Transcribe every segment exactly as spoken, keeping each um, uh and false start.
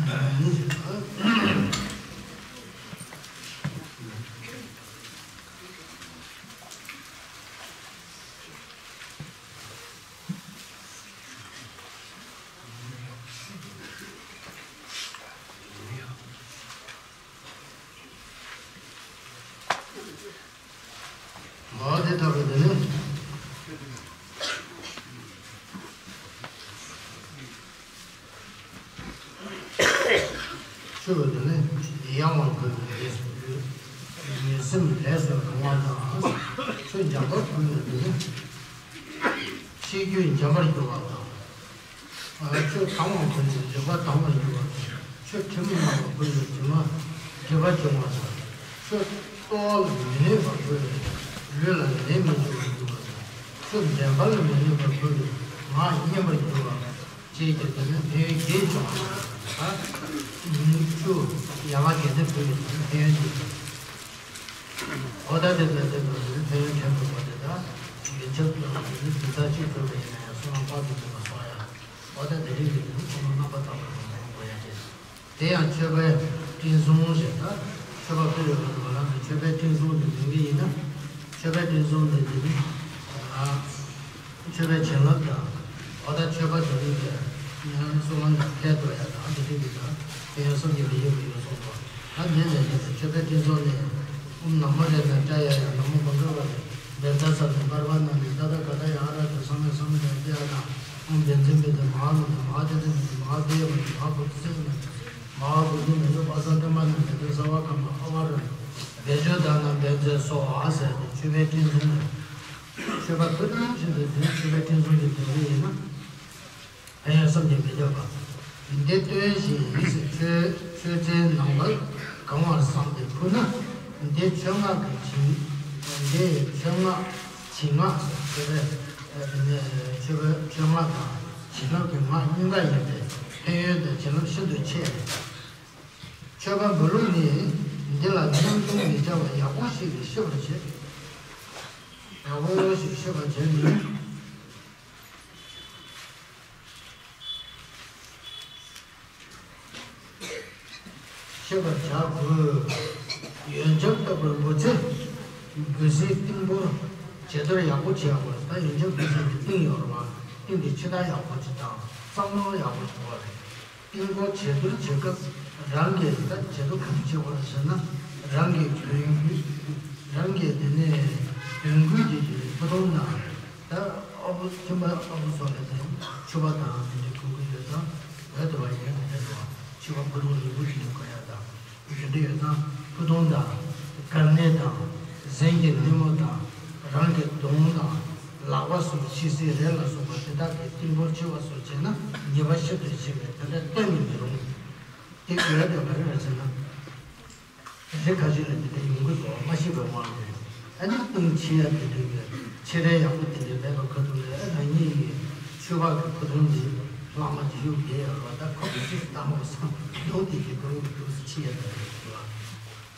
འོ་དེ་ལྟ་བུ་དེ་ནི། ཆོས་འདི་ནི་ཡང་བ་དགོས་པའི་ལས་སུ་འགྱུར། ངེས་སེམས་ལས་སུ་རུང་བ་དང་། ཆོས་འཇམ་པར་བསྐུལ་ནས་འདི་ནི། ཤེས་རྒྱུད་འཇམ་པར་འགྱུར་བ་དང་། ཆོས་དྭངས་པ་བསྐུལ་ནས་འཇམ་པ་དྭངས་པར་འགྱུར་བ་དང་། ཆོས་དྲི་མ་མང་བ་བསྐུལ་ནས་དྲི་མ་སྒྲིབ་པ་སྦྱོང་བ་དང་། ཆོས་རྟོགས་པ་ལ་མི་གནས་པ་བསྐུལ་ནས་ལུས་ལ་ནད་མི་འབྱུང་བར་འགྱུར་བ་དང་། ཆོས་བདེན་པ་ལ་མི་གནས་པ་བསྐུལ་ནས་ངག་སྙན་པར་འགྱུར་བ། ཅེས་ཀྱང་དེ་ནི་ཕན་ཡོན་བརྒྱད་བྱུང་བ། ད་ནི་ཆུ་ཡལ་ག་གལ་ཏེ་བུ་ཡི་ཕན་ཡོན་འདི། འོ་ད་དེ་ལ་དེ་ལ་ནི་ཕན་ཡོན་དྲན་དགོས་པ་དེ་དག་ཡོན་ཆབ་ཀྱི་ནི་དུས་མཐའ་གཅིག་ཏུ་ཡིན་ན་ཡང་བསོད་ནམས་དཔག་ཏུ་མེད་པ་གསོག་ཡ། འོ་ད་དེ་རིང་གི་ནི་ཁོང་ཁྲོ་རྣམ་པར་དག་པ་དང་མ་ཡོང་དགོས་ཡ་དེ། དེ་ཡང་མཆོད་པའི་སྤྲིན་བཟང་ཞེས། ད་མཆོད་པ་ཕུལ་བའི་བར་དུ་བ་ལང་གི་མཆོད་པའི་སྤྲིན་བཟང་དུ་འཛིན་གྱི་ཡིན་ན། མཆོད་པའི་སྤྲིན་བཟང་དུ་འཛིན་ནི། མཆོད་པའི་བྱིན་རླབས་དང་། འོ་ད་མཆོད་པ་དེ་རིང་གི་ཡང་བསོད་ནམས་ཀྱི་ཁྱད་དུ་ཡ་དང་དེ་རིང་གི་དང་དེ་ཡང་བསམ་གྱིས་མི་ཁྱབ་པ་ཡོད་གསུངས་པ། ད་འདི་ནས་ནི་མཆོད་པའི་སྤྲིན་བཟང་ནི། ཨོཾ་ན་མོ་རེ་ན་ཏྲ་ཡ་ཡ། ན་མོ་མ་ག་བ་རེ། བེ་ཙ་ས་ནི་པར་བ་ན་ནི་ད་ད་ག་ད་ཡ་ཨ་ར་ཏི་ས་མེ་ས་མེ་ན་ཏི་ཡ་ན། ཨོཾ་བཛྲ་མི་ཏྲ་མ་ཧཱ་ན་ཏི་མ་ཧཱ་ཏི་ཏི་ན་ཏི་མ་ཧཱ་ཏི་ཡ་མ་ཏི་མ་ཧཱ་བོ་དྷི་ས་ན་ཏི། མ་ཧཱ་བོ་དྷི་ན་ཏི་པ་ཙ་ཏ་མ་ན་ཏི་ས་བ་ཀ་མ་ཨ་བ་ར་ན། བེ་ཇོ་ད་ན་བཛྲ་སྭཱ་ཧཱ་ཟེར་ཏེ་མཆོད་པའི་སྤྲིན་བཟང་ནི། མཆོད་པ་ཕུལ་དུས་བཞིན་དུ་དེ་མཆོད་པའི་སྤྲིན་བཟང་གི་དོན་དེ་ཡིན་ན། ཕན་ཡོན་བསམ་གྱིས་མི་ཁྱབ་པ། འདི་སྟོན་ཞིང་ཡིད་ཀྱི་ཆོས་ཆོས་ཚན་ནང་ལ་གང་བར་བསམས་ཏེ་ཕུལ་ན། འདི་མཆོད་སྔགས་ཀྱི་བྱིན། འདི་མཆོད་སྔགས་བྱིན་སྔགས་སུ་མཆོད་པའི་མཆོད་པའི་མཆོད་སྔགས་དང་བྱིན་རླབས་ཀྱི་སྔགས་གཉིས་ཀ་ཡིན་པས་ཕན་ཡོན་དང་བྱིན་རླབས་ཤིན་ཏུ་ཆེ། མཆོད་པ་འབུལ་ལུགས་ནི། འདི་ལ་ཉམ་ཆུང་མི་བྱ་བར་ཡག་པོ་ཞིག་གིས་ཤེས་པར་བྱེད། ཡག་པོ་ཞིག་ཤེས་པར་བྱས་ནས། ཤེས་པར་བྱ་དགོས། ཡོན་ཆབ་བཏབ་པར་འབུལ་ཚེ། འབུལ་སའི་ཏིང་ཕོར་བྱི་དོར་ཡག་པོ་བྱེད་དགོས། ད་ཡོན་ཆབ་འབུལ་ས་ཀྱི་ཏིང་ཡོད་རེད་བ། ཏིང་དེ་ཕྱི་ལྟར་ཡག་པོ་ཅིག་དང་གཙང་མ་ཡག་པོ་ཞིག་དགོས་རེད། ཏིང་ཕོར་བྱི་དོར་བྱེད་སྐབས་རང་གིས་ད་བྱི་དོར་ག་འདྲ་བྱེད་དགོས་རེད་ཟེར་ན། རང་གི་དོན་རྒྱུ། རང་གི་དེ་ནས་དོན་ཀུན་གྱི་ཕུ་ཐུང་དང་། ད་ཨ་བུ་ཁྱིམ་པ་ཨ་བུ་སོགས་ལ་དེ་ཕྱུ་པ་དང་དེ་འདྲའི་གོན་གྱི་ཡོད་ཙང་། འོད་དུ་བ་ཡིན་ན་དེ་འདྲ་ཕྱུ་པ་ཕུ་ཐུང་ལེགས་པོ་ཞིག་ཡོད་དགོས་ཡ་དང་། དེ་འདྲ་ཡོད་ཙང་ཕུ་ཐུང་དང་། གར་ནས་དང་། གཟན་གྱི་སྣེ་མོ་དང་། རང་གི་གདོང་དང་། ལག་པ་སོགས་ཕྱི་གསལ་རས་ལ་སོགས་པ་དེ་དག་གི་ཏིང་ཕོར་ཕྱི་བ་སོགས་བྱས་ན་ཉེས་པ་ཤིན་ཏུ་ཆེ་བས་དེ་འདྲ་གཏན་ནས་མི་རུང་། དེ་ག་རེ་རེད་ཟེར་ན། རི་ཁ་ཤས་ལ་དེ་འདྲ་ཡོང་གི་འདུག་མ་ཤེས་པའི་དབང་གིས། ཨ་ནི་ཏིང་ཕྱི་ཡ་དེ་འདྲ་གི་ཕྱི་རས་ཡག་པོ་དེ་འདྲ་མེད་པ་ཁ་ཐུག་ལ། ཨ་ན་ནིང་གི་ཕྱུ་པ་གི་ཕུ་ཐུང་འདི་ལྷག་མ་དེ་གཡུག་བསྡད་ཡོད་རེད་བ། ད་ཁོ་གི་ཅིག་ལྟ་མོ་བསམ་འདུག་དེ་གི་ཕུ་ཐུང་གི་འདུག་སེ་ཕྱི་ཡ་དེ་འདྲ་གི་འདུག་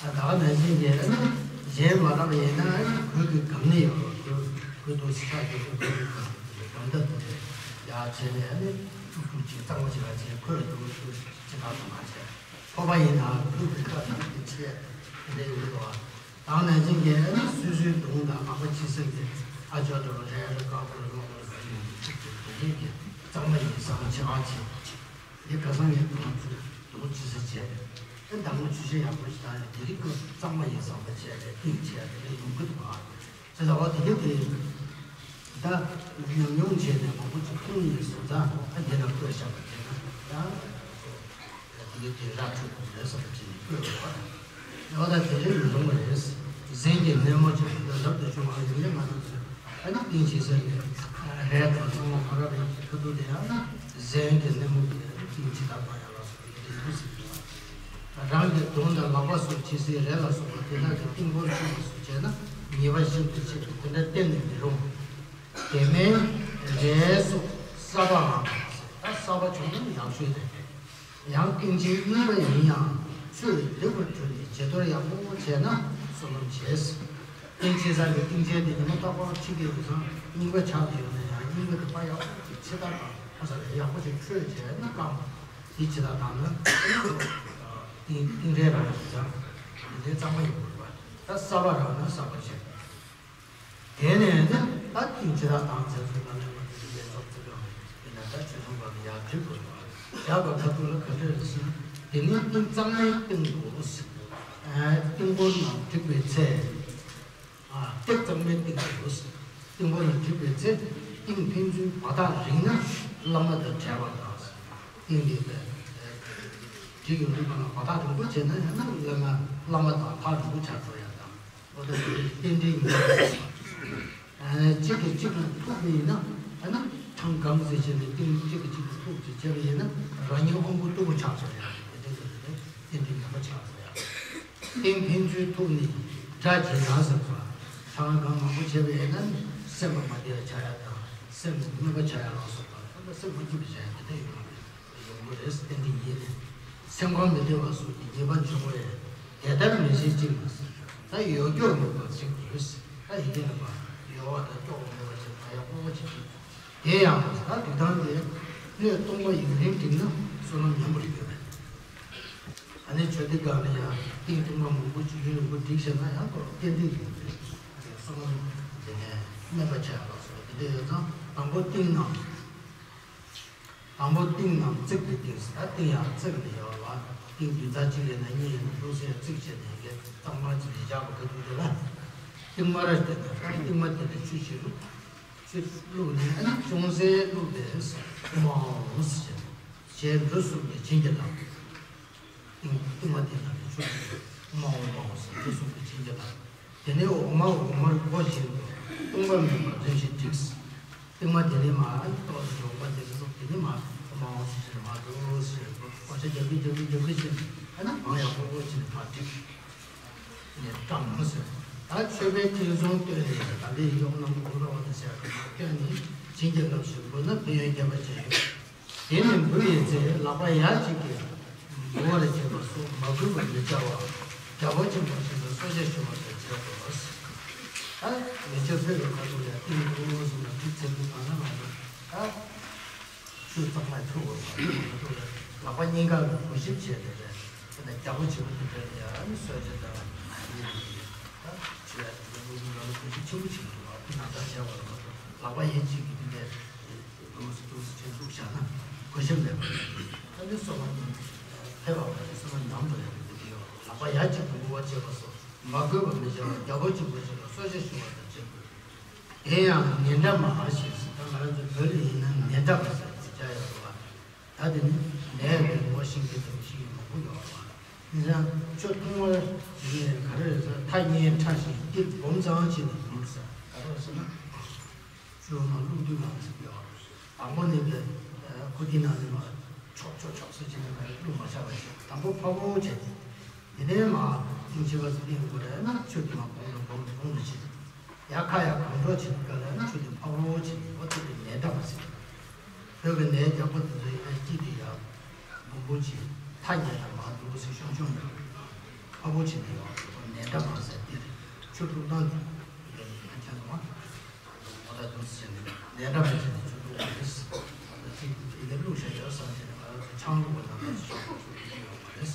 ཨ་ད་ག་ནང་བཞིན་གྱི་ཨ་ནི་གཞན་མ་རག་ཡིན་ན། ཨ་ནི་གོས་ཀྱི་སྒམ་ནི་ཡོད་རེད་བ། གོས་གོས་འདུག་སེ་ཆགས་ཀྱི་འདུག་གོས་ཀྱི་སྒམ་སྒམ་དང་དེ་འདྲ་ཡག་བྱས་ནས། ཨ་ནི་ཀྲུག་ཀྲུག་ཅིག་གཙང་མ་ཅིག་ལ་བྱས། ཁོས་འདུག་སེ་ཅི་ལྟར་དུ་མ་བྱས། ཕོར་པ་ཡིན་ན་ཕུག་གི་ཁ་ཐག་གི་ཆེད་དེ་འདྲ་ཡོད་དོ། དེ་ནང་བཞིན་གྱི་སོ་སོའི་གདོང་དང་ལག་པ་ཕྱི་གསལ་གྱི་ཨ་ཅོ་དེ་རུ་རེ་རེ་དཀར་པོ་རེ་དམར་པོ་རེ་ཟེར་ནས་དེ་འདྲའི་གི་གཙང་མ་ཡིན་བསམ་བྱེད་པ་བྱེད། དེ་ཁ་སང་ངས་གདོང་ཚུར་གདོང་ཕྱི་གསལ་བྱས། དེ་མདང་དགོང་ཆུ་ཤེལ་ཡག་པོ་ཞིག་བཏང་ནས་དེ་རིགས་ཀྱི་གཙང་མ་ཡིན་བསམ་པ་བྱས་ཏེ་ཏིང་བྱས་དེ་འདྲ་ཡོང་གི་འདུག་ག་དེ་ལ་བ་དེ་ག་དེ་ད་ཉམས་མྱོང་བྱས་ནས་མང་པོ་ཅིག་མཐོང་ཡིན་སོང་ཙང་། ཨ་དེ་ལ་བཀོད་བཞག་པ་དེ་ན་ད་དེ་ག་དེ་ར་འཕྲོད་དགོས་རེད་བསམ་གྱི་བཀོད་པ། ཨ་ད་དེ་རིང་མི་རུང་བ་རེད། གཟན་གྱི་སྣེ་མོ་ཅིག་ལ་རབ་ཏུ་བྱུང་བ་ཡིན་ན་ང་རང་ཚོས་ཨ་ནི་ཏིང་ཕྱི་གསལ་གྱི་རས་དང་གཙང་མ་ཁོ་ར་རེད། ཁ་ཐུག་དེ་ཡང་ན་གཟན་གྱི་སྣེ་མོ་གི་ཏིང་ཕྱི་ལྟར་བ་ཡང་ལ་སོགས་པའི་དེ་འདུག་ཟེར་གྱི་བ། རང་གི་གདོང་དང་ལག་པ་སོགས་ཕྱི་གསལ་རས་ལ་སོགས་པ་དེ་དག་གི་ཏིང་ཕོར་ཕྱི་བ་སོགས་བྱས་ན་ཉེས་པ་ཤིན་ཏུ་ཆེ་བས་དེ་འདྲ་གཏན་ནས་མི་རུང་། དེ་མིན་རས་སོགས་གསར་པའམ། ད་གསར་པ་བྱུང་ན་ཡག་ཤོས་རེད། ཡང་ཏིང་ཕྱིའི་རྙིང་པ་ཡིན་ཡང་ཆུས་ལེགས་པར་བཀྲུས་ནས་བྱི་དོར་ཡག་པོ་བྱས་ན་བསོད་ནམས་ཆེ། ཏིང་ཕྱི་ས་གི་ཏིང་ཆེན་དེ་ཉི་མ་རྟག་པར་ཕྱི་གི་ཡོད་ཙང་རྙིང་པ་ཆགས་ཀྱི་ཡོད་ན་ཡང་རྙིང་པ་དེ་ཕར་ཡག་པོ་ཅིག་ཕྱི་ལྟར་དང་ཕ་ས་ལ་ཡག་པོ་ཅིག་བཀྲུས་བྱས་ན་བཀྲུས། དེ་ཇི་ལྟར་བཏང་ན་ཏིང་ཏིང་རེ་རང་ཡང་བྱ། དེ་འདྲའི་གཙང་མ་ཡིན་དགོས་པ། ད་གསར་པ་རང་ན་གསར་པ་བྱས། དེ་ནས་ནི་ད་ཏིང་ཇི་ལྟར་བཏང་ཚེ་ཚོ་ལ་ལས་པ་དེ་ལས་ཚོགས་ཚེ་གང་ཡིན་ན་ད་ཆོས་ཚོང་པ་ལ་ཡར་འགྲིག་དགོས་པ། ཡར་བ་ཁ་ཐུག་ལ་ག་འདྲ་རེད་ཟེར་ན། དེ་ནི་ཏིང་གཙང་མའི་སྟེང་དུ་ཏིང་ཕོར་རྣམས་བསྒྲིགས་པའི་ཚེ། ཨ། སྟེགས་གཙང་མའི་སྟེང་དུ་ཏིང་ཕོར་ལ་བསྒྲིགས་པའི་ཚེ། ཏིང་ཕན་ཚུན་བར་ཐག་རིང་ན་བླ་མ་དང་བྲལ་བ་དང་། ཏིང་འདི་བསྒྲིགས་ཡོང་དུས་གང་ལ་བར་ཐག་རིང་པོ་བྱས་ན་ཡང་ན་བླ་མ་བླ་མ་དང་ཐག་རིང་པོ་ཆགས་འགྲོ་ཡ་དང་། འོ་ད་དེ་རྟེན་འབྲེལ་ཡིན། ཨ། གཅིག་གིས་གཅིག་ལ་ཐུག་པ་ཡིན་ན། ཨ་ན་ཐང་གང་ཟེར་བྱས་ནས་ཏིང་གཅིག་གིས་གཅིག་ལ་ཐུག་ཅིག་བྱས་པ་ཡིན་ན་རང་ཉིད་དབང་པོ་རྟུལ་པོ་ཆགས་འགྲོ་ཡ་དེ་འདྲ་ཡོད་རེད། རྟེན་འབྲེལ་ངན་པ་ཆགས་འགྲོ་ཡ། ཏིང་ཕན་ཚུན་ཐུག་ནི་དགྲ་བྱེད་ན་ཟེར་བ། ཆང་གང་མང་པོ་བྱས་པ་ཡིན་ན་སེམས་པ་མ་བདེ་བ་ཆགས་ཡ་དང་སེམས་གནོད་པ་ཆགས་ཡ་ལ་སོགས་པ། ད་སེམས་མ་སྐྱིད་པ་བྱས་ཡ་དེ་འདྲ་ཡོང་གི་རེད། ཡོང་གི་རེད། རྟེན་འབྲེལ་ཡིན་ནས་སེམས་ཁམས་མི་བདེ་བ་སོགས་ཀྱི་ཉེས་པ་འབྱུང་གི་རེད། དེ་ལྟར་མི་བྱེད་ཅིག་ལ་ཟེར། ད་ཡོ་སྐྱོ་མེད་པར་བྱེད་དགོས། ད་ཡི་གེ་ལ་བ་ཡོ་བ་དང་སྐྱོ་བ་མེད་པར་བྱེད་པ་ཡག་པོ་བྱེད་དགོས། དེ་ཡང་ད་སྡིག་ཐང་དེ་སྣོད་སྟོང་པ་ཡུན་རིང་བསྒྲིགས་ན་བསོད་ནམས་ཉམས་པར་འགྱུར་བས། ཨ་ནི་ཆོས་སྡེ་སྒང་ལ་ཡང་ཏིང་སྟོང་པ་མང་པོ་ཅིག་ཡུན་རིང་པོ་བསྒྲིགས་བྱས་ན་ཡང་ཁོ་རྟེན་འབྲེལ་ཡོང་དུས་བསོད་ནམས་དེ་ནས་དམན་པ་ཆགས་ཡག་ལ་སོགས་པ་དེ་འདྲ་ཡོད་ཙང་། དང་པོ་ཏིང་རྣམས། དང་པོ་ཏིང་རྣམས་བརྩིགས་པའི་སྟེང་། ད་ཏིང་ཡང་བརྩིགས་ནས་ཡོད་ལ། ཏིང་བདུན་ཚར་གཅིག་ཡིན་ན་གཉིས་ཡིན་ན་བླུགས་སའི་བརྩིགས་བྱས་ནས་ཡི་གེ་གཙང་མ་ཅིག་ལ་བཞག་པ་ག་དུས་དེ་ལ། ཏིང་མར་བསྟན་ནས་ད་ཏིང་མ་དེ་ལ་ཆུ་ཞིག་བླུགས། ཆུ་བླུགས་ནས་ཨ་ནི་ཅུང་ཟད་བླུགས་ཏེ། ཨོཾ་ཨཱཿཧཱུྃ་ཟེར་བྱས། འབྲུ་གསུམ་གྱིས་བྱིན་གྱིས་བརླབས། ཏིང་ཏིང་མ་དེ་ནང་གི་ཆུ་ཨོཾ་ཨཱཿཧཱུྃ་ཟེར་འབྲུ་གསུམ་གྱིས་བྱིན་གྱིས་བརླབས། དེ་ནས་འོ་མ་འོ་མར་བསྐོལ་བཞིན་དུ་སྟོང་པ་མིན་པར་རིམ་བཞིན་བསྒྲིགས། ཏིང་མ་དེ་ནས་མར་ཏོག་ཙམ་འོ་མ་དེ་ཚོ་བླུགས། དེ་ནས་མར་ཨོཾ་ཨཱཿཧཱུྃ་ཟེར་མར་འགྲོ་ཟེར་བརྐོ་བྱ་རྒྱབ་ཀྱི་རྒྱབ་ཀྱི་རྒྱབ་ཀྱི་བྱས་ནས་ཨ་ན་མང་ཡག་པོ་བྱས་ནས་མར་བསྒྲིགས། ནས་བཀྲམ་ཟེར། ད་མཆོད་པའི་ཐེག་གཟུངས་བཏོན་ནས་ད་ལྟའི་ཡོངས་རྣམ་རྟོག་འགྲོ་བ་དང་བཅས་པ་མར་བཏོན་ནས་བྱིན་གྱིས་བརླབས་ཤིང་འབུལ་ན་ཕན་ཡོན་རྒྱས་པ་ཅན་ཡོད། དེ་ནས་འབུལ་བའི་ཚེ་ལག་པ་ཡ་གཅིག་གིས་འབུལ་བར་བྱེད་པ་སོགས་མ་གུས་པར་མི་བྱ་བར་རྒྱལ་པོ་ཆེན་པོ་ཞིག་ལ་གསོལ་ཇ་ཞུ་བ་དང་བཅས་པའོ། ད་ཉེ་ཆར་ཕེབས་པའི་ཁ་ཐུག་ལ་ཏིང་འབུལ་ཟེར་ན་ཏིང་ཚེ་འབུལ་གང་ན་མ་ན་ད། ཆུ་གཙང་མ་ཆུ་འོ་མ་ཆུ་མ་ཐུག་ལ་ལག་པ་གཉིས་ཀ་གིས་གུས་ཞབས་བྱས་ཏེ་རེད། དེ་ནས་རྒྱལ་པོ་ཆེན་པོ་དེ་འདྲ་ལ་ཡང་གསོལ་ཇ་དང་ཨ་ནི་ད་ཆུ་ཡ་དེ་འདྲ་འབུལ་དགོས་ལ་གུས་ཞབས་ཆེན་པོ་བྱེད་དགོས། ཨ་ཁུ་ནང་ལྟར་བྱས་པ་ལ་ལག་པ་ཡ་གཅིག་གིས་དེ་འདྲ་འདུག་སེ་འདུག་སེ་བྱས་བླུགས་བཞག་ན་གུས་ཞབས་མེད་པ་རེད། ཨ་ནི་བསོད་ནམས་ཕལ་པ་བ་ཞིག་བསོད་ནམས་ཉམས་འགྲོ་ཡ་གི་དེ་ཡོད། ལག་པ་ཡ་གཅིག་གིས་འབུལ་བ་བྱས་པ་སོགས་མ་གུས་པ་མི་བྱ་བར་རྒྱལ་པོ་ཆེན་པོ་ཞིག་ལ་གསོལ་ཇ་ཞུ་བ་དང་བཅས་དགོས། དེ་ཡང་ནཻ་ཌ་མ་ཧ་ཞེས་ཟེར། ད་ང་རང་ཚོ་བོད་ལ་ཡིན་ན་ནཻ་ཌ་པ་ཟེར་ཅིག་བྱ་ཡོད་རེད་བ། ད་དེ་ནི་ནས་པའི་ངོ་ཤེས་མཁན་དེ་འདྲ་ཞིག་མང་པོ་ཡོད་རེད་བ། ཡིན་ཙང་ཆུ་འཐུང་བ་ནི་ག་རེ་རེད་ཟེར། ཐག་ཉེ་ཕྲ་ཞིང་ཏིལ་སྦོམ་ཙམ་བྱས་ནས་འཐུང་ཟེར། ག་རེ་རེད་ཟེར་ན། ཆུ་མར་བླུགས་དུས་མར་ཟེར་གྱི་ཡོད་རེད། དང་པོ་ནི་དེ་ཁུ་ཏིའི་ནང་ནས་མར་ཆོག་ཆོག་ཆོག་ཟེར་བྱས་ནས་མར་བླུགས་མ་བཞག་པ་བྱས། དང་པོ་ཕར་བོ་བྱས། དེ་ནས་མར་ཏིང་ཕྱི་པ་ཟེར་ཏིང་དགོས་རེད་ན་ཆུ་དེ་མར་སྦོམ་དུ་སྦོམ་དུ་སྦོམ་དུ་བྱས། ཡར་ཁ་ཡར་གང་འགྲོ་བྱེད་དུས་སྐབས་ལ་ན་ཆུ་དེ་ཕར་བོ་བྱས་ནས་འོ་དེ་དེ་ནས་འདྲ་མ་ཟེར། བོད་ཀྱི་ནས་རྒྱག་པ་དེ་ཚོ་ཡིན་ན་དཀྱིལ་དེ་ཡར་སྦོམ་པོ་བྱས། ཐག་ཉེ་ལ་མར་འདུག་སེ་ཤོང་ཤོང་འདྲ། ཕར་བོ་བྱས་ནས་ཡར་འོ་ནས་འདྲ་མ་ཟེར་དེ་རེད། ཆུ་བླུགས་སྟངས་དེ་ཡིན་ན་ཁྱེད་ཚོ་མ། འོ་ད་དུས་ཚོད་ནི་ལས་འདྲ་མ་བྱས་ནས་ཆུ་བླུགས་པ་རེད། ཨ་ནི་ཅིག་ཡི་གེ་བླུགས་བཞག་ཡོད་བསམ་བྱས་ནས་ང་རང་ཚོ་ཆང་བླུགས་པ་ནང་བཞིན་ཆང་བླུགས་ཡོད་པ་རེད།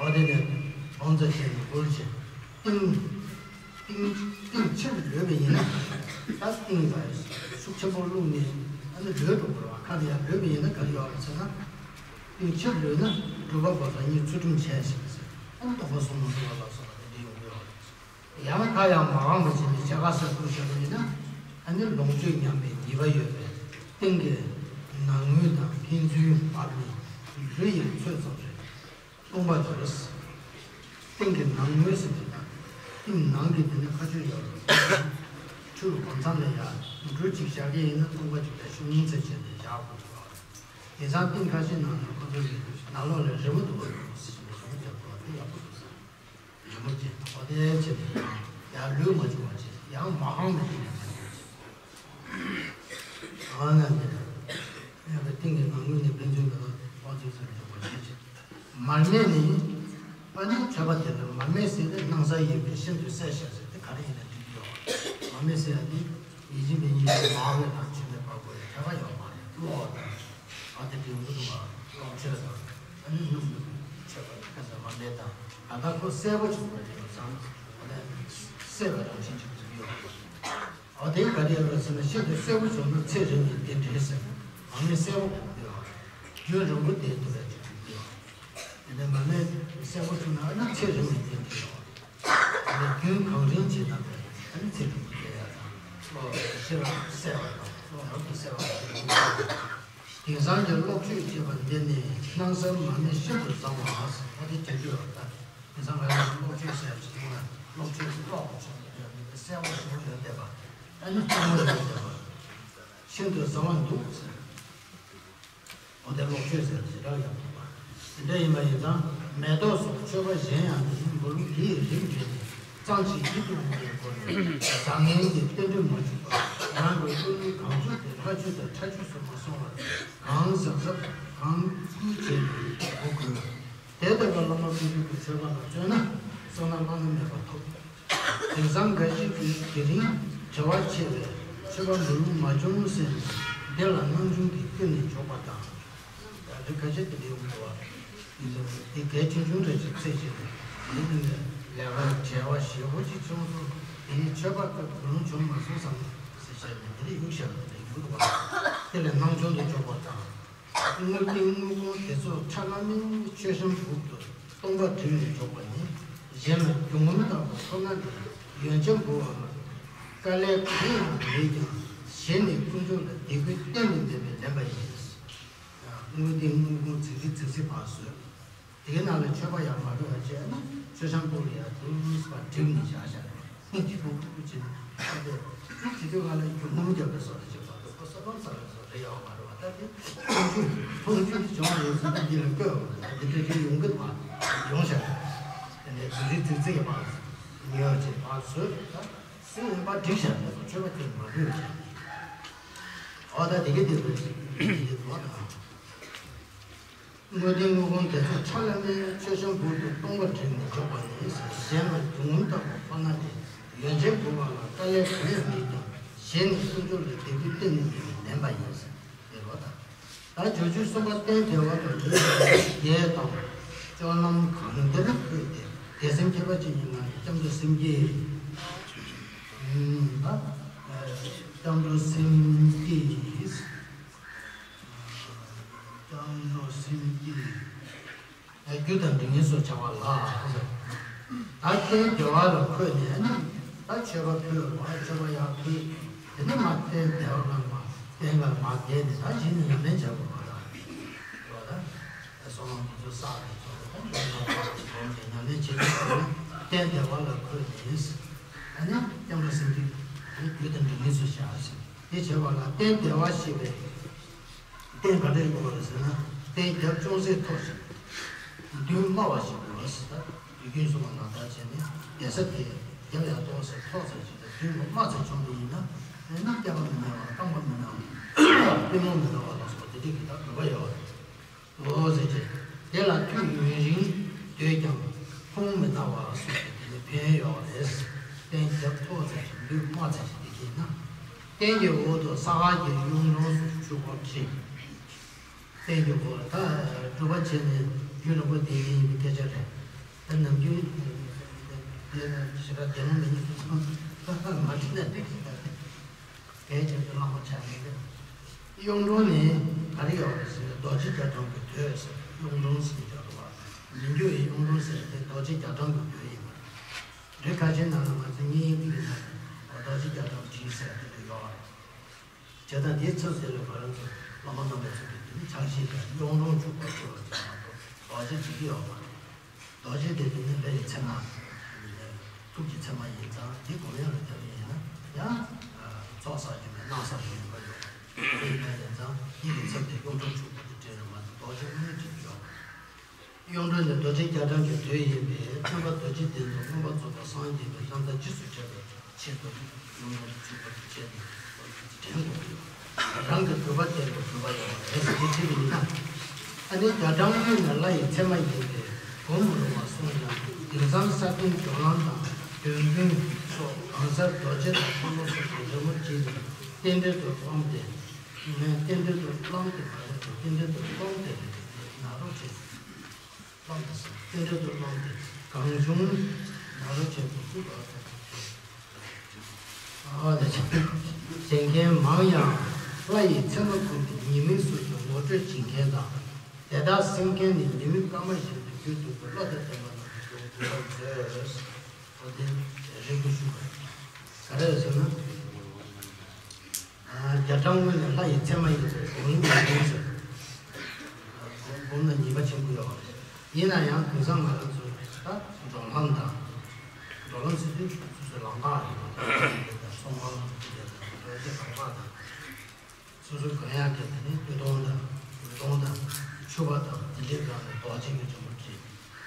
འོ་དེ་ནས་བོངས་ཚ་བྱས་ནས་འབུལ་བྱས། ཏིང་ཏིང་ཏིང་ཕྱིར་ལོས་པ་ཡིན་ན། ད་ཏིང་ལ་ཤུགས་ཆེན་པོ་བླུགས་ནས་ཨ་ནི་ལོས་འགྲོ་དགོས་རེད་བ། ཁ་ལ་ཡར་ལོས་པ་ཡིན་ན་ག་རེ་ཡོད་རེད་ཟེར་ན། ཏིང་ཕྱིར་ལོས་ན་སྒྲུབ་པ་པོ་རང་ཉིད་ཚུལ་ཁྲིམས་འཆལ་ཞིང་ཟེར། ཨ་ནི་རྟོགས་པ་སོར་མོ་འཁྲུལ་བ་ལ་སོགས་པ་དེ་འདྲ་ཡོང་གི་ཡོད་རེད། ཡང་ཁ་ཡང་མ་འོངས་པ་བྱས་ནས་བྱ་དཀའ་སེལ་དུ་བཞག་པ་ཡིན་ན། ཨ་ནི་ལོངས་སྤྱོད་ཉམས་པའི་ཉེས་པ་ཡོད་པས་ཏིང་གི་ནང་ངོས་དང་ཕན་ཚུན་བར་ནི་འབྲུ་ཡི་ཚོད་ཙམ་རེ་སྟོང་པར་འགྱུར། ཏིང་གི་ནང་ངོས་ཟེར་དེ་དང་། ཏིང་ནང་གི་དེ་ནི་ཁ་ཆུ་ཡོད་རེད། ཆུ་སྒོ་མཚམས་ལ་ཡང་འབྲུ་གཅིག་བཞག་གི་ཡིན་ན་སྟོང་པར་འགྱུར་བའི་ཤུགས་ངན་ཚད་བྱས་ནས་བཞག་དགོས་ཀྱི་ཡོད་རེད། དེང་སང་ཏིང་ཁ་ཤས་ནང་ན་ཁོ་ཚོ་གི་ནང་ལོགས་ལ་རི་མོ་འདུག་པ་ཟེར་ནས་རི་མོ་རྒྱབ་དགོས་པ་དེ་ཡག་པོ་འདུག་ཟེར། རི་མོ་བྱས་ཨོ་དེ་བྱས་ནས་ཡང་ལུས་མ་བྱུང་བ་བྱས་ཡང་མ་ཧང་མི་བྱུང་བ་བྱས། ཨ་ན་དེ་ཡང་ཏིང་གི་ནང་ངོས་ནས་ཕན་ཚུན་གྱི་དབང་ཚུལ་ཚུལ་འཇོག་པ་བྱས་བྱས། མར་མེ་ནི་ཨ་ནི་མཆོད་པ་དེ་ལ་མར་མེ་ཟེར་ཏེ་སྣང་ས་ཡོད་པས་ཤིན་ཏུ་གསལ་ཤིང་ཟེར་ཏེ་ག་རེ་ཡིན་ན་འགྲིག་གི་ཡོད། མར་མེ་ཟེར་ཡ་དེ་ཡིན་གཅིག་མིན་གཉིས་ཀྱི་མར་བའི་ནང་ཆུ་མེ་ཕབ་དགོས་ཡ་ཁྱད་པར་ཡོད་མ་རེད། གློག་དང་། དེ་འདྲའི་འདུག་པ། སློབ་ཆོས་དང་ཨ་ནི་སྣུམ་དང་མཆོད་པ་དང་ཁ་ཟས་མ་འདྲེས་དང་། ད་ལྟ་ཁོ་གསལ་པོ་བྱུང་བ་རེད་བསམ། ཨ་ནི་གསལ་བའི་རང་བཞིན་ཅིག་ཡོད་པ། འོ་དེ་ག་རེ་ཡོད་རེད་ཟེར་ན། ཤིན་ཏུ་གསལ་པོ་བྱུང་ན་ཚེ་རིང་བའི་རྟེན་འབྲེལ་ཟེར། མ་ཎི་གསལ་པོ་གོ་གི་ཡོད་རེད། རྒྱུན་རིང་པོ་བསྡད་ཐུབ་པའི་ཅིག་ཡོད་རེད། དེ་ནས་མ་ཎི་གསལ་པོ་བྱུང་ན་ཨ་ནི་ཚེ་རིང་བའི་རྟེན་འབྲེལ་ཡོད་རེད། ཨ་ནི་རྒྱུན་གང་རིང་བྱས་ན་ཨ་ནི་ཚེ་རིང་པོ་བསྡད་ཡག་དང་། བློ་ཤེས་རབ་གསལ་བ་དང་བློ་རབ་ཏུ་གསལ་བ་དང་། དེང་སང་གི་སློབ་དཔྱོད་ཅེས་པ་འདི་ནི་སྣང་གསལ་མ་ཎི་ཤིན་ཏུ་བཟང་བ། ཨ་དེ་དྲན་རྒྱུ་ཡོད་རེད། དེང་སང་ང་རང་སློབ་དཔྱོད་ཟེར་ཡག་ཅིག་ཡོང་ན་སློབ་དཔྱོད་ཀློག་དགོས་བྱུང་ཡོད་མེད་གསལ་པོ་ཞིག་ཡོད་བསྡད་པ། ཨ་ནི་གཙང་མ་ཡོད་བསྡད་པ། ཤིན་ཏུ་བཟང་བ་འདུག་ཟེར། འོ་དེ་སློབ་དཔྱོད་ཟེར་ཞེ་དྲག་ཡག་པོ་འདུག་པ། དེ་འདྲ་ཡིན་པ་ཡིན་ཙང་མེ་ཏོག་སོགས་མཆོད་པ་གཞན་ཡང་ནི་འབུལ་ལོ་འདི་ཡི་རིམ་བརྒྱུད་ནས་གཙང་ཞིང་ཡིད་དུ་འོང་བའི་སྒོ་ནས་བཟང་ངན་གྱི་རྟེན་འབྲེལ་མ་འཆུགས་པར་རང་གི་བློ་ཡུལ་གང་བྱུང་དུ་ལྷ་ཆོས་དང་ཁྲ་ཆོས་སུ་མ་སོང་བར་གང་ཟབ་ཟབ་གང་བསྐུལ་བྱས་ནས་འབུལ་དགོས། དེ་ལྟ་བུའི་བླ་མ་དཀོན་མཆོག་གི་མཆོད་པ་ལ་བརྩོན་ན་བསོད་ནམས་བླ་ན་མེད་པ་ཐོབ། དེང་སང་འགའ་ཞིག་གིས་དེ་རིང་བྲེལ་བ་ཆེ་བས་མཆོད་པ་འབུལ་ལོང་མ་བྱུང་ཟེར་ནས་འདི་ལ་སྣང་ཆུང་གིས་ཀུན་ནས་འཇོག་པ་དང་། ཡང་འདི་འགའ་ཞིག་དེ་འདྲའི་ཡོང་གི་འདུག་པ། འདི་གལ་ཆེ་ཆུང་འདྲ་ཞིག་ཚད་ཅིག་ནས་འདི་ནི་ལས་ཀ་བྲེལ་བ་ཞེ་པོ་ཅིག་བྱུང་སོང་། དེ་ནི་མཆོད་པ་ཀུན་འབུལ་ལོང་བྱུང་མ་སོང་བསམ་ཟེར་བྱས་ནས་འདི་འདྲའི་ཡུག་བཞག་པ་དེ་འདྲ་ཡོང་གི་འདུག་པ། དེ་ལ་སྣང་ཆུང་དུ་འཇོག་པ་དང་། དངོས་འདི་དངོས་ཀུན་དེ་ཚོ་ཁྲ་ལམ་མེ་མཆོད་བཤམས་སྦུག་ཏུ་སྟོང་པར་བསྒྲིགས་ནས་འཇོག་པ་ནི། གཞན་ལ་རྒྱུ་ངོམ་ལྟ་བུ་ཁོ་ན་ལས་ཡོན་ཆབ་འབུལ་བ་ལ་དཀའ་ལས་གང་ཡང་མེད་ཀྱང་། གཞན་ནི་དཀོན་མཆོག་ལ་དད་གུས་གཏན་ནས་མེད་པའི་ལེན་པ་ཡིན། དངོས་འདི་དངོས་ཀུན་རྫིག་རྫིག་རྫིག་རྫིག་ཕར་བཟོས། དེའི་ནང་ལ་མཆོད་པ་ཡང་མ་འབུལ་བ་བྱས་ན་མཆོད་བཤམས་སྦུག་ལ་ཡང་དུས་སུ་བསྒྲིགས་ནས་བཞག་བཞག་རེད། སྙིང་རྗེ་སྤུ་གུ་བྱས་ནས་ཨ་ལས་ཨ་དེ་དུས་ང་ལ་རྒྱུ་ངོམ་རྒྱག་པའི་བཟོ་འདྲ་ཅིག་མ་གཏོགས་ཁོ་བསོད་ནམས་བསགས་པའི་བཟོ་འདྲ་ཡོད་མ་རེད་པ། ད་དེ་མཐོང་ཆོས་མཐོང་ཆོས་དེ་བྱུང་བ་ཡིན་ཟེར་ན་འདི་ལ་བཀོད་པ་རེད། ད་དེ་འདྲ་ཅིག་ཡོང་གི་འདུག་པ། ཡོང་བཞག་རེད། དེ་ནས་དུས་ཚིགས་ཚིགས་ཚིགས་ཡིན་པ་ཉོས་བྱས་པ་བཟོས་ད་སུ་ཡིན་པ་བསྒྲིགས་བཞག་རེད། མཆོད་པ་དེ་མ་འབུལ་བྱས་ནས་ཨོ་ད་དེ་གི་དེ་འདྲ་ཅིག་ཡིན་གི་འདུག་པ། ད། དངོས་འདི་དངོས་ཀུན་དེ་ཚོ་ཁྲ་ལམ་མེ་མཆོད་བཤམས་སྦུག་ཏུ་སྟོང་པར་བསྒྲིགས་ནས་འཇོག་པ་ནི། གཞན་ལ་རྒྱུ་ངོམ་ལྟ་བུ་ཁོ་ན་སྟེ། ཡོན་ཆབ་འབུལ་བ་ལ་དཀའ་ལས་གང་ཡང་མེད་ཀྱང་། གཞན་ནི་དཀོན་མཆོག་ལ་དད་གུས་གཏན་ནས་མེད་པའི་ལེན་པ་ཡིན། དེ་ལོ་ད། ད་སྦྱོར་བཅུ་གསུམ་པ་སྟན་བདེ་བ་ལ་ལུས་པའི་རྒྱས་དང་། སྤྱོད་ལམ་གང་འདིར་འཁོད་དེ། དད་སེམས་ཁྱད་པར་ཅན་གྱི་ངང་ནས་སྐྱབས་འགྲོ་སེམས་བསྐྱེད། ད། སྐྱབས་འགྲོ་སེམས་བསྐྱེད། སྐྱབས་འགྲོ་སེམས་བསྐྱེད། རྒྱུ་དང་འབྲས་གཉེན་སོགས་བྱ་བ་ལ། ད་སྟན་བདེ་བ་ལ་འཁོད་ནས་ནི་ད་མཆོད་པ་ཕུལ་བ། མཆོད་པ་ཡར་ཕུལ། དེ་ནས་མར་སྟན་བདེ་བ་ལ་མར་སྟན་ལ་མར་བསྡད་ནས་ད་གཞི་ནས་ཉམས་ལེན་བྱ་དགོས་པ་ལ། རེད་བ་ད། བསོད་ནམས་དེ་ཚོ་བསགས་ནས་ཚོགས་ལ་ད་ཉམས་ལེན་བྱེད་དགོས་ནས་ཉམས་ལེན་བྱེད་དགོས་ནས་སྟན་བདེ་བ་ལ་འཁོད་ནས། ཨ་ནི་སྐྱབས་འགྲོ་སེམས་བསྐྱེད་ནི་རྒྱུ་དང་འབྲས་གཉེན་སོགས་བྱ་ཟེར། དེ་བྱེད་པ་ལ་སྟན་བདེ་བ་ཞེས་པའི། སྟན་ག་འདྲ་ཡོད་རེད་ཟེར་ན། སྟན་རྒྱབ་ཅུང་ཟད་མཐོ་ཞིང་། མདུན་དམའ་བ་ཞིག་དགོས་ཟེར། ད་དུས་རྒྱུན་གསུངས་པ་ནང་ལྟར་བྱས་ནས་གདན་ས་དེ་རྒྱབ་ཡར་ཏོག་ཙམ་མཐོ་ཙམ་ཞིག་དང་མདུན་དམའ་ཙམ་བྱུང་བ་ཡིན་ན། དེ་ན་སྐྱ་པ་མི་གནང་བ། རྐང་པ་མི་གནང་བ། པུས་མོ་མི་གནང་བ་ལ་སོགས་དེ་འདྲའི་གི་ད་དགོས་པ་ཡོད་རེད། འོ་ཟེར་གྱི། དེ་ལ་དུས་ཡུན་རིང་སྡོད་ཀྱང་ཁུངས་མི་གཏོགས་པ་སོགས་ཀྱི་དེ་ནི་ཕན་ཡོད་རེད། སྟན་རྒྱབ་མཐོ་ཙམ་ཞིག་མདུན་དམའ་ཙམ་ཞིག་དེ་གྱིས་ན། སྟན་གྱི་འོག་ཏུ་ས་ག་གི་གཡུང་དྲུང་སུ་བཅུག་པར་བྱེད། སྟན་གྱི་འོག་ལ་ད་སྒྲུབ་པ་བྱས་ནས་རྒྱུན་རིང་པོ་བསྡད་ཀྱི་ཡིན་པའི་སྐད་ཆ་རེད། ད་ནམ་རྒྱུན་དེ་ཞེ་དྲག་བདེ་མོ་མི་ཉན་དུས་ཙམ་མ་བྲིས་ན་འགྲིག་གི་ད། གལ་ཆེ་ཤོས་བླང་བ་བྱ་ངེས་རེད། གཡུང་དྲུང་ནི་ག་རེ་ཡོད་རེད་ཟེར་ན། རྡོ་རྗེ་རྒྱ་གྲམ་གྱི་མདོས་ཟེར། གཡུང་དྲུང་ཟེར་ཡོད་རེད་བ། མི་འགྱུར་བའི་གཡུང་དྲུང་ཟེར་དེ་རྡོ་རྗེ་རྒྱ་གྲམ་གྱི་མདོས་ཡིན་པ་རེད། འགྲེལ་ཁ་ཤས་ནང་ལ་ང་ཚོ་དབྱིན་ཡིག་འདི་གི་ནང་ལ་རྡོ་རྗེ་རྒྱ་གྲམ་བྲིས་ཟེར་དེ་འདྲ་ཡོད་རེད། བྱས་ཙང་དེའི་ཚུལ་དེ་ལ་ང་རང་ཚོ་བླ་མ་རྣམ་པ་ཚོ་གིས་དེ་ནི་ཕྱག་བཞེས་དང་གཡུང་དྲུང་བཅུག་པར་བྱེད་པ་ཙམ་མ་གཏོགས་རྡོ་རྗེ་བྲི་གི་ཡོད་མ་རེད། རྡོ་རྗེ་དེ་དེ་ནི་ལྷ་ཡི་མཚན་མ། ཐུགས་ཀྱི་མཚན་མ་ཡིན་ཙང་དེ་སྒོམ་ཡག་ལ་བརྒྱབ་པ་ཡིན་ན་ཡང་ཚོགས་བསགས་རྒྱུ་མེད། སྣང་བསགས་རྒྱུ་མེད་པ་ཡོད། དེ་ཡིན་པ་ཡིན་ཙང་དེ་ཡི་མཚན་དེ་གཡུང་དྲུང་བཅུག་པ་དེ་བྲིས་ནས་མ་གཏོགས་རྡོ་རྗེ་དངོས་གནས་བྲིས་ཀྱི་ཡོད་མ་རེད། གཡུང་དྲུང་ནི་རྡོ་རྗེ་རྒྱ་གྲམ་གྱི་མདོས་ཡིན་པས་སྟོན་པ་རྡོ་རྗེ་གདན་དུ་མངོན་པར་རྫོགས་པར་སངས་རྒྱས་པའི་རྣམ་ཐར་རྗེས་སུ་དྲན་པའི་ཆེད་དུ་གཡུང་དྲུང་བཅུག་པ་དེ་བྱས་ཏེ་དྲན་དགོས་ཀྱི་ཡོད། རང་གི་དགོས་པ་བསྟན་པའི་དགོས་པ་ཡོད་པ་རེད་ཟེར་དེ་བྲིས་པ་ཡིན་ན། ཨ་ནི་རྒྱ་གྲམ་དངོས་ནི་ལྷ་ཡི་མཚན་མ་ཡིན་པས་སྒོམ་རུང་བར་གསུངས་ཀྱང་དེང་སང་ས་སྟེང་སྦྱོར་ལམ་དང་འདོན་ཀུན་སོགས་གང་སར་རྡོ་རྗེ་དང་འཁོར་ལོ་སོགས་ཀྱི་རི་མོ་བྲིས་ནས་རྟེན་འབྲེལ་དུ་བསྒོམས་ཏེ། ངས་རྟེན་འབྲེལ་དུ་བླངས་ཏེ་མ་རེད་དོ། རྟེན་འབྲེལ་དུ་བླངས་ཏེ་རེད་དེ་ན་རོ་བྱེད། བླངས་ཏེ་ཟེར། རྟེན་འབྲེལ་དུ་བླངས་ཏེ་གང་བྱུང་ན་རོ་བྱེད་དུ་བཅུག་པ་དང་། ཨ་ལས། བྱེད་མཁན་མང་ཡང་ལྷ་ཡི་མཚན་མ་ཀུན་ཏུ་ཉེས་དམིགས་སོགས་ཀྱི་ངོ་སྤྲོད་བྱེད་མཁན་དང་། དེ་དག་སེལ་མཁན་ནི་ཉེས་དམིགས་སྐར་མ་བཞིན་དུ་རྒྱུད་སྟོན་པའི་བློ་དང་ལྡན་པ་རྣམས་ཀྱི་གོ་འཕང་མཛོད། འོ་དེ་རེ་སྐུལ་ཞུ་བ། ག་རེ་ཟེར་ན། རྒྱ་གྲམ་ངོས་ནས་ལྷ་ཡི་མཚན་མ་ཡིན་པའི་སྒོམ་ཡིན་ཟེར། སྒོམ་ན་ཉེས་པ་ཆེན་པོ་ཡོད་རེད། ཡིན་ན་ཡང་དེང་སང་ང་རང་ཚོ་ད་འགྲོ་ལམ་དང་། འགྲོ་ལམ་ཟེར་དུས་སོ་སོའི་ལམ་ཁ་ཡིན་པ་དང་། ཚོང་ཁང་དང་། སོ་སོའི་གང་ཁག་དང་། སོ་སོའི་གང་ཡག་གི་དེ་ནི་སྟོད་ཐུང་དང་། འོད་སྟོང་དང་། ཕྱུ་པ་དང་། དེ་འདྲའི་སྒང་ནས་རྡོ་རྗེ་གི་ཆུ་བུར་བྲིས།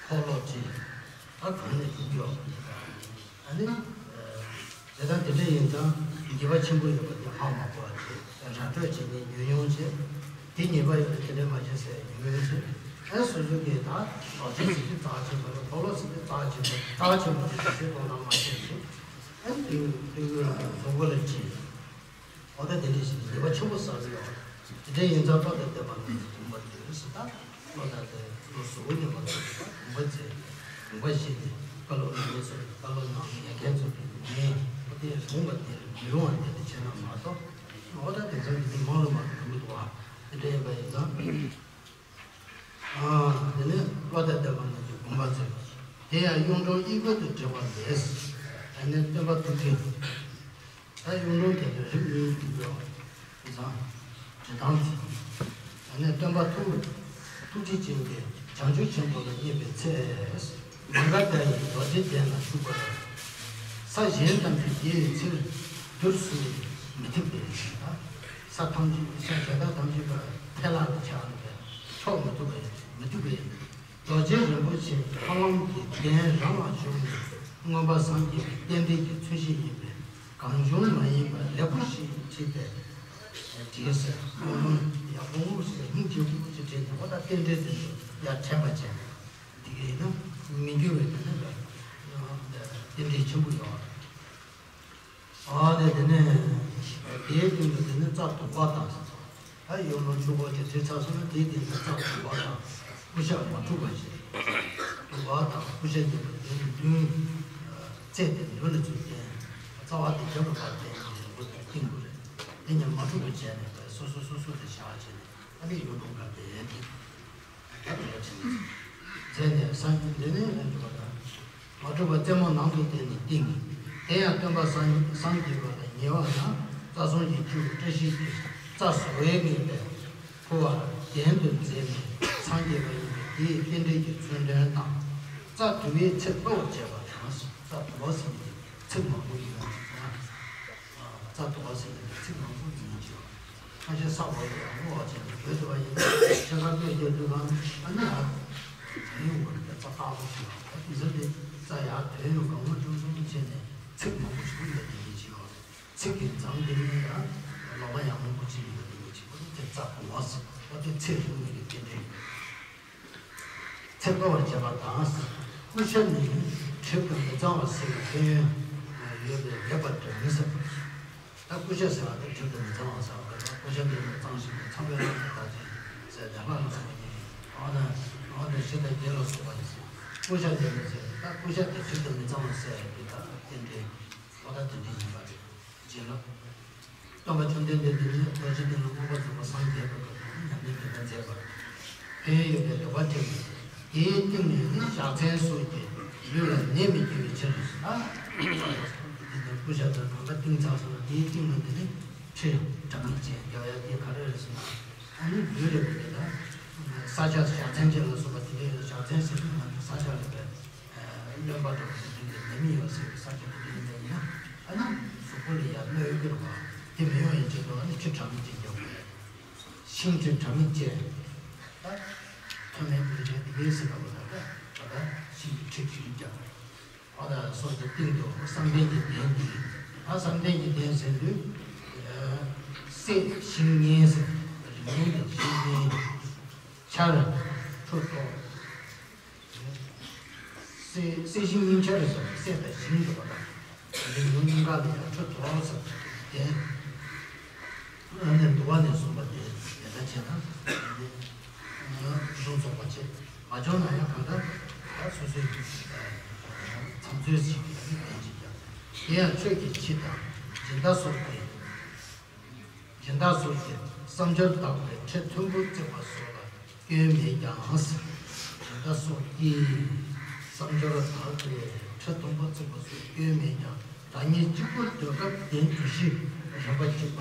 འཁོར་ལོ་བྲིས། ད་གང་ནས་བྲིས་ཀྱི་ཡོད་པ་དེ་དང་། ཨ་ནི། དེ་ལྟར་དེ་འདྲ་ཡིན་ཙང་ཉེས་པ་ཆེན་པོ་ཡོད་པ་དེ་ཧ་མ་གོ་བ་བྱེད། ར་སྤྲོད་བྱེད་མཁན་ཉུང་ཉུང་བྱེད། དེ་ཉེས་པ་ཡོད་པ་དེ་འདྲ་མ་བྱེད་ཟེར་ཉུང་ཉུང་བྱེད། ཨ་སོ་སོ་གིས་ད་རྡོ་རྗེ་ཟེར་དུས་རྩ་ཆེན་པོ་རེད། འཁོར་ལོ་ཟེར་དུས་རྩ་ཆེན་པོ་རེད། རྩ་ཆེན་པོ་དེ་ཞིག་གཏོང་ན་མ་བྱེད་ཅིག་ཨ་དུས་དུས་རྫོང་པོ་ལ་བྲིས། འོ་ད་དེ་འདྲ་ཞིག་ཉེས་པ་ཆེན་པོ་བསགས་ཀྱི་ཡོད། དེ་འདྲ་ཡིན་ཙང་བློ་དང་ལྡན་པ་རྣམས་ཀྱིས་སྒོམ་པར་འདོད་ཟེར། ད་བློ་དང་ལྡན་བློ་གཟུ་བོ་ཉམས་པ་ཚོས་ད་སྒོམ་པ་མཛད། སྒོམ་པ་བཞེས་ནས་བཀའ་སློབ་གནང་མཁན་ཚོ་བཀའ་སློབ་གནང་ཉན་མཁན་ཚོ་གི་ཉན། འོ་དེ་སྒོམ་པ་དེ་མི་རུང་བ་དེ་དེ་བྱས་ན་མ་གཏོགས། འོ་ད་དེང་སང་དེ་འདྲའི་མང་རུ་མང་རུ་འགྲོ་གི་འདུག་བ། དེ་འདྲ་ཡིན་པ་ཡིན་ཙང་། ཨ། དེ་ནས་བློ་དང་ལྡན་པ་རྣམས་ཀྱིས་སྒོམ་པར་མཛད། དེ་ཡང་གཡུང་དྲུང་དབྱུག་པ་དང་འབྲེལ་བ་ལས། ཨ་ནི་སྟོན་པ་ཐུགས་རྗེ། ད་གཡུང་དྲུང་དེ་ལ་རིམ་གཉིས་ཀྱི་འབྲེལ་བ། དེང་སང་། འབྲེལ་སྟངས་དེ། ཨ་ནི་སྟོན་པ་ཐུགས། ཐུགས་རྗེ་ཅན་གྱི་བྱང་ཆུབ་ཆེན་པོ་ལ་བརྙེས་པའི་ཚེ། མ་ག་དྷ་ཡི་རྡོ་རྗེ་གདན་ལ་བཞུགས་པ་རེད། ས་གཞན་ཐམས་ཅད་དེའི་ཚེ་བསྡུར་ཟིན་ནས་མི་ཐུབ་པས། ས་ཐམས་ཅད་ས་གཞན་དག་ཐམས་ཅད་པ་ཕལ་ལ་ཆགས་ནས་ཕྱོགས་མི་ཐུབ་པས་མི་ཐུབ་པས། རྡོ་རྗེ་རིན་པོ་ཆེ་ཐར་ལམ་གྱི་གདན་རང་ལ་བཞུགས་ནས་མངོན་པར་སངས་རྒྱས་པའི་རྟེན་འབྲེལ་གྱི་མཚོན་བྱེད་ཡིན་པས་གང་བྱུང་མ་ཡིན་པར་ལེགས་པོ་ཞིག་བྲིས་ཏེ། བྲིས་ཟེར། ཡག་པོ་ཞིག་སྙིང་རྗེ་པོ་ཞིག་བྲིས་ནས་འོ་ད་རྟེན་འབྲེལ་དེ་ཚོ་ཡར་དྲན་པ་བྱས། དེ་གས་ཡིན་ན་མི་འགྱུར་བའི་དེ་ནི་རྟེན་འབྲེལ་ཆེན་པོ་ཡོད། ཨ་ནི་དེ་ནས་དེའི་སྟེང་དུ་དེ་ནི་རྩ་བདུག་པ་དང་། ད་ཡོད་ལོ་ཆུ་བོ་དེ་དེ་ཚར་སོང་ན་དེའི་སྟེང་དུ་རྩ་བདུག་པ་དང་། ཀུ་ཤ་མ་འཁྲུགས་པ་ཞིག་བདུག་པ་དང་ཀུ་ཤ་གཉིས་པོ་དེ་ནི་མདུན། རྩེ་དེ་མདུན་ལ་ཚུར་བསྟན། རྩ་བ་དེ་རྒྱབ་ལ་ཕར་བསྟན་ནས་རིང་པོ་དེ་བསྟན་དགོས་རེད། དེ་གཉིས་མ་འཁྲུགས་པ་བྱས་ནས་སོ་སོ་སོ་སོ་དེ་བཞག་བྱས་ནས་ཨ་ནི་ཡོད་ལོ་འགའ་བསྟན་ཏེ། ད་དེ་འདྲ་བྱས་ནས། མཛད་ནས་སངས་རྒྱས་འདི་ནི་ལ་འགྲོ་བ་དང་། མ་འཁྲུགས་པ་རྩེ་མོ་ནང་དུ་བསྟན་ནས་བསྟིམ། དེ་ཡང་སྟོན་པ་སངས་སངས་རྒྱས་པ་ལ་ཉེ་བ་དང་རྩ་གསུམ་གྱི་བཅུད་བཀྲ་ཤིས་ཀྱི་རྩ་བཟོ་བའི་ངེས་པས་ཕུལ་བ་གདན་དུ་མཛད་ནས་སངས་རྒྱས་པ་ཡིན་པས་དེའི་རྟེན་འབྲེལ་གྱི་མཚོན་དོན་དང་། རྩ་བསྡུ་བའི་ཚིག་གློ་བར་བྱས་པ་དང་། རྩ་བསྡུ་བ་ཟེར་ནས་ཚིག་མང་པོ་ཡོད་པ་དང་། རྩ་བསྡུ་བ་ཟེར་ནས་ཚིག་མང་པོ་ཡིན་གྱི། ཁ་ཤས་ས་འོག་ལ་ཡང་བསྔོ་བ་བྱས་ནས་བོད་དུ་བ་ཡིན་ན་ཆེ་ཁ་བསྟོད་རྒྱག་དུས་གང་ཨ་ནི་ཨ། དོན་ཡོད་པ་རེད། རྩ་དཀར་པོ་ཞིག་ཡོད་རེད། དེ་ཚོ་དེ་རྩ་ཡག་དོན་ཡོད་གང་མ་བྱུང་སོང་བྱས་ནས་ཚིག་མང་པོ་ཞིག་ཡོད་དེ་ཡིན་གྱི་ཡོད་རེད། ཚིག་གི་མཚམས་དེ་ནས་ཡང་ལོག་པ་ཡང་མང་པོ་ཅིག་ཡོད་དེ་ཡིན་གྱི་ཡོད་རེད། དེ་རྩ་དགུ་པ་ཟེར་བ་དེ་ཚིག་རིང་མོ་ཡི་རྟེན་འབྲེལ། ཚེ་བསྐལ་བར་བྱེད་པ་དང་། ཀུ་ཤ་ནི་གྲིབ་ཏུ་མི་གཙང་བ་སེལ་བའི་ཕན་ཡོན་ཡོད་པས་ལེགས་པར་དྲན་ཟེར། ད་ཀུ་ཤ་ཟེར་བ་དེ་གྲིབ་ཏུ་མི་གཙང་བ་ཟེར་བ་རེད། ཀུ་ཤ་འདི་ནི་གཙང་ཞིང་གཙང་བའི་ལྷ་ལ་བདག་ཅེས་ཟེར་ཏེ་ལྷ་ལ་སོགས་པ་ཉིད་ཀྱི་འོ་ན་འོ་ན་ཞི་དང་རྒྱས་ལ་སོགས་པ་ཡིན་ཟེར། ཀུ་ཤ་འདི་ནི་ཟེར་ད་ཀུ་ཤ་དེ་གྲིབ་ཏུ་མི་གཙང་བ་སེལ་བའི་ད་རྟེན་འབྲེལ་འོ་ད་དེ་འདྲ་ཡིན་པ་རེད། བྱིན་རླབས། སྟོན་པ་བཅོམ་ལྡན་འདས་འདི་ནི་རྡོ་རྗེ་གདན་ལ་མངོན་པར་རྫོགས་པར་སངས་རྒྱས་པའི་སྐབས་སུ་ཉམས་ལེན་མི་འདྲ་མཛད་པར་ཕན་ཡོན་ཡོད་པའི་ལེགས་པར་དྲན་ནས་དེའི་སྟེང་ནས་ནི་ཕྱག་མཚན་སོགས་ཀྱིས་ལུས་ལ་ནད་མི་སྐྱེ་བའི་ཕྱིར་ཨ། འདི་ནི་ཀུ་ཤ་དང་གང་ག་བཏིང་ཚར་སོང་ན་དེའི་སྟེང་ནས་འདི་ནི་ཁྲི་དྲ་མིག་ཅན་རྒྱག་ཡ་དེ་ག་རེ་རེད་ཟེར་ན། ཨ་ནི་ལུས་ལ་ཡོད་པའི་ད་ས་ཆ་ཕྱག་མཚན་ཅན་ལ་སོགས་པ་དེ་འདྲའི་ཕྱག་མཚན་ཟེར་དུས་ང་ཚོ་ས་ཆ་ལ་བས། རློན་པ་འདྲ་བོ་ཞིག་བྱུང་སྟེ་ནད་མི་ཡོང་སྲིད་པའི་ས་ཆ་དེ་འདྲ་ཡིན་པ་ཡིན་ན། ཨ་ནི་གཟུགས་པོ་ལ་ཡང་གནོད་ཡོད་ཀྱི་རེད་པ། དེ་མི་ཡོང་ཡིན་ཆེད་དུ་ཨ་ནི་ཁྲི་དྲ་མིག་ཅིག་རྒྱག་དགོས། ཤིང་ཁྲི་དྲ་མིག་ཅན། ད་མཐོ་དམན་པོ་ཅན་དེ་གའི་སྲིད་པ་པོ་ད་ལྟ་ད་ལྟ་ཤིང་གི་ཁྲི་ཅིག་རྒྱག་དགོས། ཨ་ད་སོགས་ཀྱི་སྟེང་དུ་བསམ་གཏན་གྱི་གདན་འདི། ཨ་བསམ་གཏན་གྱི་གདན་ཟེར་དུས། སྲད་ཞིང་མཉེན་ཟེར། རིགས་ལྔ་གི་ཞིང་མཉེན། ཆར་ཁྲོད་ཐོག་སྲད་སྲད་ཞིང་ཉིན་ཆར་རེད་ཟེར། སྲད་དང་ཞིང་འདྲ་བ་དང་། འདི་ཉུང་གཉིས་ཀ་ལ་ཡང་ཁྲོད་དུ་ཟེར་ཏེ། ཨ་ནི་འདུ་བ་ནས་བཟུང་ བྱུང་ན་ཡང་གང་ལྟར་ད་སོ་སོའི་ཚིག་མཛོད་ཅིག་གི་ནི་ལྡན་ཅིག་ཀྱང་། དེ་ཡང་ཆོས་ཀྱི་ཕྱི་དང་སྦྱིན་བདག་སོགས་ཀྱི། སྦྱིན་བདག་སོགས་ཀྱི་བསམ་སྦྱོར་དག་པའི་ཁྲི་མཐོན་པོ་བརྩིགས་པ་སོགས་ལ་སྐྱོན་མེད་ཀྱང་། སྦྱིན་བདག་སོགས་ཀྱི་བསམ་སྦྱོར་དག་པའི་ཁྲི་མཐོན་པོ་བརྩིགས་པ་སོགས་སྐྱོན་མེད་ཀྱང་། བདག་ཉིད་གཅིག་པུར་སྡོད་སྐབས་གདན་གྲུ་བཞི་རིམ་པ་གཅིག་པ་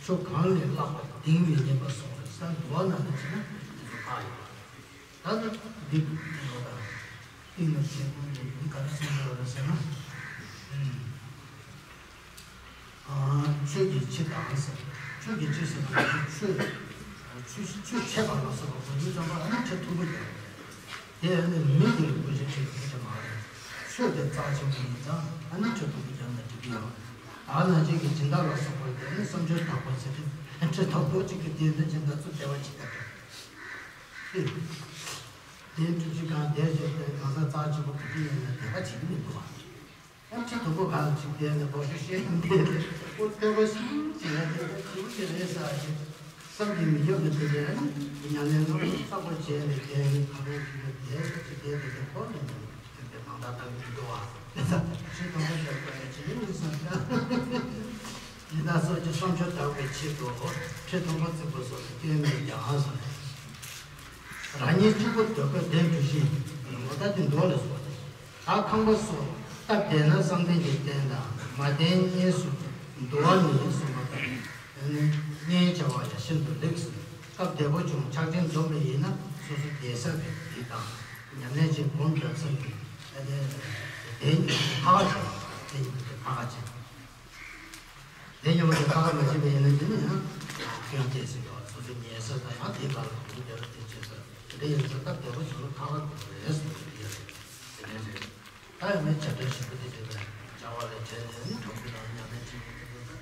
ཆུ་གང་ལས་བརླག་པ་གདེང་མི་ཉན་པ་སོགས་རེད་ས་འདུལ་བ་ནང་ལ་བྱས་ན་དེ་ཚོ་ཁག་ཡོད། ད་ནི་འདི་ཡོད་དང་། ཏིང་ངེ་འཛིན་ཀུན་ཏུ་འདི་ག་རེ་གསུངས་ཡོད་རེད་ཟེར་ན། ཨ། ཆོས་ཀྱི་ཕྱི་དང་ཟེར། ཆོས་ཀྱི་ཕྱི་ཟེར་ན་ཆོས། ཆོས་ཆོས་འཆད་པ་ལ་སོགས་པ་གོ་རྒྱུ་ཙམ་པ་ཨ་ནི་ཁྲི་མཐོན་པོ་རྒྱག་དགོས། དེ་ཨ་ནི་མི་དེ་ལ་གོ་རྒྱུ་ཆོས་ཀྱི་ཕྱི་མ་རེད། ཆོས་དེ་རྩ་ཆེན་པོ་ཡིན་ཙང་ཨ་ནི་ཁྲི་མཐོན་པོ་རྒྱག་ན་འགྲིག་གི་ཡོད། ད་ནང་བཞིན་གྱི་སྦྱིན་བདག་ལ་སོགས་པ་དེ་ནི་བསམ་སྦྱོར་དག་པ་ཟེར་ཏེ་ཁྲི་མཐོན་པོ་གཅིག་གི་སྟེང་དུ་སྦྱིན་བདག་ཚོ་བདེ་བ་ཅིག་ལྟ་དགོས། དེ་འགྲུབ་ཅི་གང་བསྡད་བྱས་ཏེ་གང་ཟག་རྩ་ཆེན་པོ་ག་དུས་ཡིན་ན་དད་པ་བྱེད་ཀྱི་མི་འདུག་བ། ཡང་ཁྲི་མཐོན་པོ་གང་ཅིག་བསྡད་ནས་སྒོར་གཞས་བཤད་ཡིན་དེ་ཨོ་ཐོས་པ་ཤིན་ཅི་ཡང་དེ་ལྟར་བྱེད་ཀྱི་རེད་ཟེར་ཞེས་བསམ་གྱིས་མི་ཁྱབ་པ་དེ་འདྲའི་ཉམས་ལེན་ལ་བསགས་པ་བྱས་ནས་བསྡད་ནས་ཁ་རོག་གི་བསྡད་ཅི་བསྡད་དེ་དེ་ཁོ་ནས་ནས་དེ་འདྲའི་མང་དག་བཏང་གི་འདུག་བ། དེ་ལྟར་ཁྲི་མཐོན་པོ་བཞག་པ་ནས་བྱེད་ཀྱི་མི་བསམ་ཀྱང་། ཡིན་ན་སོགས་ཀྱི་བསམ་སྦྱོར་དག་པའི་ཆེད་དུ་ཁྲི་མཐོན་པོ་བརྩིགས་པ་སོགས་ལ་སྐྱོན་མེད་ཀྱང་ཟེར། རང་ཉིད་གཅིག་པུ་སྡོད་སྐབས་གདན་གྲུ་བཞི་ངོ་ད་དེ་འདུལ་བ་ལ་སོགས་ཏེ། ད་ཁང་པ་སོགས་སྟབས་བདེ་ན་བསམ་གཏན་གྱི་རྟེན་དང་མ་བརྟན་གཉིས་སུ་འདུལ་བ་ནི་གསུངས་པ་ལྟར་གཉེན་བྱ་བ་ཡང་ཤིན་ཏུ་ལེགས་སོ། སྐབས་བདེ་པོ་བྱུང་ཕྱག་ཆེན་འཛོམས་པ་ཡིན་ན་སོ་སོ་བསྡད་ས་གི་དེ་དང་ཉམས་ལེན་བྱེད་སྒོམ་རྒྱག་ས་གི་དེ་ཁག་ཆེ་བ་དེ་ཡིན་པ་དེ་ཁག་ཆེ། དེ་ཉིན་མོ་དེ་ཁ་ཁ་མ་བྱེད་པ་ཡིན་ན་འདི་ནི་ཡང་ཁྱོད་བལྟས་ཟིན་ཡོད། སོ་སོའི་ཉལ་ས་དང་ཡང་དེའི་བར་ལ་གོང་རྒྱབ་ལ་དེ་བྱེད་ས་དེ་འདྲ་ཡིན་ཙང་སྟབས་བདེ་པོ་བྱུང་ན་ཁ་ཁ་དེ་རེད་ཟེར་ནས་དེ་རེད། དེ་འདྲ་རེད། ད་ཡང་མི་བྱ་བྲལ་ཞིག་པོ་དེ་དེ་བས་བྱ་བ་ལས་བྲལ་ནས་ནི་གྲོགས་པོ་དང་མཉམ་ལས་བྱེད་མི་ཐུབ་པ་དང་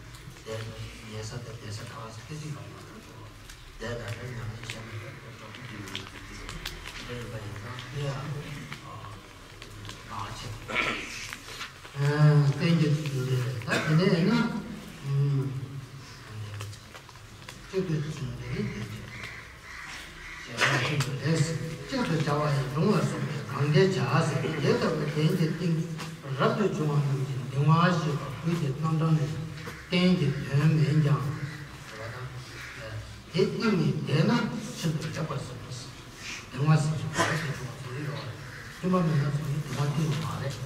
དེ་ཉལ་ས་དང་བསྡད་ས་ཁ་ཁ་སྐད་ཅིག་ཡོང་མ་ཐུབ་པ་དེ་ལ་ནི་མཉམ་ལས་བྱེད་མི་ཐུབ་པ་གྲོགས་པོ་དེ་ཡོང་མི་ཐུབ་དེ་རེད། དེ་འདྲ་ཡིན་པ་ཡིན་ཙང་དེ་ཡང་། རྟེན་གྱི་ཚུལ་ལས་ད་དེ་ནས་ནི། གཅིག་ཏུ་བྱུང་བའི་རྟེན་གྱི་བྱ་བ་གཅིག་ཏུ་རེད། གཅིག་ཏུ་བྱ་བ་ཡང་འབྱུང་བར་གསུངས་པས་གང་གལ་བྱ་ཟེར་དེ་ལྟ་བུའི་རྟེན་གྱི་སྟེང་རབ་ཏུ་བྱུང་བ་རྣམས་ཀྱི་གདིང་བ་ཞེས་པ་བོད་ཀྱི་རྣམ་གྲངས་ནི་རྟེན་གྱི་དོན་མིན་ཀྱང་། ཟེར་བ་དང་། དེ་གཏིང་ནས་བསྡད་ན་ཤིན་ཏུ་ལེགས་པར་གསུངས། གདིང་བ་ཟེར་གྱི་ག་རེ་ཟེར་བྱུང་བ་ཚོ་ཡོད་རེད། མཐུན་པ་མེད་ན་ཚོ་ཡི་གདིང་བ་གཏིང་རུ་མ་རེད།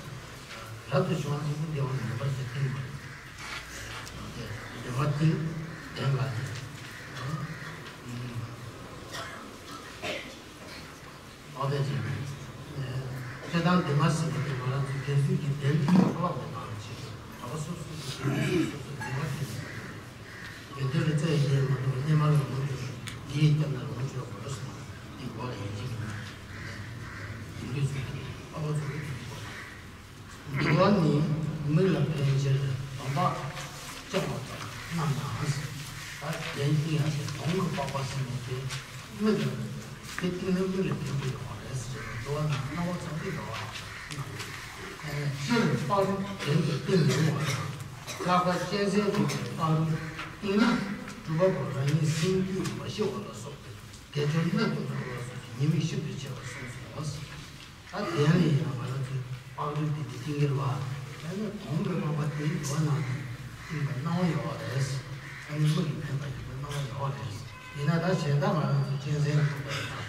རབ་ཏུ་བྱུང་བ་ཟེར་གྱི་གདིང་བ་མེད་པར་ཟེར་གཏིང་རུ་མ་རེད། གདིང་བ་གཏིང་ལྡན་པ་རེད། ཨོ་དེ་ཅི། སྤྱིར་བཏང་གདིང་བ་ཟེར་གྱི་དེ་ང་རང་ཚོ་རྒན་གསུམ་གྱི་གདན་ཐུན་ལ་ཕོག་པའི་ནང་ལ་བྱེད་དགོས། གྲྭ་པ་སོ་སོ་གི་གདན་ཐུན་སོ་སོ་གདིང་བ་གཏིང་རུ་མ་རེད། དགེ་འདུན་ལ་རྩ་ཡི་བསྡད་མ་གཏོགས་སྣེ་མར་ལོངས་སྤྱོད་ཡིད་སྐྱབས་ན་ལོངས་སྤྱོད་དགོས་ལ་སོང་། དེ་འགོག་ལ་ཡིན་གཅིག་ཡིན། དེ་འདྲའི་ཚུལ་དུ་ཨ་ཕོ་ཚོ་གི་དེ་འགོག་ལ། འདུལ་བ་ནི་མིག་ལ་ཕན་ཕྱིར་དམ་པ་བཅའ་བ་དང་རྣམ་སྣང་ཟེར། ད་གདན་གཏིང་ཡང་ཟེར་གདོང་གི་པགས་པ་ཟེར་ནས་དེ་མིག་ལ་དེ་གཏིང་ནི་མིག་ལ་ཕན་པོ་ཡོང་བ་རེད་ཟེར་ནས་འདུལ་བ་ནང་སྣང་བ་ཚང་གི་འདུལ་བ་རྣམས། སྤྱིར་སྤགས་རི་གདན་དུ་བཏིང་མི་རུང་བ་དང་། ལྷག་པར་གཅན་གཟན་གྱི་སྤགས་རི་བཏིང་ན་སྒྲུབ་པ་པོ་རང་ཉིད་སེམས་རྒྱུད་མ་ཞི་བ་ལ་སོགས་པའི་དགེ་སྦྱོར་སྣ་ཚོགས་འགྲུབ་པ་སོགས་ཀྱི་ཉེས་དམིགས་ཞིབ་ཏུ་དཔྱད་པར་གསུངས་སོ། ད་གདན་ལ་ཡིན་ན་ང་རང་ཚོས་སྤགས་རི་དེ་འདྲ་བཏིང་གི་རེད་བ། ཡང་ན་གདོང་གི་པགས་པ་དེ་འདུལ་བ་ནང་དུ་བཏིང་བ་སྣང་བ་ཡོད་རེད། ཨ་ནི་མིག་གི་ཕན་པ་ཡོད་པ་སྣང་བ་ཡོད་རེད། ཡིན་ན་ད་གཞན་དག་ང་རང་ཚོ་གཅན་གཟན་ཐུག་པ་དང་།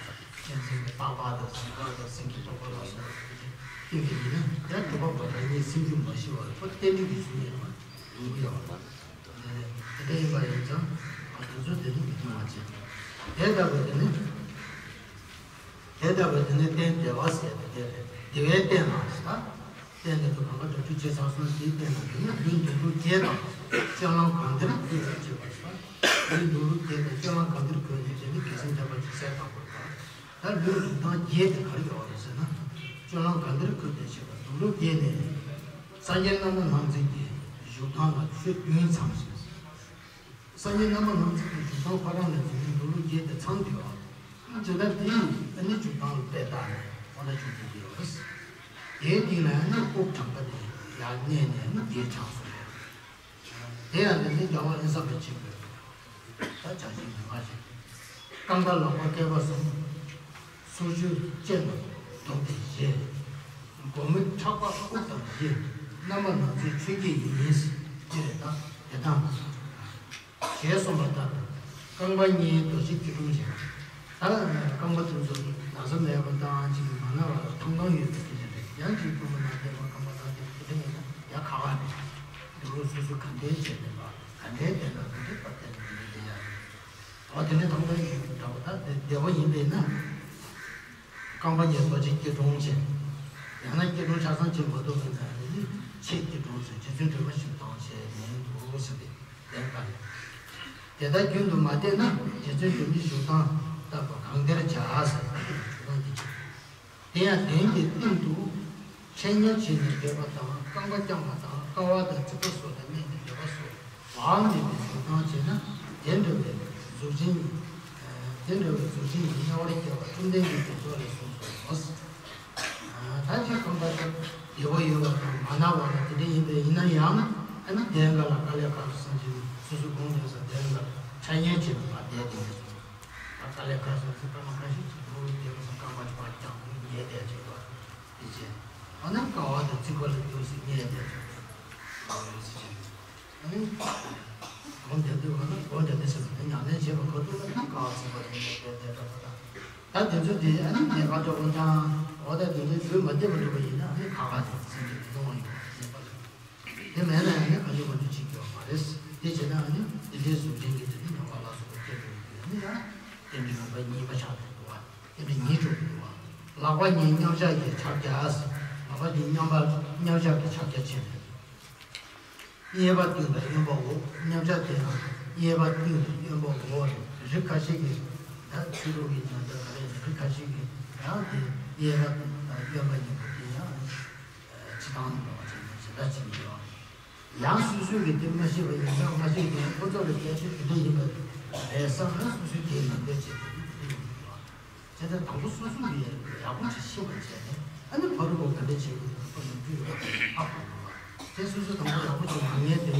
གཅན་གཟན་གྱི་པགས་པ་དང་གཟིམ་ཁང་དང་སེང་གེ་པགས་པ་ལ་སོགས་པ་དེ་བཏིང་བ་ཡིན་ན་ཡང་སྒྲུབ་པ་པོ་རང་ཉིད་སེམས་རྒྱུད་མ་ཞི་བ་ལ་ཁོ་རྟེན་འབྲེལ་གྱི་ཚུལ་ཡིན་ནོ་ཡོང་གི་ཡོད་རེད། དེ་འདྲ་ཡིན་པ་ཡིན་ཙང་ང་དེ་ཚོ་དེ་ནི་མི་མཐོང་བ་བྱེད། དེ་ལྟ་བུ་དེ་ནི། དེ་ལྟ་བུ་དེ་ནི་རྟེན་བདེ་བ་ཟེར་བ་དེ་རེད། བདེ་བའི་རྟེན་ལ་ཟེར། རྟེན་དེ་ཚོ་གང་ག་སྒྲུབ་ཆུ་བྱས་ཚར་སོང་ན་དེའི་རྟེན་ལ་དེ་ནི་ལུས་འདུག་ལུགས་བརྒྱད་དང་སྤྱོད་ལམ་གང་བདེར་འཁོད་པར་བྱེད་པ་ཟེར། ལུས་འདུག་ལུགས་བརྒྱད་དང་སྤྱོད་ལམ་གང་བདེར་འཁོད་ནས་དེ་ནི་དགེ་སེམས་ལྡན་པ་ཅིག་གསལ་བཏབ་པར་བྱ། ད་ལུས་འདུག་སྟངས་བརྒྱད་དེ་ག་རེ་ཡོད་རེད་ཟེར་ན། སྤྱོད་ལམ་གང་བདེར་འཁོད་དེ་བྱེད་པ་འདུག་ལུགས་བརྒྱད་ནས། སངས་རྒྱས་རྣམ་པར་སྣང་མཛད་ཀྱི་བཞུགས་སྟངས་ལ་ཆོས་བདུན་ཚང་ཞིང་། སངས་རྒྱས་རྣམ་པར་སྣང་མཛད་ཀྱི་བཞུགས་སྟངས་ཁོ་རང་ལ་འཛིན་པའི་འདུག་ལུགས་བརྒྱད་དེ་ཚང་དུ་ཡོད། ཇི་ལྟར་དེ་ཡིས་ཨ་ནི་བཞུགས་སྟངས་ལ་དཔེ་བལྟས་ནས་ཁོ་ན་བྱུང་དུ་ཡོད། དེའི་སྟེང་ལ་ཨ་ནི་དབུ་དྲངས་པ་དེ་ཡར་མནན་ནས་ཨ་ནི་བརྒྱད་དྲངས་སོ། དེ་ཡང་དེ་ནི་རྒྱལ་བ་ཨེ་ས་པའི་ཆེན་པོས་ད་བྱ་བྱེད་མི་མ་བྱེད། རྐང་པ་ལག་པ་སྐེད་པ་གསུམ། ཚུར་ཕྱོགས་སྤྱན་དང་བསྡོངས་ཏེ་བཞེས། སྒོ་མོའི་ཕྲག་པ་དབུགས་དང་བཞི། རྣམ་པ་སྣ་ཚོགས་ཆུ་སྐྱེས་ཡིན། ཅེས་དང་དེ་དང་། ཞེས་གསུངས་པ་ལྟར། རྐང་པ་གཉིས་རྡོ་རྗེ་སྐྱིལ་ཀྲུང་བཞེངས། ད་རྐང་པ་དེ་ཚོ་ན་ཚ་མེད་པ་དང་ཅིག་མ་ན་བ་ཐང་ཐང་ཡོད་པ་དེ་འདྲ་རེད། ཡང་ཅིག་རྐང་པ་ན་བསྡད་པ་རྐང་པ་ན་བསྡད་པ་དེ་འདྲ་ཡིན་ན་ཡང་ཁག་པ་རེད། འདི་རུ་སོ་སོ་ག་འདྲའི་བྱས་བསྡད་པ་ག་འདྲའི་བསྡད་པ་ག་འདྲའི་བསྡད་པ་དེ་འདྲ་ཡིན་ན་ཡང་། འོ་དེ་འདྲ་ཐང་ཐང་ཡོད་པ་འདྲ་བོ། ད་དེ་བདེ་བོ་ཡིན་པས་ན། རྐང་པ་གཉིས་རྡོ་རྗེ་སྐྱིལ་ཀྲུང་བྱས། ཡང་ན་སྐྱིལ་ཀྲུང་ཆ་ཚང་བྱེད་མ་ཐུབ་པ་ཡིན་ན་ནི་ཕྱེད་སྐྱིལ་ཀྲུང་ཚུལ་རྗེ་བཙུན་སྒྲོལ་མ་བཞིན་གཏོང་བྱས་ནས་འདུག་ཟེར་ཏེ་ལན་བཏབ་ཡོད། དེ་ལྟར་རྒྱུན་དུ་མ་བསྡད་ན་རྗེ་བཙུན་སྒྲོལ་མའི་བཞུགས་སྟངས་ལྟ་བུ་གང་བདེར་བྱ་ཟེར་ཏེ་བཞུགས་སྟངས་འདི་བྱས། དེ་ཡང་གདན་གྱི་སྟེང་དུ་འཕྲལ་ཉལ་བྱས་ནས་སྡོད་པ་དང་རྐང་པ་བརྐྱངས་པ་དང་ཀ་བ་དང་ཚིགས་པ་སོགས་དང་མཉམ་དུ་སྡོད་པ་སོགས་བག་མེད་པའི་བཞུགས་སྟངས་བྱས་ན་དེ་འདྲ་བའི་གཟུགས་ཅན་ཉིད། དེ་འདྲ་བའི་གཟུགས་ཅན་ཉིད་དམྱལ་བར་སྐྱེ་བ་བཅོམ་ལྡན་འདས་ཀྱིས་མདོ་ལས་གསུངས་སོ། ད་ཅིག་རྐང་པ་དེ་བདེ་བོ་ཡོད་པ་དང་མ་ན་བ་ལ་དེ་འདྲ་ཡིན་པས་ཡིན་ན་ཡང་ཨ་ནི་གདན་སྒང་ལ་དཀའ་ལས་ཁག་སོང་ཟེར་ནས་སོ་སོ་དགོངས་དོན་སར་གདན་སྒང་འཕྲལ་ཉལ་བྱས་ནས་ཕར་བསྡད་དེ་ད་དཀའ་ལས་ཁག་སོང་ཟེར་སྐར་མ་ཁ་ཤས་ཅིག་འདུག་བསྡད་པ་སོང་རྐང་པ་ཅིག་ཕར་བརྐྱངས་འདུག་ཉལ་བསྡད་བྱས་པ། དེ་བྱས། ཨ་ནི་ཀ་བ་དང་ཚིགས་པ་ལ་འདུག་སེ་ཉལ་བསྡད་ཆོག་ཨ་ནི་སྒོམ་བསྡད་དུས་ཨ་ནི་སྒོམ་བསྡད་དུས་ཟེར་བ་དེ་ཉམས་ལེན་བྱེད་པ་ཁོ་ཐུག་ན་ནི་ཀ་བ་ཚིགས་པ་ལ་ཉལ་བསྡད་བསྡད་འདྲ་པོ་དང་། ད་དེ་ཚོ་དེ་ཨ་ནི་ཉལ་ཁ་འདྲ་པོ་དང་འོ་ད་དེ་འདྲའི་ལུས་མ་བདེ་བ་འདྲ་པོ་ཡིན་ན་ཨ་ནི་ཁ་ཁ་དང་སེམས་ཀྱི་ལུས་ཡོང་བ་ཡོད་ཉལ་པ་ལ། དེ་མེད་ན་ཡང་ནི་ག་ལེ་ག་ལེ་བྱེད་ཀྱི་ཡོད་མ་རེད། དེ་བྱས་ན་ཨ་ནི་དེ་འདྲའི་གཟུགས་ཅན་གྱི་དེ་ནི་ཉམས་པ་ལ་སོགས་པ་སྐྱེ་དགོས་ཡོད་ནི་ཡང་རྟེན་འབྲེལ་ཡོད་པ་གཉིས་པ་ཆགས་འགྲོ་འདུག་བ། དེ་འདྲ་ཉིད་གྲུབ་འདུག་བ། ལག་པ་གཉིས་མཉམ་བཞག་གི་ཕྱག་རྒྱ། ལག་པ་གཉིས་མཉམ་པ་མཉམ་བཞག་གི་ཕྱག་རྒྱ་བྱས་ནས། གཡས་པ་སྟེང་དང་གཡོན་པ་འོག་མཉམ་བཞག་དེ་ཡང་གཡས་པ་སྟེང་དང་གཡོན་པ་འོག་རེད། རིགས་ཁ་ཤས་ཀྱིས་ད་ཚུལ་ལུགས་ཡིན་ན་འདྲ་ག་རེ་ཡིན་རིགས་ཁ་ཤས་ཀྱིས་ཡང་དེ་གཡས་པ་དང་གཡོན་པ་གཉིས་པོ་དེ་ཡང་ཕྱི་ཐང་ནས་འགྲོ་བ་བྱས་ནས་ཇི་ལྟར་བྱེད་ཀྱི་ཡོད། ཡང་སོ་སོས་ཀྱི་དེ་མ་ཤེས་པ་ཡིན་ཙང་མ་ཤེས་ཀྱི་ཁོ་ཚོ་ལ་སྐད་ཆ་དེ་འདྲ་ཡིན་པ་རེད་བསམ་ན་སོ་སོའི་དེའི་ནང་དོན་བྱེད་དེ་ནི་དེ་འདྲ་ཡིན་པ་རེད། བྱས་ཙང་དང་པོ་སོ་སོ་ལ་ཡག་པོ་ཅིག་ཤེས་པ་བྱས་ནས་ཨ་ནི་བར་དུ་ག་འདྲ་བྱེད་དགོས་ཁོ་ནང་དུ་ཡོད་པ་ཧ་གོ་དགོས་པ། དེ་སོ་སོ་དང་པོ་ཡག་པོ་ཅིག་མ་ངེས་ཏེ་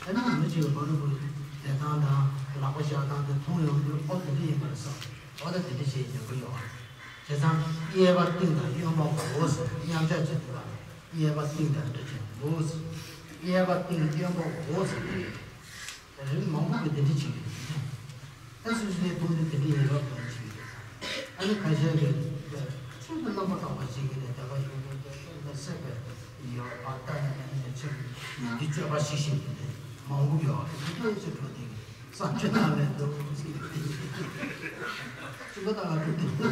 ཨ་ནི་མི་གཅིག་གི་བར་དུ་བསྡད་སྟངས་དང་ལག་པ་བཞག་སྟངས་དེ་མཐོང་ཡོང་དུས་ཨོ་དེ་འདྲ་ཡིན་པ་རེད་བསམ་ཨོ་ད་དེ་འདྲ་བྱེད་ཉན་པ་ཡོད། བྱས་ཙང་གཡས་པ་སྟེང་དང་གཡོན་པ་འོག་ཟེར་མཉམ་བཞག་བྱེད་དུས་ལ་གཡས་པ་སྟེང་དང་འདྲ་བྱེད་འོག་ཟེར། གཡས་པ་སྟེང་གཡོན་པ་འོག་ཟེར་དེ་རེད། རིགས་མང་པོ་གིས་དེ་འདྲ་བྱེད་ཀྱི་འདུག་ད་སོ་སོའི་མཐོང་དུས་དེ་འདྲ་ཡིན་རབས་དང་བྱེད་ཀྱི་རེད། ཨ་ནི་ཁ་ཤས་ཀྱིས་ཤིན་ཏུ་རྣམ་པར་དག་པ་བྱེད་ཀྱི་རེད། དད་པ་ཡོད་པོ་དེ་ལ་སྲེད་པའི་ཡོད་པ་ལྟ་ནས་ནས་ནས་ཆེ་ཡིན་གྱི་སྤྱོད་པ་ཤིག་ཤིག་གི་རེད། མང་པོ་ཡོད་རེད། དེ་ཚོ་ཅི་འགྲོ་དེ་གི་བསམ་སྤྱོད་ནང་ལས་འདུག་ཅིག་ཅི་འགྲོ་ད་ང་འགྲོ་དེ་འགྲོ་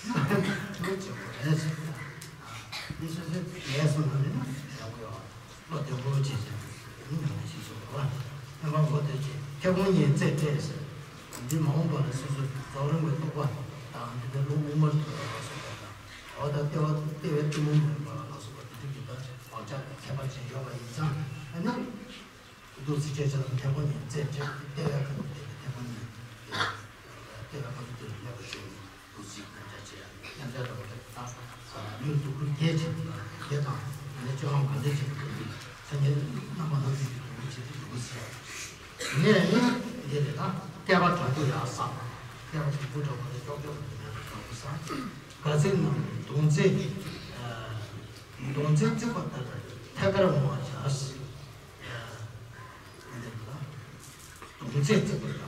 བྱེད་དགོས་རེད། འདི་སོ་སོའི་ལས་སུ་ལ་ནི་ཡག་པོ་ཡོད། བློ་བདེ་པོ་བྱེད་ཅིང་ནི་ཡང་ནས་ཤེས་སོ་བ། སྨོན་པ་མགོ་ཐོད་ཅིང་མཐེ་བོང་གཉིས་རྩེ་སྤྲད་ཟེར། འདི་མ་འོངས་པ་ལ་སོ་སོ་རྫོགས་རིམ་གྱི་རྟོགས་པ་དང་འདི་ལྟར་ལུང་དབུ་མར་ཐོན་པ་ལ་སོགས་པ་དང་། འོ་ད་ལྟེ་བ་ལྟེ་བའི་གཏི་མུག་མེད་པ་ལ་སོགས་པ་འདི་འདྲ་གི་ད་བག་ཆགས་ཀྱི་ཁྱད་པར་ཅན་ཡོད་པ་ཡིན་ཙང་ཨ་ནི། འདུག་སེ་བྱས་ཙང་མཐེ་བོང་གཉིས་རྩེ་སྤྲད་ལྟེ་བའི་ཁ་ཐུག་དེ་མཐེ་བོང་གཉིས་ལྟེ་བའི་ཁ་ཐུག་དེ་སླེབས་པ་བྱས་ནས་འདུག་སེ་མཉམ་བཞག་བྱས་ཡང་མཉམ་བཞག་འདྲ་པོ་དེ་དག་ལུས་སྡུག་རུས་རྒྱས་བྱེད་དགོས་ལ་དེ་དང་ཡང་ན་སྤྱོད་ལམ་ག་འདྲ་བྱེད་དགོས་ཀྱི་སེམས་ཅན་རྣམ་པ་སྣ་ཚོགས་ཀྱི་སྡུག་རུས་བྱེད་དུ་འདུག་སེ་ངས་ནི་འདི་རེད་ད་བསྐལ་པ་དྲག་པོ་ཡར་བསགས། བསྐལ་པ་དྲག་པོ་དྲག་པོ་དེ་ཀྱོག་ཀྱོག་གི་མེད་པ་དྲག་པོ་བསགས། དགའ་ཚལ་རྣམས་མདུང་རྩེ་མདུང་རྩེ་བརྩིགས་པ་ལྟར་ཐད་ཀར་འོང་བར་བྱ། མདུང་རྩེ་བརྩིགས་པ་ལ།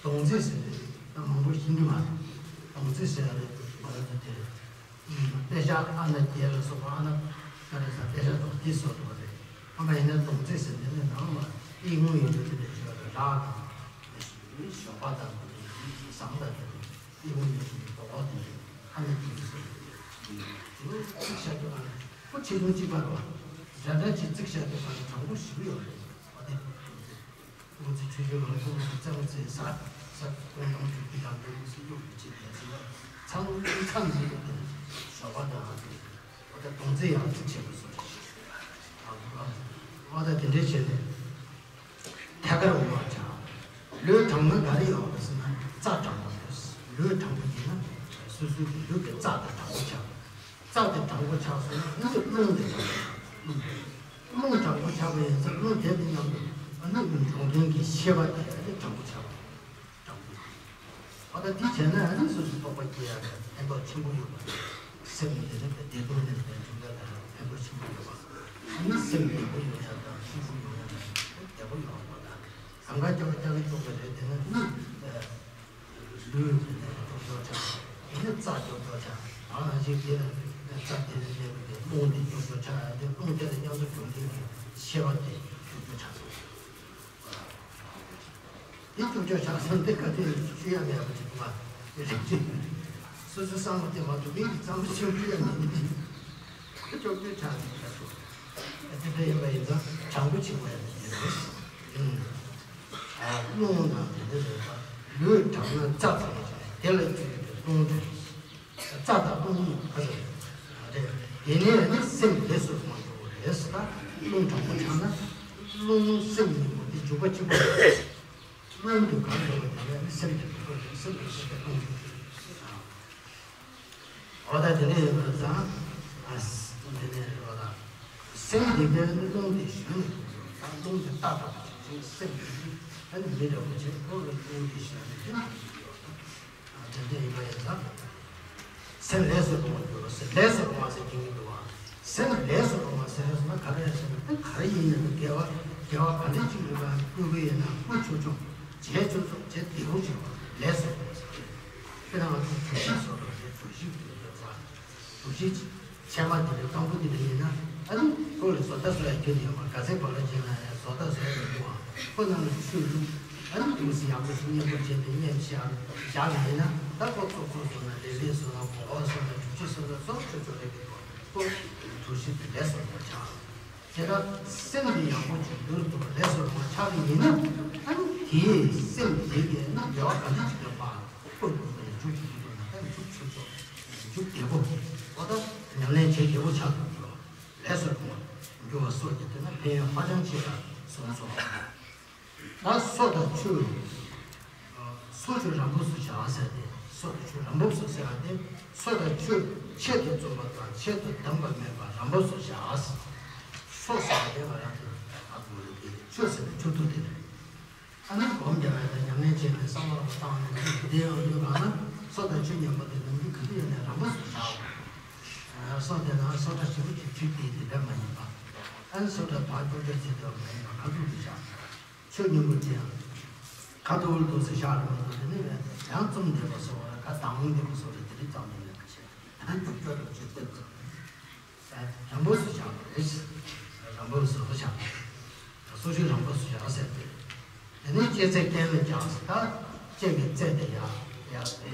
མདུང་རྩེ་ཟེར་ནས་ད་མང་པོ་ཤེས་ཀྱི་མ་རེད། མདུང་རྩེ་ཟེར་ཡ་རེད་མ་རེད་ད་དེ་རེད། དཔེ་ཆ་ཨ་ན་བརྒྱད་ལ་སོགས་པ་ཨ་ན་ག་རེ་ཟ་དཔེ་ཆ་དང་དེ་སོགས་འགྲོ་བ་རེད། ཨ་མ་ཡིན་ན་མདུང་རྩེ་ཟེར་ནས་ནི་ནང་ལ་ཨི་ངུ་ཡོད་དུས་དེ་ལས་བྱོས་ལ་རག་དང་། ཞོགས་པ་དང་ཟངས་དང་དེ་ནི་ཨི་ངུ་ཡོད་དུས་ནི་དོག་དེ་རེད། ཨ་ན་དེ་ཚོ་ཟེར་དེ་ཚོ་ཚིག་ཤ་དུ་ཨ་ན་ཁོ་ཆེ་ཆུང་གཅིག་པ་རེད་བ། འདྲ་འདྲ་ཅིག་ཚིག་ཤ་དུ་ཨ་ན་དྲང་པོ་ཞིག་ཡོད་རེད་བ་དེ། ཨུ་ཚུགས་ཆོས་ཆོས་ལ་ཐུགས་སུ་བརྩེ་བ་བརྩེ་ས་ས་ཀུན་སློང་གི་གི་དང་འདུག་སེ་གཡུག་གི་ཅི་ལས་སེ་ཡ་ཚང་མ་ཚང་མ་ཡོད་དེ་ཞོགས་པ་དང་ཚ་དེ་འོ་ད་གདོང་རྩེ་ཡང་ཚིག་ཆེན་པོ་སོ་འོ་ད་དེ་འདྲའི་བྱས་ནས་ཐད་ཀར་འོང་བར་བྱ། ལུས་དྲང་ན་ག་རེ་ཡོང་བ་ཟེར་ན་རྩ་དྲང་པོ་ཡོད། ལུས་དྲང་པོ་ཡིན་ན་སོ་སོའི་གི་ལུས་ཀྱི་རྩ་དེ་དྲང་པོ་ཆགས། རྩ་དེ་དྲང་པོ་ཆགས་སོང་ན་ཨ་ནི་རླུང་དེ་དྲང་པོ་ཆགས། རླུང་དྲང་པོ་ཆགས་པ་ཡིན་ཙང་རླུང་དེ་དང་མཉམ་དུ་ཨ་ནི་འགྲོ་མཁན་གྱི་ཤེས་པ་དེ་ཨ་ནི་དྲང་པོ་ཆགས་པ་དྲང་པོ། འོ་ད་ དེ་བྱས་ན་ཨ་ནི་སོ་སོའི་རྟོགས་པ་སྐྱེ་ཡག་གི་ཕན་ཐོགས་ཆེན་པོ་ཡོད་པ་རེད། སེམས་ཀྱི་དེ་ནི་བདེ་སྡུག་ནས་བདེ་སྡུག་ལ་ཕན་ཐོགས་ཆེན་པོ་ཡོད་པ། ཨ་ནི་སེམས་བདེ་པོ་ཡོང་ཡག་དང་སྐྱིད་པོ་ཡོང་ཡག་དང་བདེ་པོ་ཡོང་བ་དང་། གང་ག་སྐྱོ་སྐྱོ་སྐྱོ་སྐྱོ་རེད། དེ་ནི་ནི་ལུས་ཀྱི་ནི་སྐྱོ་སྐྱོ་ཆགས། དེ་ནི་རྩ་སྐྱོ་སྐྱོ་ཆགས། ང་རང་བཞིན་དེ་ནི་རྩ་དེ་ནི་ནི་རླུང་དེ་སྐྱོ་སྐྱོ་ཆགས། དེ་རླུང་དེ་ལ་མཉམ་དུ་འགྲོ་མཁན་གྱི་ཤེས་པ་དེ་སྐྱོ་སྐྱོ་ཆགས་སོང་། དེ་སྐྱོ་སྐྱོ་ཆགས་སོང་། དེ་ག་དུས་ཆུ་ཡ་མེད་པ་ཅིག་འདུག་ག་དེ་རེད་ཅེས། སོ་སོའི་བསམ་བློ་དེ་མ་གཏོགས་མིག་གིས་ཙམ་ཞིག་ཆུ་ཡ་མེད་ནི་དེ་སྐྱོ་སྐྱོ་ཆགས་ནས་ཆགས་སོང་། དེ་འདྲ་ཡིན་པ་ཡིན་ཙང་དྲང་པོ་བྱེད་དགོས་ཡ་དེ་རེད། རླུང་དང་དེ་འདྲ་རེད་པ། ལུས་དྲང་ན་རྩ་དྲང་བ་ཅིག་དེ་ལ་བརྒྱུད་པའི་རླུང་དྲང་། རྩ་དང་རླུང་གཉིས་ཁ་ཚ་རེད། དེ་ནས་ནི་སེམས་ལས་སུ་རུང་བ་འགྲོ་གི་རེད་ཟེར། ད་རླུང་དྲང་པོ་ཆགས་ན་རླུང་སེམས་གཉིས་པོ་དེ་འཇུག་པ་གཅིག་པ་རེད། རླུང་དུ་གང་འགྲོ་བ་དེ་ནས་ནི་སེམས་དེ་འགྲོ་གི་རེད། སེམས་ལས་སུ་རླུང་འཇུག་གི་རེད། འོ་ད་དེ་ནས་ཡིན་པ་ཙང་། ཨ་དེ་ནས་རེད་པ། ད་སེམས་དེ་གའི་ནི་རླུང་དེ་གཞོན་ནས་འགྲོ་གི་རེད། ད་རླུང་དེ་ཏག་ཏག་ཅིག་སེམས་དེ་ཨ་ནི་མི་འདྲ་བོ་ཅིག་ཁོ་གི་རླུང་དེ་གཞོན་ནས་དེ་ན་འགྲོ་གི་རེད། དེ་འདྲ་ཡིན་པ་ཡིན་ཙང་། སེམས་ལས་སུ་རུང་བར་འགྱུར་རོ་ཟེར། ལས་སུ་རུང་བ་ཟེར་གྱི་མི་འདུག་བ། སེམས་ལས་སུ་རུང་བ་ཟེར་ན་ག་རེ་ཟེར་ན། དེ་ག་རེ་ཡིན་ན་དགེ་བ་དགེ་བ་ག་འདྲ་ཅིག་ཡོད་པ་བསྐུལ་གྱི་ཡོད་ན་བསྐུལ་ཆོག་ཆོག་བྱེད་ཆོག་ཆོག་བྱེད་བདེ་པོ་བྱེད་པ་ལས་སུ་རུང་བ་ཟེར་གྱི་ཡོད། དཔེར་ན་ང་ཚོ་གྲོ་ཞིབ་བཟོ་འདྲ་ཟེར། གྲོ་ཞིབ་དེ་ཡོད་ས། གྲོ་ཞིབ་ཆེ་མ་དེ་འདྲའི་སྐམ་པོ་དེ་འདྲ་ཡིན་ན། ཨ་ནི་ཁོ་ལ་བཟོ་ལྟ་བཟོ་ཡ་ཁྱོན་ནས་ཡོད་མ། ག་ཚད་བག་ལ་བྱས་ན་ཡང་བཟོ་ལྟ་བཟོ་ཡ་མི་འདུག་ཨ། ཁོ་ནང་ལ་ཆུ་བླུགས། ཨ་ནི་དུས་སུ་ཡག་པོ་ཞིག་མཉེན་པོ་བྱས་ཏེ་མཉེན་བཞག་བཞག་ནས་ཡིན་ན། ད་ཁོ་ཚོགས་ཚོགས་བཟོ་ན་ལེ་ལེ་བཟོ་ན་སྒོག་སྒོག་བཟོ་ན་འབྲུ་ཕྱེ་བཟོ་ན་བཟོ་ཆོག་ཆོག་རེད་གི་འདུག་ཁོ་གྲོ་ཞིབ་དེ་ལས་སུ་རུང་བ་ཆགས། དེ་ལྟར་སེམས་འདི་ཡག་པོ་ཅིག་འགྱུར་ཐུབ་པ་ལས་སུ་རུང་བ་ཆགས་པ་ཡིན་ན། ཨ་ནི་དེའི་སེམས་དེ་གའི་ནི་དགེ་བ་ག་འདྲ་ཅིག་ཡོད་པ་ཁོ་འཇུག་ཅིག་འགྱུར་ན་ད་འཇུག་ཆོག་ཆོག་འཇུག་བདེ་པོ། འོ་ད་ཉམས་ལེན་བྱེད་བདེ་པོ་ཆགས་ཐུབ་ཀྱི་ལས་སུ་རུང་བ་འགྱུར་བ་སོགས་ཀྱི་དེ་ན་ཕན་ཡོན་ཧ་ཅང་ཆེ་བ་གསུངས་སོ། ད་སོ་དང་ཆུ། སོ་ཆུ་རམ་བུ་སུ་བྱ་བ་ཟེར་ཏེ། སོ་དང་ཆུ་རམ་བུ་སུ་ཟེར་བ་སྟེ། སོ་དང་ཆུ་ཆེད་དུ་བཙུན་པ་དང་ཆེད་དུ་གདམས་པ་མེད་པ་རམ་བུ་སུ་བྱ་བ། སོ་ཟེར་བ་དེ་ང་རང་ཚོ་ཨ་ཁུ་རེ་དེ་ཆུ་ཟེར་བའི་ཆུ་ཐུར་དེ་རེད། ཨ་ནི་སྒོམ་རྒྱག་ཡ་དང་ཉམས་ལེན་བྱས་ནས་བསམ་བློ་བཏང་ནས་ཆུ་དེ་ཡང་ཡོད་པ་ན་སོ་དང་ཆུ་མཉམ་པོ་དེ་ནམ་རྒྱུན་ག་དུས་ཡོད་ནས་རམ་བུ་སུ་བྱ་བ། སོ་དེ་ན་སོ་ཁྲ་ཞིབ་པོ་ཅིག་བྱུགས་ཏེ་དེ་འདྲ་མ་ཡིན་པ། ཨ་ནི་སོ་ཁྲ་བག་ཀྱོག་ཀྱོག་བྱེད་དུ་མ་ཡིན་པ་ཁ་ཐུག་ཏུ་བཞག་ཆོས་སྙིང་པོ་དེ་ཡང་། ཁ་ཐུག་ལ་འདུག་སེ་བཞག་རེད་མ་གཏོགས་དེ་ནི་ཡང་རྩོམ་བསྡད་པ་སོགས་ལ་ཁ་གདངས་བསྡད་པ་སོགས་ལ་དེ་རིགས་ཙམ་ཡང་མེད་པ་བྱས། ཨ་ནི་སྐྱོ་སྐྱོ་ཞིག་བསྟན་ཚུལ། རམ་བུ་སུ་བཞག་པ་རེད། རམ་བུ་སུ་བཞག་སོ་ཆུ་རམ་བུ་སུ་བཞག་ཟེར་ཏེ། དེ་ནས་ལྕེ་རྩེ་རྐན་ལ་བཞག་ཟེར། ད་ལྕེ་གི་རྩེ་དེ་ཡར་ཡར་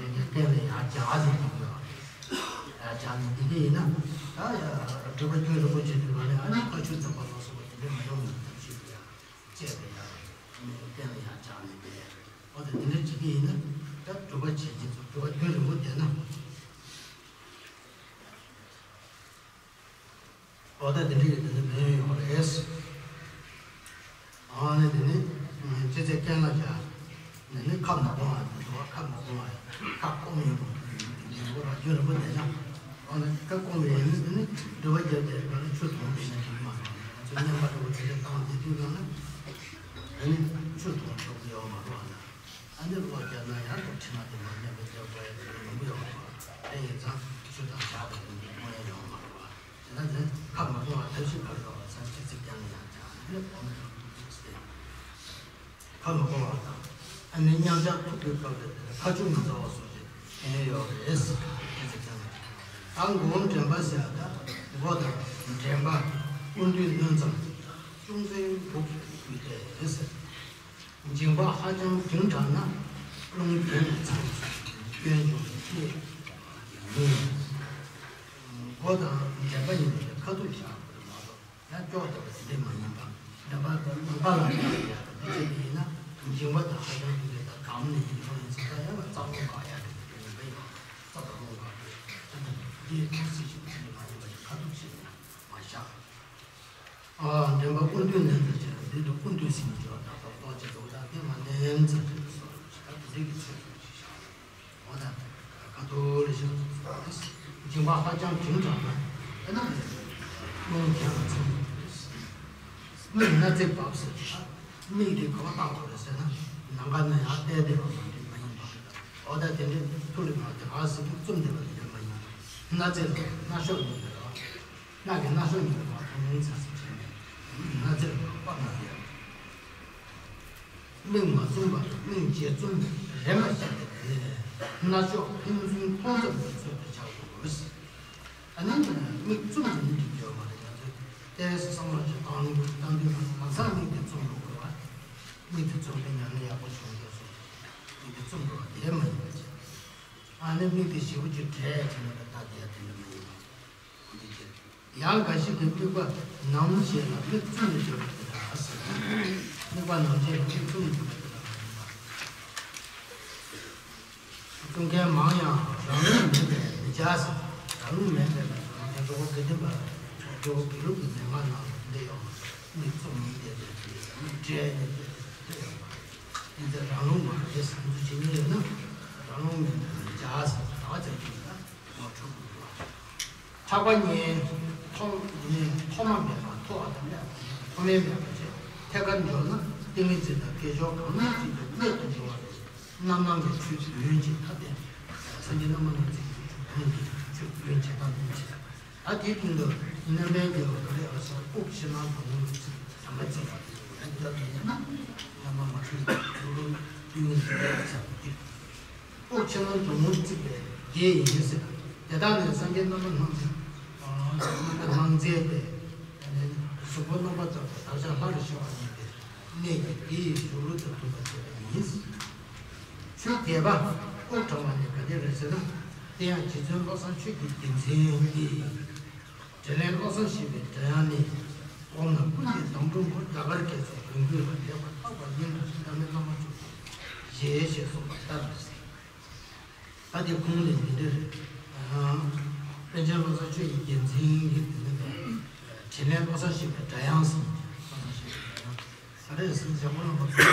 རྐན་ལ་ཡར་བཞག་ཟེར་གྱི་ཡོད། ཡར་བཞག་ནས་འདི་འདྲ་ཡིན་ན། ད་ཡ་སྒྲུབ་པ་རྒྱུན་རིང་པོ་བྱེད་དུས་ག་ནས་ཨ་ནི་ཁ་ཆུ་འཛག་པ་ལ་སོགས་པ་དེ་འདྲ་མ་ཡོང་བའི་ཐབས་ཤེས་ཡ། ལྕེ་ལ་ཡ། རྐན་ལ་ཡ་བཅག་ནས་བསྡད། འོ་ད་དེ་འདྲ་བྱེད་ཀྱི་ཡིན་ན། ད་སྒྲུབ་པ་བྱེད་ཀྱི་ཚོ་སྒྲུབ་པ་རྒྱུན་རིང་པོ་བསྡད་ན། འོ་ད་དེ་འདྲ་ཡིན་དེ་འདྲ་མེད་ཡོང་རེད། ཨ་ནི་དེ་ནི་ལྕེ་རྩེ་རྐན་ལ་བཞག་ནས་ནི་ཁ་མ་སྐོང་བ་དེ་འདུག་ཁ་མ་སྐོང་བ་ཡ། ཁ་སྐོང་ཡོང་དུས་རྒྱུན་རིང་པོ་ར་རྒྱུན་རིང་པོ་བསྡད་ན། འོ་ན་ཁ་སྐོང་བའི་ཡིན་ནི་དེ་ནི་སྒྲུབ་པ་བརྒྱབ་བསྡད་པ་ནི་ཆུ་འཐུང་བསྡད་ན་འགྲིག་གི་མ་རེད། ང་ཚོ་བསྙེན་པ་འདྲ་བོ་དེ་འདྲ་བཏང་བསྡད་དུས་གང་ན། ཨ་ནི་ཆུ་འཐུང་ཆོག་གི་ཡོད་མ་རེད་བ་ན། ཨ་ནི་གློ་རྒྱག་ན་ཡང་དུ་ཁྲིད་ན་དེ་མ་ཉམས་པའི་རྒྱབ་པ་ཡང་དེ་ཡོང་གི་ཡོད་མ་རེད་བ། དེ་ཡིན་ཙང་ཆུ་དང་ཞག་དང་དེ་འདྲ་གཏོང་ཡ་ཡོད་མ་རེད་བ། དེ་ན་དེ་ཁ་མ་སྐོང་བ་ཐབས་ཤེས་ག་རེ་ཡོད་པ་ཚང་ཅི་ཚིག་ཀྱང་ཡང་ཅང་ནི་སྒོམ་རང་ཐུགས་ཐུགས་སྟེ། ཁ་མ་སྐོང་བ་དང་། ཨ་ནི་མཉམ་བཞག་ཐུག་པའི་སྐབས་ལ་དེ་ལ་ཁ་ཆུ་མི་འཛག་པ་སོགས་ཀྱི་ཕན་ཡོན་ཡོད་རེད། དེ་ཚེ་ཀྱང་ད་མགོ་བོ་འདྲེན་པ་ཟེར་ཡ་ད་མགོ་དང་འདྲེན་པ་སྐུ་མདུན་བསྣོལ་མཚམས་ཅུང་ཟད་འགུག་དགོས་ཏེ་ཟེར། མཇིང་པ་ཧ་ཅང་འབྱིང་དྲགས་ན་རླུང་གྱེན་ལ་འཚང་སྐྱོན་བྱུང་བའི་རྐྱེན་ཡིན། མགོ་དང་འདྲེན་པ་ཡིན་པའི་ཁ་ཐུག་བཞག་དགོས་མ་གཏོགས། ཡང་སྐྱོ་བ་དེ་འདྲ་མ་ཡིན་པ། འདྲ་པར་དང་ལུང་པ་ལ་ཡང་ཡང་འདི་བྱེད་པ་ཡིན་ན། འཇིང་པ་དང་ཧ་ཅང་གི་ལས་དང་གང་ནས་ཡིན་རུང་ཡིན་ཚེ་ད་ཡང་ལ་རྩ་རླུང་འགག་ཡག་གི་དེ་ཡིན་པ་ཡོད། རྩ་དང་རླུང་འགག་གི་ད་ནི་འདི་ཐུགས་སྲིད་ཞིག་འདི་མ་ཡིན་པ་ཡང་ཁ་ཐུག་བྱེད་ན་མ་བཞག་ཨ་འདྲེན་པ་སྐུ་མདུན་ནས་འདི་བྱེད་འདི་དུ་སྐུ་མདུན་ཟིན་གྱི་ཡོད། ད་ཏོག་ཏོག་ཅིག་འདུག་ད་འདི་མ་ནེམ་ཚ་ཅིག་སོ་ད་འདི་འདྲའི་གི་ཚོད་ཚོད་ཅིག་བཞག་འོ་ད་ཁ་ཐུག་ལ་ཞིག་འཇིགས་པ་ཧ་ཅང་འབྱིང་དྲགས་ན་ཨེ་ན་རླུང་གྱེན་ལ་འཚང་། མིག་སྣ་རྩེ་བབས་ཟེར་ད་མིག་དེ་ག་པར་བལྟ་དགོས་རེད་ཟེར་ན་ནམ་མཁའ་ན་ཡར་བལྟས་བསྡད་པ་མ་འདྲ་མ་ཡིན་པ་རེད། འོ་ད་དེ་འདྲའི་ཐུགས་ལ་མ་དེ་ཨ་ཟེར་གྱི་བཙུམ་བསྡད་པ་ལ་ཡོད་མ་ཡིན། སྣ་རྩེ་ལ་སྣ་ཤོག་གཉིས་ལ་ར། སྣ་གི་སྣ་ཤོག་གཉིས་ལ་མ་མཐོང་མིན་ཚ་ཟེར་བྱས་ནས་སྣ་རྩེ་ལ་མ་པ་མ་ཡོད། མིག་མ་བཙུམ་པར་སྨིན་བྱེད་བཙུམ་རེ་མ་བྱས་ཏེ། སྣ་ཤོག་ཕན་ཚུན་མཐོང་ཙམ་གྱི་ཚུལ་དུ་བྱ་དགོས། ཨ་ནི་མིག་བཙུམ་དུ་མི་འགྲིག་ཡོད་མ་རེད། ང་ཚོས་ཏོག་ཙམ་བསམ་བློ་ཞིག་བཏང་བཏང་དུས་ལམ་སང་མིག་དེ་བཙུམ་འགྲོ་དགོས་པ། མིག་དེ་བཙུམ་པའི་ཉམས་ལེན་ཡག་པོ་བྱུང་ཡོད་སོང་། མིག་དེ་བཙུམ་འགྲོ་བ་དེ་མ་ཡིན་པ་བྱས། ཨ་ནི་མིག་དེ་ཞེ་པོ་ཅིག་བགྲད་བྱས་ནས་ད་ལྟ་དེ་ཡ་དེ་འདྲ་མ་ཡིན་པ། འདི་ཅི། ཡང་འགའ་ཞིག་གིས་དམིགས་པ་ནམ་ཞེས་ལ་མིག་བཙུམ་ནས་བརྗོད་པ་དེ་འདྲ་ཟེར། དམིགས་པ་ནམ་ཞེས་ལ་མིག་བཙུམ་ནས་བརྗོད་པ་དེ་འདྲ་མ་ཡིན་པ། བཙུམ་མཁན་མང་ཡང་རང་ལུགས་མིན་པས་མི་བྱ་ཟེར། རང་ལུགས་མིན་པས་མི་བྱ། དེ་གཙོ་བོ་དགེ་ལྡན་པ་གཙོ་བོ་དགེ་ལུགས་ཀྱི་མན་ངག་ནང་ལ་འདི་ཡོད་མ་རེད། མིག་བཙུམ་ནས་བསྡད་པའི་དེ་མིག་བགྲད་ནས་བསྡད་པའི་དེ་ཡོད་མ་རེད། ཡིན་ཙང་རང་ལུགས་མ་རེད་བསམ་ཚུལ་བྱེད་མཁན་ཡོད་ན་རང་ལུགས་མིན་པས་མི་བྱ་ཟེར། ད་བ་ཙམ་གྱིས་ད་ངོ་འཕྲོད་དགོས་རེད། ཐག་པ་གཉིས་ཐོག་ནི་ཐོག་མ་མེད་པ་ཐོག་ཨ་དང་མེད་པ་ཐོག་མེད་མེད་པ་བཅས་ཐད་ཀར་འཇོག་ན་ཏིང་ངེ་འཛིན་དང་དཀྱིལ་ཆོག་གང་ན་ཅིག་ཏུ་གནད་དུ་འགྲོ་བ་རེད། རྣམ་སྣང་གི་ཆོས་ཀྱི་ཡོན་ཅན་ཐ་དད། སངས་རྒྱས་རྣམ་པར་སྣང་མཛད་ཀྱི་ཆོས་ཀྱི་ཡོན་ཅན་ཐ་དད་བྱེད། ད་དེའི་སྟེང་དུ་རྣམ་པའི་རྒྱལ་བ་ག་རེ་ཨ་སོགས་དབུགས་ཕྱི་ནང་གདོང་ལུགས་ཚིག་ཐ་མ་ཚིག་པ་དེ་ཡང་འཇོག་ནས་ཡང་ན་རྣམ་པ་མ་འཁྲུལ་ལུགས་ལུགས་ཏིང་ངེ་འཛིན་ལ་ཚར་བ་དེ། དབུགས་ཕྱི་ནང་གདོང་ལུགས་བརྩིགས་པའི་རྒྱན་ཡིན་ཟེར། དེ་དག་ནི་སངས་རྒྱས་རྣམ་པར་སྣང་མཛད། རྣམ་པར་སྣང་མཛད་དེ། གཟུགས་པོ་རྣམ་པར་དག་པའི་དག་བྱ་ལྷ་རུ་ཤར་བ་ཡིན་པས་གནད་ཀྱིས་དེ་ཡི་གཟུགས་ལུགས་དང་མཐུན་པར་བྱས་པ་ཡིན། ཆོས་རྒྱས་པ་དབུགས་དྲངས་པ་ནི་ག་དེ་རེད་ཟེར་ན། དེ་ཡང་རྗེ་བཙུན་བློ་བཟང་ཆོས་ཀྱི་རྒྱལ་མཚན་གྱིས། དྲིན་ལན་བློ་བཟང་ཞེས་པའི་སྒྲ་དབྱངས་ནི། སྒོམ་ན་ཀུན་གྱི་སྡོང་གྲོགས་མོ། རྒྱ་གར་སྐད་ཚོ་རང་རྒྱུད་ལ་ལེགས་པར་བརྟགས་པ་ཡིན་ལ་བདག་མེད་བླ་མ་མཆོག་གིས་ཞེས་ཞེས་གསུངས་པ་ལྟར་ཟེར། ད་དེ་ཁུངས་ལས་འདི་འདྲ་རེད། པཎ་ཆེན་བློ་བཟང་ཆོས་ཀྱི་རྒྱལ་མཚན་གྱི་འདི་ནི་དྲིན་ལན་བློ་བཟང་ཞེས་པའི་སྒྲ་དབྱངས་ཟེར། བློ་བཟང་ཞེས་པའི་སྒྲ་དབྱངས་ག་རེ་ཟེར་ན་འཇམ་མགོན་བླ་མ་ཚོ་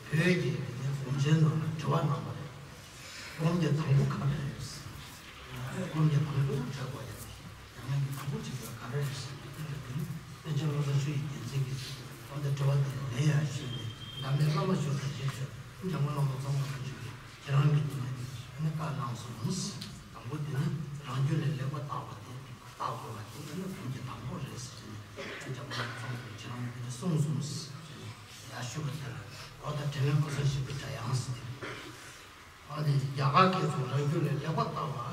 བོད་ཀྱི་འདི་ནི་སྒོམ་ཆེན་ནང་ལ་དྲི་བ་གནང་བ་རེད། སྒོམ་གྱི་དང་པོ་ག་རེ་རེད། སྒོམ་གྱི་དང་པོ་བྱ་དགོས་ཡ་དེ། ཉམས་ལེན་གྱི་དང་པོ་བྱེད་དགོས་ག་རེ་རེད་ཟེར་ནས་དེ་ལ་དེ་ནི་པཎ་ཆེན་བློ་བཟང་ཆོས་ཀྱི་རྒྱལ་མཚན་གྱིས་འོ་ད་དྲི་བ་དེ་ལ་ལན་ཡང་ཞུས་ནས་བདག་མེད་བླ་མ་མཆོག་དང་ཞེས་བརྗོད། འཇམ་མགོན་བླ་མ་ཚོགས་མང་པོ་ཞིག་གིས་ཁྱེད་རང་གི་དེ་ནི་དེ་ནི་བཀའ་གནང་སོང་། དང་པོ་དེ་ནི་རང་རྒྱུད་ལ་ལེགས་པར་བརྟག་པ་དེ་བརྟག་དགོས་པ་དེ་ནི་སྒོམ་གྱི་དང་པོ་རེད་ཟེར་ནས་འཇམ་མགོན་བླ་མ་ཚོགས་མང་པོས་ཁྱེད་རང་གི་དེ་ནི་གསུངས་སོང་ཟེར་ནས་ཡར་ཞུས་པ་དེ་ལ་འོ་ད་དྲིན་ལན་བློ་བཟང་ཞེས་པའི་སྒྲ་དབྱངས་ཟེར་ཏེ། ཨ་ནི་རྒྱ་གར་སྐད་ཚོ་རང་རྒྱུད་ལ་ལེགས་པར་བརྟག་པ།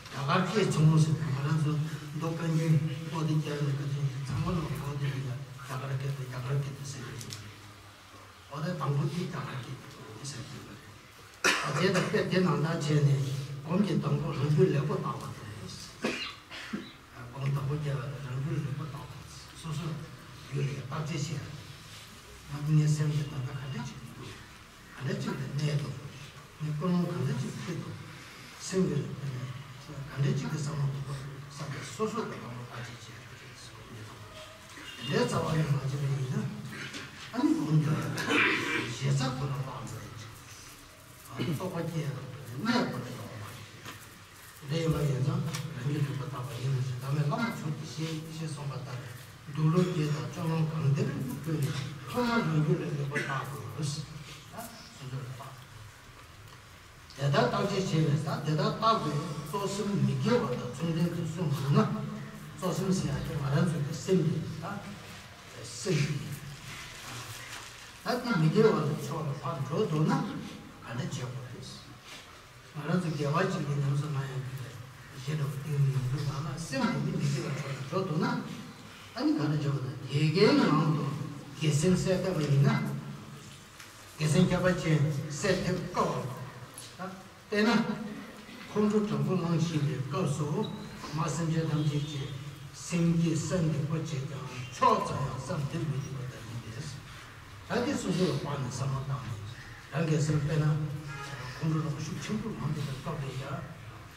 རྒྱ་གར་སྐད་ཚོ་ཟེར་ན་ང་རང་ཚོ་མདོ་བཀའ་འགྱུར་པོ་ཏི་བསྐྱར་ནས་བཀའ་ཆེན་ཚང་མ་ལ་གོ་བདེ་བ་ཡ་རྒྱ་གར་སྐད་དུ་རྒྱ་གར་སྐད་དུ་ཟེར་གྱི་ཡོད། འོ་ན་དང་པོ་དེ་རྒྱ་གར་སྐད་དུ་ཟེར་གྱི་ཡོད་པ་རེད། ཨ་དེ་དང་དཔེ་དེ་ནང་ལྟར་བྱས་ནས་སྒོམ་གྱི་དང་པོ་རང་རྒྱུད་ལེགས་པར་བརྟག་པ་དེ་རེད། སྒོམ་དང་པོ་རྒྱལ་བ་རང་རྒྱུད་ལེགས་པར་བརྟག་པ། སོ་སོ་རྒྱུད་ལ་བརྟག་དཔྱད་བྱས། ང་ངའི་སེམས་ཀྱི་ནང་ན་ག་འདྲ་ཅིག་འདུག་ག་འདྲ་ཅིག་ལ་གནས་འདུག་ངའི་ཀུན་སློང་ག་འདྲ་ཅིག་འཁྱེར་འདུག་སེམས་ཀྱི་ག་འདྲ་ཅིག་གི་བསམ་བློ་འདུག་པ་བསམ་པའི་སོ་སོ་གི་ནང་ལ་བརྟག་དཔྱད་བྱས་ཏེ་གསུངས་ཡོད་དང་། དེ་འདྲའི་རྩ་བ་ནས་མ་བྱས་པ་ཡིན་ན་ཨ་ནི་སྒོམ་རྒྱུ་ལ་ཞེ་ས་ཁོ་ན་བླང་འགྲོ་ཡི་ཅིག་རྟོགས་པ་སྐྱེ་ཡག་གི་གནས་ཁོ་ན་ཡོང་བ་མ་རེད། དེ་ཡིན་པ་ཡིན་ཙང་རང་རྒྱུད་ལེགས་པར་བརྟག་པ་ཡིན་ན་ཞེས་བདག་མེད་བླ་མ་མཆོག་གིས་ཞེས་ཞེས་གསུངས་པ་ལྟར་འདུག་ལོ་བརྒྱད་དང་བཅོ་ལྔ་གང་བདེར་བཀོད་ནས་ཐོག་མར་རང་རྒྱུད་ལ་ལེགས་པར་བརྟག་དགོས། ད་སོ་སོར་བརྟག་དེ་ལྟར་བརྟག་དཔྱད་བྱས་པས་ད་དེ་ལྟར་བརྟག་པས་གཙོ་སེམས་མི་དགེ་བ་དང་མཚུངས་ལྡན་དུ་གསུངས་འདུག་ན། གཙོ་སེམས་ཟེར་ཡག་དེ་ང་རང་ཚོ་གི་སེམས་དེ་ད་སེམས་དེ་ད་དེ་མི་དགེ་བ་ལ་ཕྱོགས་ལ་ཕར་འགྲོ་འདུག་ན་ག་འདྲ་བྱེད་དགོས་རེད། ང་རང་ཚོ་དགེ་བ་ཅིག་གི་ཉམས་སུ་བླང་ཡག་གི་ཞེ་དྲག་པོ་གཏིང་ནས་ཡོང་གི་མ་ལ་སེམས་དེ་ནི་མི་དགེ་བའི་ཕྱོགས་ལ་འགྲོ་འདུག་ན། ཨ་ནི་ག་རེ་བྱེད་དགོས་ན་དེ་གའི་ནང་དུ་དགེ་སེམས་གསལ་བཏབ་པ་ཡིན་ན། དགེ་སེམས་ཁྱད་པར་ཅན་གསལ་ཐེབས་དཀའ་བ། དཔེར་ན། ཁོང་ཁྲོ་དྲག་པོ་ལངས་བཞིན་པའི་སྐབས་སུ་མ་སེམས་ཅན་ཐམས་ཅད་ཀྱི་སེམས་བསྐྱེད་བསམ་གཏན་པོ་བྱས་ཀྱང་ཕྱོགས་ཙམ་ཡང་བསམ་གཏན་མི་ཐུབ་པ་ལྟར་ཡིན་པས། ད་དེ་སོ་སོའི་དཔག་ནས་བསམ་བློ་བཏང་ནས་རང་གི་སེམས་དཔེར་ན་ཁོང་ཁྲོ་རང་ཤུགས་ཆེན་པོ་ལངས་པའི་སྐབས་རེད་ཡ།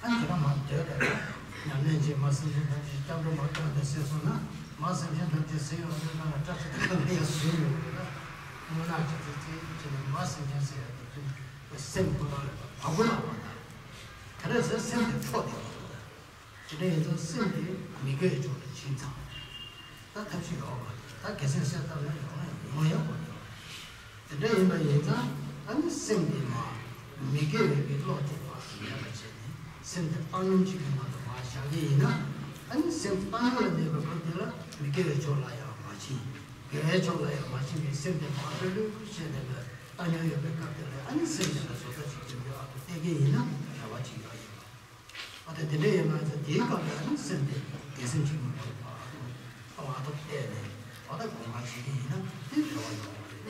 ཨ་ནི་དེ་ལ་མ་སྡོད་ད་ཡ། ཉམས་ལེན་བྱེད་མ་སེམས་ཅན་ཐམས་ཅད་སྐྱབས་འགྲོ་མ་བཏང་སྟེ་ཟེར་སོང་ན་མ་སེམས་ཅན་ཐམས་ཅད་ཟེར་ཡོང་ན་ང་ལ་སྐྲག་ཤི་དང་ལ་ཡ་བཟོས་ཡོང་གི་ལ། དངོས་གནས་ཅིག་ཙི་ཙི་བྱས་ནས་མ་སེམས་ཅན་ཟེར་ཡ་དེ་ཚོས་སེམས་ཁོ་ན་ལ་བ་གོ་ལ་བ་ད། དེ་འདྲ་ཟེར་སེམས་དེ་འཕྲོག་བསྡད་ཡོང་གི་ལ། དེ་འདྲ་ཡིན་ཙང་སེམས་དེ་མི་དགེ་བའི་ཕྱོགས་ལ་ཕྱིན་ཙང་། ད་ཐབས་ཤེས་ཡོད་མ་རེད། ད་དགེ་སེམས་གསལ་བཏབ་ན་ཡོང་ན་ཡོང་ཡག་པོ་ཡོད་རེད། དེ་འདྲ་ཡིན་པ་ཡིན་ཙང་ཨ་ནི་སེམས་དེ་མ་ མི་དགེ་བའི་གི་བློ་དེ་མར་མེད་པ་བྱས་ནས་སེམས་དེ་བཏང་སྙོམས་བྱེད་ཀྱི་ངང་དུ་མར་བཞག་གི་ཡིན་ན། ཨ་ནི་སེམས་བཏང་སྙོམས་ལ་གནས་པའི་སྐབས་དེ་ལ་མི་དགེ་བའི་ཕྱོགས་ལ་ཡང་མ་ཕྱིན། དགེ་བའི་ཕྱོགས་ལ་ཡང་མ་ཕྱིན་པའི་སེམས་དེ་མར་ལྷོད་ལྷོད་བྱས་ནས་བཏང་སྙོམས་ཡོད་པའི་སྐབས་དེ་ལ། ཨ་ནི་སེམས་དེ་ལ་བཟོ་ལྟ་ཅིག་སྟོན་རྒྱུ་ཨ་ཐུ་གཏད་ཀྱི་ཡིན་ན་རེ་བ་ཅིག་ཡོད་ཡིན་པ། ཨ་ད་དེ་འདྲ་ཡིན་ན་ཚེ་དེའི་སྐབས་ལ་ནི་སེམས་དེ་དགེ་སེམས་ཅིག་མི་འཁོར་བ་ཨ་ཐུ་ཨ་ཐུ་བལྟས་ནས་ཨ་ད་དགོངས་པ་བཞེས་ཀྱི་ཡིན་ན་དེ་རེ་བ་ཡོང་བ་རེད།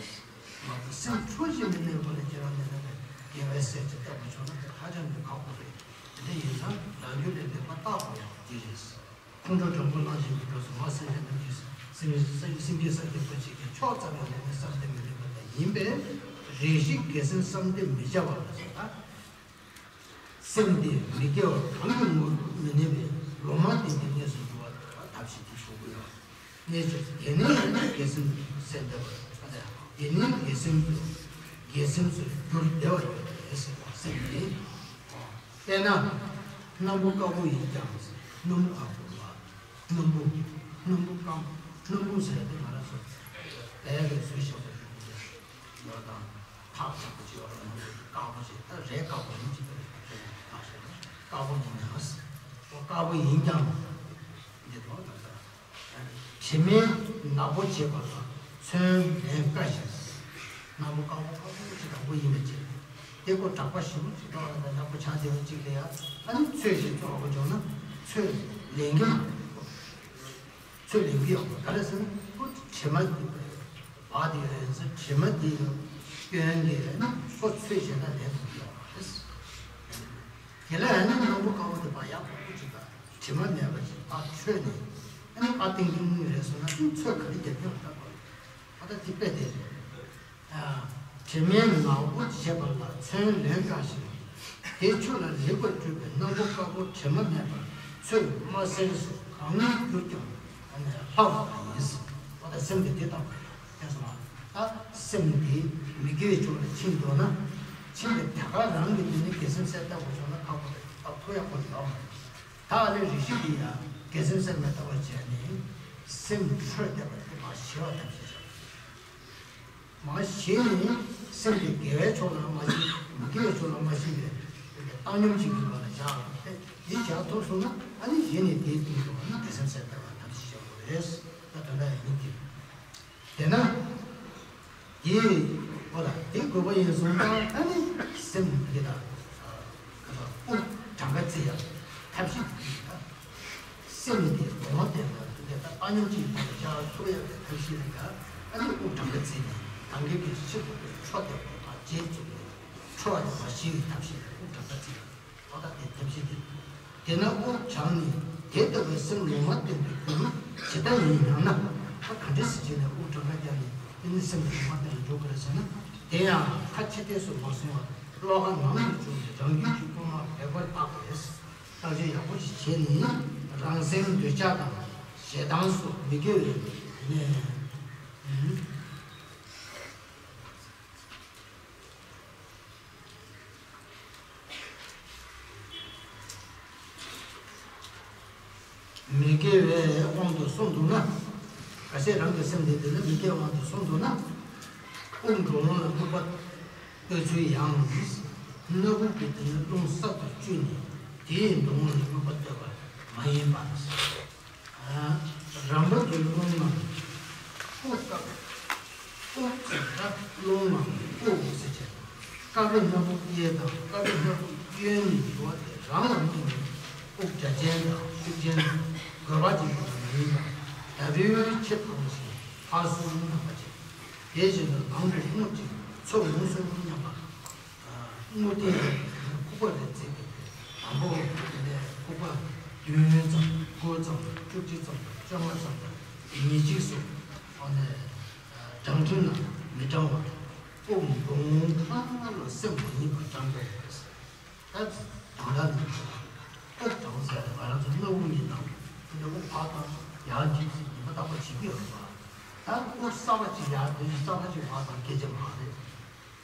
མ་གཏོགས་སེམས་འཕྲོ་ཞིག་མི་གནས་པ་ལ་ཁྱེད་རང་ནས་ནས་དགེ་བའི་སེམས་ཅིག་བཏབ་པ་བྱུང་ན་དེ་ཧ་ཅང་གི་ཁག་པོ་རེད། དེ་འདྲ་ཡིན་ན་རང་རྒྱུད་ལ་ལེགས་པ་བརྟག་པ་ཡང་དེ་རེད། ཁོང་ཁྲོ་དྲང་པོ་བླངས་བཞིན་གྱི་སྐབས་སུ་མ་སེམས་ཅན་རྣམས་ཀྱི་སེམས་སེམས་སེམས་ཀྱི་ས་བརྒྱད་པོ་ཅིག་གི་ཕྱོགས་ཙམ་ཡང་ལས་ནས་བསམ་གཏན་མི་ལེན་པ་དང་ཡིན་པས། རེ་ཞིག་དགེ་སེམས་བསམ་གཏན་མི་བྱ་བ་ལ་ཟེར་ད། སེམས་དེ་མི་དགེ་བ་གང་གི་ངོར་མི་གནས་པའི་ལོག་པར་བརྟེན་པའི་གནས་སུ་འགྱུར་བ་ཐབས་ཤེས་དེ་ཞུ་དགོས་ཡོད། གནས་ཚུལ་དེ་ནས་ཡིན་ན་དགེ་སེམས་སེམས་བདེ་བ་དེ་ནས་དགེ་སེམས་སུ་དགེ་སེམས་སུ་འགྱུར་བདེ་བ་ཡོད་དེ་ཟེར་བ་སེམས་དེ། དཔེར་ན། སྣམ་བུ་དཀར་པོ་ཡིན་ཀྱང་སྣམ་བུ་དཀར་པོ་ལ། སྣམ་བུ། སྣམ་བུ་སྐམ། སྣམ་བུ་ཟེར་དེ་ང་རང་ཚོ་བལ་གྱི་བཟོས་བཞག་པ་ཡོད་དེ། ཡོད་དང་། ཐག་ཆག་པོ་ཅིག་ཡོད་རེད། སྣམ་བུ་དཀར་པོ་ཞིག་ད་རས་དཀར་པོ་ཡིན་གཅིག་པ་རེད། ཐག་ཆག་དཀར་པོ་ཡིན་ཀྱང་། དཀར་པོ་ཡིན་ཀྱང་། འདི་དོན་དག་ད། དྲི་མས་ནག་པོ་བྱས་པ་ལ་ཚོན་ལེན་དཀའ་ཞིང་། ནག་པོ་དཀར་པོ་དཀར་པོ་ཞིག་དང་པོ་ཡིན་པའི་ཕྱིར། དེ་ཁོ་གྲགས་པ་ཞིབ་མོ་ཞིག་ཐོག་ལ་ནག་པོ་ཆགས་བསྡད་པ་ཅིག་ལ་ཡང་ཨ་ནི་ཚོས་ཤིག་བཙོག་པོ་བྱུང་ན་ཚོས་ལེན་གྱི་མ་རེད། ཚོས་ལེན་གྱི་ཡོད་པ་ག་རེ་ཟེར་ན་ཁོ་དྲི་མ་བག་དེ་ཡོད་ཟེར། དྲི་མ་དེ་སྐྱོན་གྱི་ཨ་ནི་ཁོ་ཚོས་བྱས་ན་ལེན་ཐུབ་ཀྱི་ཡོད་པ་རེད། དེ་ལ་ཨ་ནི་ནག་པོ་དཀར་པོ་དེ་བག་ཡག་པོ་ཅིག་དང་། དྲི་མ་མེད་པ་ཞིག་ཕར་འཕྲོས་ནས་ཨ་ནི་ཨ་ཏིང་ཏིང་རེད་སོང་ན་ཨ་ནི་ཚོས་ག་རེ་རྒྱབ་ཀྱང་འདྲ་པོ་རེད། ཨ་ད་དེ་དཔེ་དེ་རེད། དྲི་མས་ནག་པོ་བྱས་པ་ལ་ཚོན་ལེན་དཀའ་ཞིང་། དེ་ཆུ་ལ་ལེགས་པར་བཀྲུས་པའི་སྣམ་བུ་དཀར་པོ་དྲི་མ་མེད་པར་ཚོས་མ་སེལ་སོ་གང་གྱུར་ཀྱང་ཨ་ནི་ལྷག་པ་ཡིན། ཨ་ད་སེམས་ཀྱི་དེ་དང་། ཁྱེད་སོང་ཨ། ད་སེམས་འདི་མི་དགེ་བའི་ཕྱོགས་ལ་ཕྱིན་འགྲོ་ན། ཕྱིན་པའི་ཐད་ཀར་རང་གི་འདི་ནི་དགེ་སེམས་གསལ་བཏབ་པ་བྱུང་ན་ཁག་པོ་རེད། ད་ཐུབ་ཡག་པོ་ཡོད་མ་རེད། ད་ཨ་ནི་རེ་ཞིག་འདི་ཡང་དགེ་སེམས་གསལ་མི་བཏབ་པ་བྱས་ནས་སེམས་འཕྲོས་བསྡད་པ་དེ་མར་ཞི་བ་ཐབས་ཤེས་བྱ། མར་ཞི་ནས་སེམས་དེ་དགེ་བའི་ཕྱོགས་ལ་མ་ཞི། མི་དགེ་བའི་ཕྱོགས་ལ་མ་ཞི་བའི་བཏང་སྙོམས་བྱེད་ཀྱི་བར་ལ་བཞག་པ་དེ་འདི་བྱ་ཐུབ་སོང་ན་ཨ་ནི་གཞི་ནས་དེའི་སྟེང་དུ་ཨ་ནི་དགེ་སེམས་གསལ་བཏབ་པ་ཐབས་ཤེས་བྱ་དགོས་རེད། ད་དོན་དག་ཡིན་གྱི། དེས་ན། དེའི་འོ་ལ་དེ་དགོས་པ་ཡིན་སོང་ཙང་ཨ་ནི་སེམས་འདི་དང་། ཨ་དབུགས་གྲངས་ཀ་བརྩི་ཡག་ཐབས་ཤེས་འདི་དང་། སེམས་འདི་ལོག་པར་བསྟན་པ་འདི་དང་བཏང་སྙོམས་ཀྱི་ཐོག་ལ་བཞག་ཐུབ་ཡག་གི་ཐབས་ཤེས་རེད་ཀ་ཨ་ནི་དབུགས་གྲངས་ཀ་བརྩིས་ནས་གང་གི་གི་ཕྱིར་དུ་འཕྲོ་བསྟན་པ་དང་རྗེས་བཙུན་པའི་འཕྲོ་བ་ཡོང་བ་ཞིག་གི་ཐབས་ཤེས་རེད། དབུགས་གྲངས་ཀ་བརྩི་ཡག་ཨོ་ད་དེ་ཐབས་ཤེས་དེ། དེས་ན་དབུགས་གྲངས་ནས་དེ་ལྟ་བུའི་སེམས་ལོག་པར་བསྟན་པའི་རྒྱུ་ཇི་ལྟ་ཡིན་སྙམ་ན། ད་ག་འདྲ་སེ་བྱས་ནས་དབུགས་གྲངས་ཀ་བརྒྱབ་ནས་དེ་ནི་སེམས་དེ་ལོག་པར་བསྟན་ལ་འཇུག་དགོས་རེད་ཟེར་ན། དེ་ཡང་ཁ་ཕྱིར་བལྟས་སུ་མ་སོང་བར་བློ་ཁ་ནང་དུ་བཅུག་ནས་རང་རྒྱུད་ཀྱི་དབུགས་མར་ལེགས་པར་བརྟག་པས། བརྟག་དཔྱད་ཡག་པོ་ཞིག་བྱས་ནས་རང་སེམས་འདོད་ཆགས་དང་ཞེ་སྡང་སོགས་མི་དགེ་བའི་གནས། མི་དགེ་བའི་དབང་དུ་སོང་འདུག་ན། གལ་སྲིད་རང་གི་སེམས་དེ་དེ་ནི་མི་དགེ་བའི་དབང་དུ་སོང་འདུག་ན། དབུགས་འགྲོ་འོང་ལ་དམིགས་པ་གཏོད་ཚུལ་ཡང་། སྣ་བུག་གི་དེ་ནི་རླུང་གསར་དུ་བཅུས་ནས་དེའི་འགྲོ་འོང་ལ་དམིགས་པ་གཏོད་པ་མ་ཡིན་པ། རང་བབས་ཀྱི་རླུང་ངམ་དབུགས་དཀར། དབུགས་ཀྱི་རླུང་ངམ་དབུགས་ཟེར་བྱས། དཀར་པོའི་སྣ་བུག་གཡས་དང་དཀར་པོའི་སྣ་བུག་གཡོན་གཉིས་ཡོད་དེ་རང་ལ་དམིགས་ནས་དབུགས་རྒྱ་ཅན་དང་ཤུགས་ཅན་དང་རྒོད་པ་ཅན་དུ་མ་ཡིན་པ་ལྟ་བུའི་ཕྱིར་དང་ཞིང་ཕར་ཚུར་རླུང་ནང་པ་ཅན། དེ་བཞིན་དུ་ནང་དུ་རླུང་གཅིག་ཚུར་རླུང་གསུམ་སྙམ་པ། དངོས་བསྟན་གྱི་ཁུག་པ་རེ་བརྩིས་པའི་དང་པོ་དེ་ནས་ཁུག་པ་བདུན་ཙམ་དགུ་ཙམ་བཅུ་གཅིག་ཙམ་བཅོ་ལྔ་ཙམ་དང་ཉེར་གཅིག་སོགས་ཨ་ནི་བགྲང་ཁྲིམས་ལ་མི་བགྲང་བར་དབུགས་འགྲོ་འོང་གང་ལ་སེམས་མ་ཡེངས་པར་བགྲང་དགོས། ད་དང་ལ་ནི་དབུགས་གྲང་ཟེར་ང་རང་ཚོ་སྣ་བུག་གཉིས་ནང་དེ་ནས་དབུགས་ཕར་བཏང་ཡར་འཁྱིལ་ཟེར་ཉི་མ་རྟག་པར་བྱེད་ཀྱི་ཡོད་པ། ད་དབུགས་གསར་པ་ཅིག་ཡར་འདོན་གསར་པ་ཅིག་ཕར་བཏང་སྐད་ཆ་མ་རེད།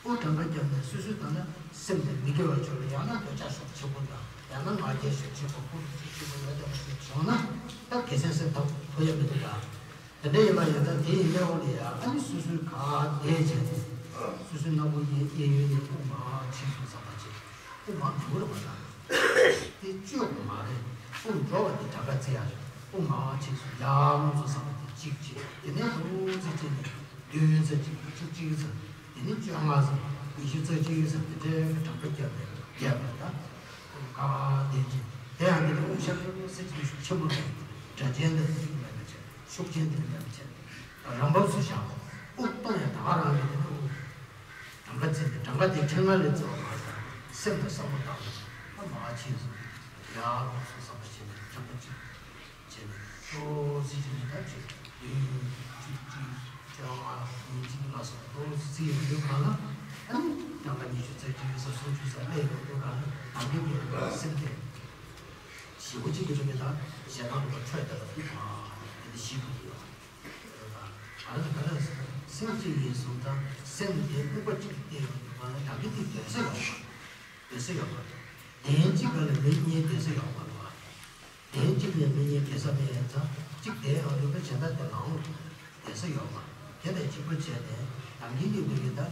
དབུགས་གྲངས་ཀ་བརྒྱབ་ནས་སོ་སོའི་ཐོག་ནས་སེམས་དེ་མི་དགེ་བའི་ཕྱོགས་ལ་ཡང་ན་འདོད་ཆགས་ཤུགས་ཆེན་པོ་དང་ཡང་ན་ང་རྒྱལ་ཤུགས་ཆེན་པོ་ཁོང་ཁྲོ་ཤུགས་ཆེན་པོ་ཡོད་བསྡད་པ་ཞིག་བྱུང་ན་ད་དགེ་མཚན་སེལ་ཐབས་ཐུབ་ཡ་མི་འདུག་ག་དེ་འདྲ་ཡིན་པ་ཡིན་ན་དེ་ཡིན་གནས་འོག་ལ་ཡ་ཨ་ནི་སོ་སོའི་ག་བསྡད་བྱས་ནས་སོ་སོའི་སྣ་བུག་གཡས་གཡས་གཡོན་ནས་དབུགས་མར་ཕྱིན་སོང་ཙམ་པ་ མང་དུ་རུ་བ་དང་། དེ་བཅོས་པ་མ་རེད། དབུགས་འགྲོ་བ་དེ་གྲངས་ཀ་བརྩི་ཡ་རེད། དབུགས་མང་བ་ཆེ་སོང་ཡར་ལོངས་སོང་བསམ་པ་དེ་གཅིག་བྱེད། དེ་ནས་འདུག་ཚེ་བྱས་ནས་བདུན་ཚེ་གཅིག་བཅུ་གཅིག་ཚེ། དེ་ནས་བཅོ་ལྔ་ཚེ་ཉི་ཤུ་རྩ་གཅིག་ཚེ་དེ་འདྲའི་གྲངས་ཀ་བརྒྱབ་ནས་བརྒྱབ་པ་དང་། དབུགས་ག་བ་དེ་བྱེད། དེ་ཡང་དེ་ནས་དབུགས་ཤར་ཚེ་གཅིག་ཆེན་པོ་རེད། སྒྲ་ཆེན་དེ་མེད་པ་བྱེད། ཤུགས་ཆེན་དེ་མེད་པ་བྱེད། རང་བབས་སུ་བཞག་དབུགས་གཏོང་ཡང་ད་ག་རང་རེད། དེ་ནས་དབུགས། གྲངས་ཀ་བརྩི་ནས་གྲངས་ཀ་དེ་ཕྲེང་བ་ལས་བརྩི་བ་མ་ཟད་སེམས་ལ་བསམ་བློ་བཏང་ནས་ཨ་མ་ཆེན་སོང་ཡར་ལོངས་སོང་བསམ་པ་བྱས་ནས་གྲངས་ཀ་གཅིག་བྱས་ནས་ཏོག་ཙམ་བྱས་ནས་ད་བཅུ་བདུན་བཅུ་གཅིག་བཅོ་ལྔ་ཉི་ཤུ་ལ་སོགས་ཏོག་ཙམ་བརྩི་ཡོང་དུས་གང་ལ་ཨ་ནི་གྲངས་ཀ་ཉི་ཤུ་རྩ་གཅིག་ས་སུམ་ཅུ་ས་སླེབས་ཡོང་དུས་གང་ལ་ནམ་རྒྱུན་གྱི་སེམས་དེ་ཞེ་པོ་གཅིག་གི་ཆོ་ག་དང་ཞེ་སྡང་དུ་འཕྲོད་བསྡད་པ་དེ་མ་དེ་ཞིག་ཏུ་ཡོད། ག་རེ་ག་རེ་སེམས་གཅིག་ཡིན་སོང་ཙང་སེམས་དེ་དམིགས་པ་གཅིག་གིས་བལྟས་ཡོང་དུས་གང་ལ་ད་གི་དེ་སྡོད་ས་ཡོད་པ། སྡོད་ས་ཡོད་པ། གདན་གཅིག་ག་ལ་མི་གཉིས་སྡོད་ས་ཡོད་པ་རེད་བ། གདན་གཅིག་ལས་མི་གཉིས་སྡོད་ས་མེད་ཡིན་ཙང་གཅིག་བསྡད་ཡོང་དུས་ཀ་གཞན་དག་དེ་ལའང་སྡོད་ས་ཡོད་པ། དེ་ལས་གཅིག་པ་བྱས་ནས་ནམ་རྒྱུན་གྱི་ལུས་ཀྱི་ད་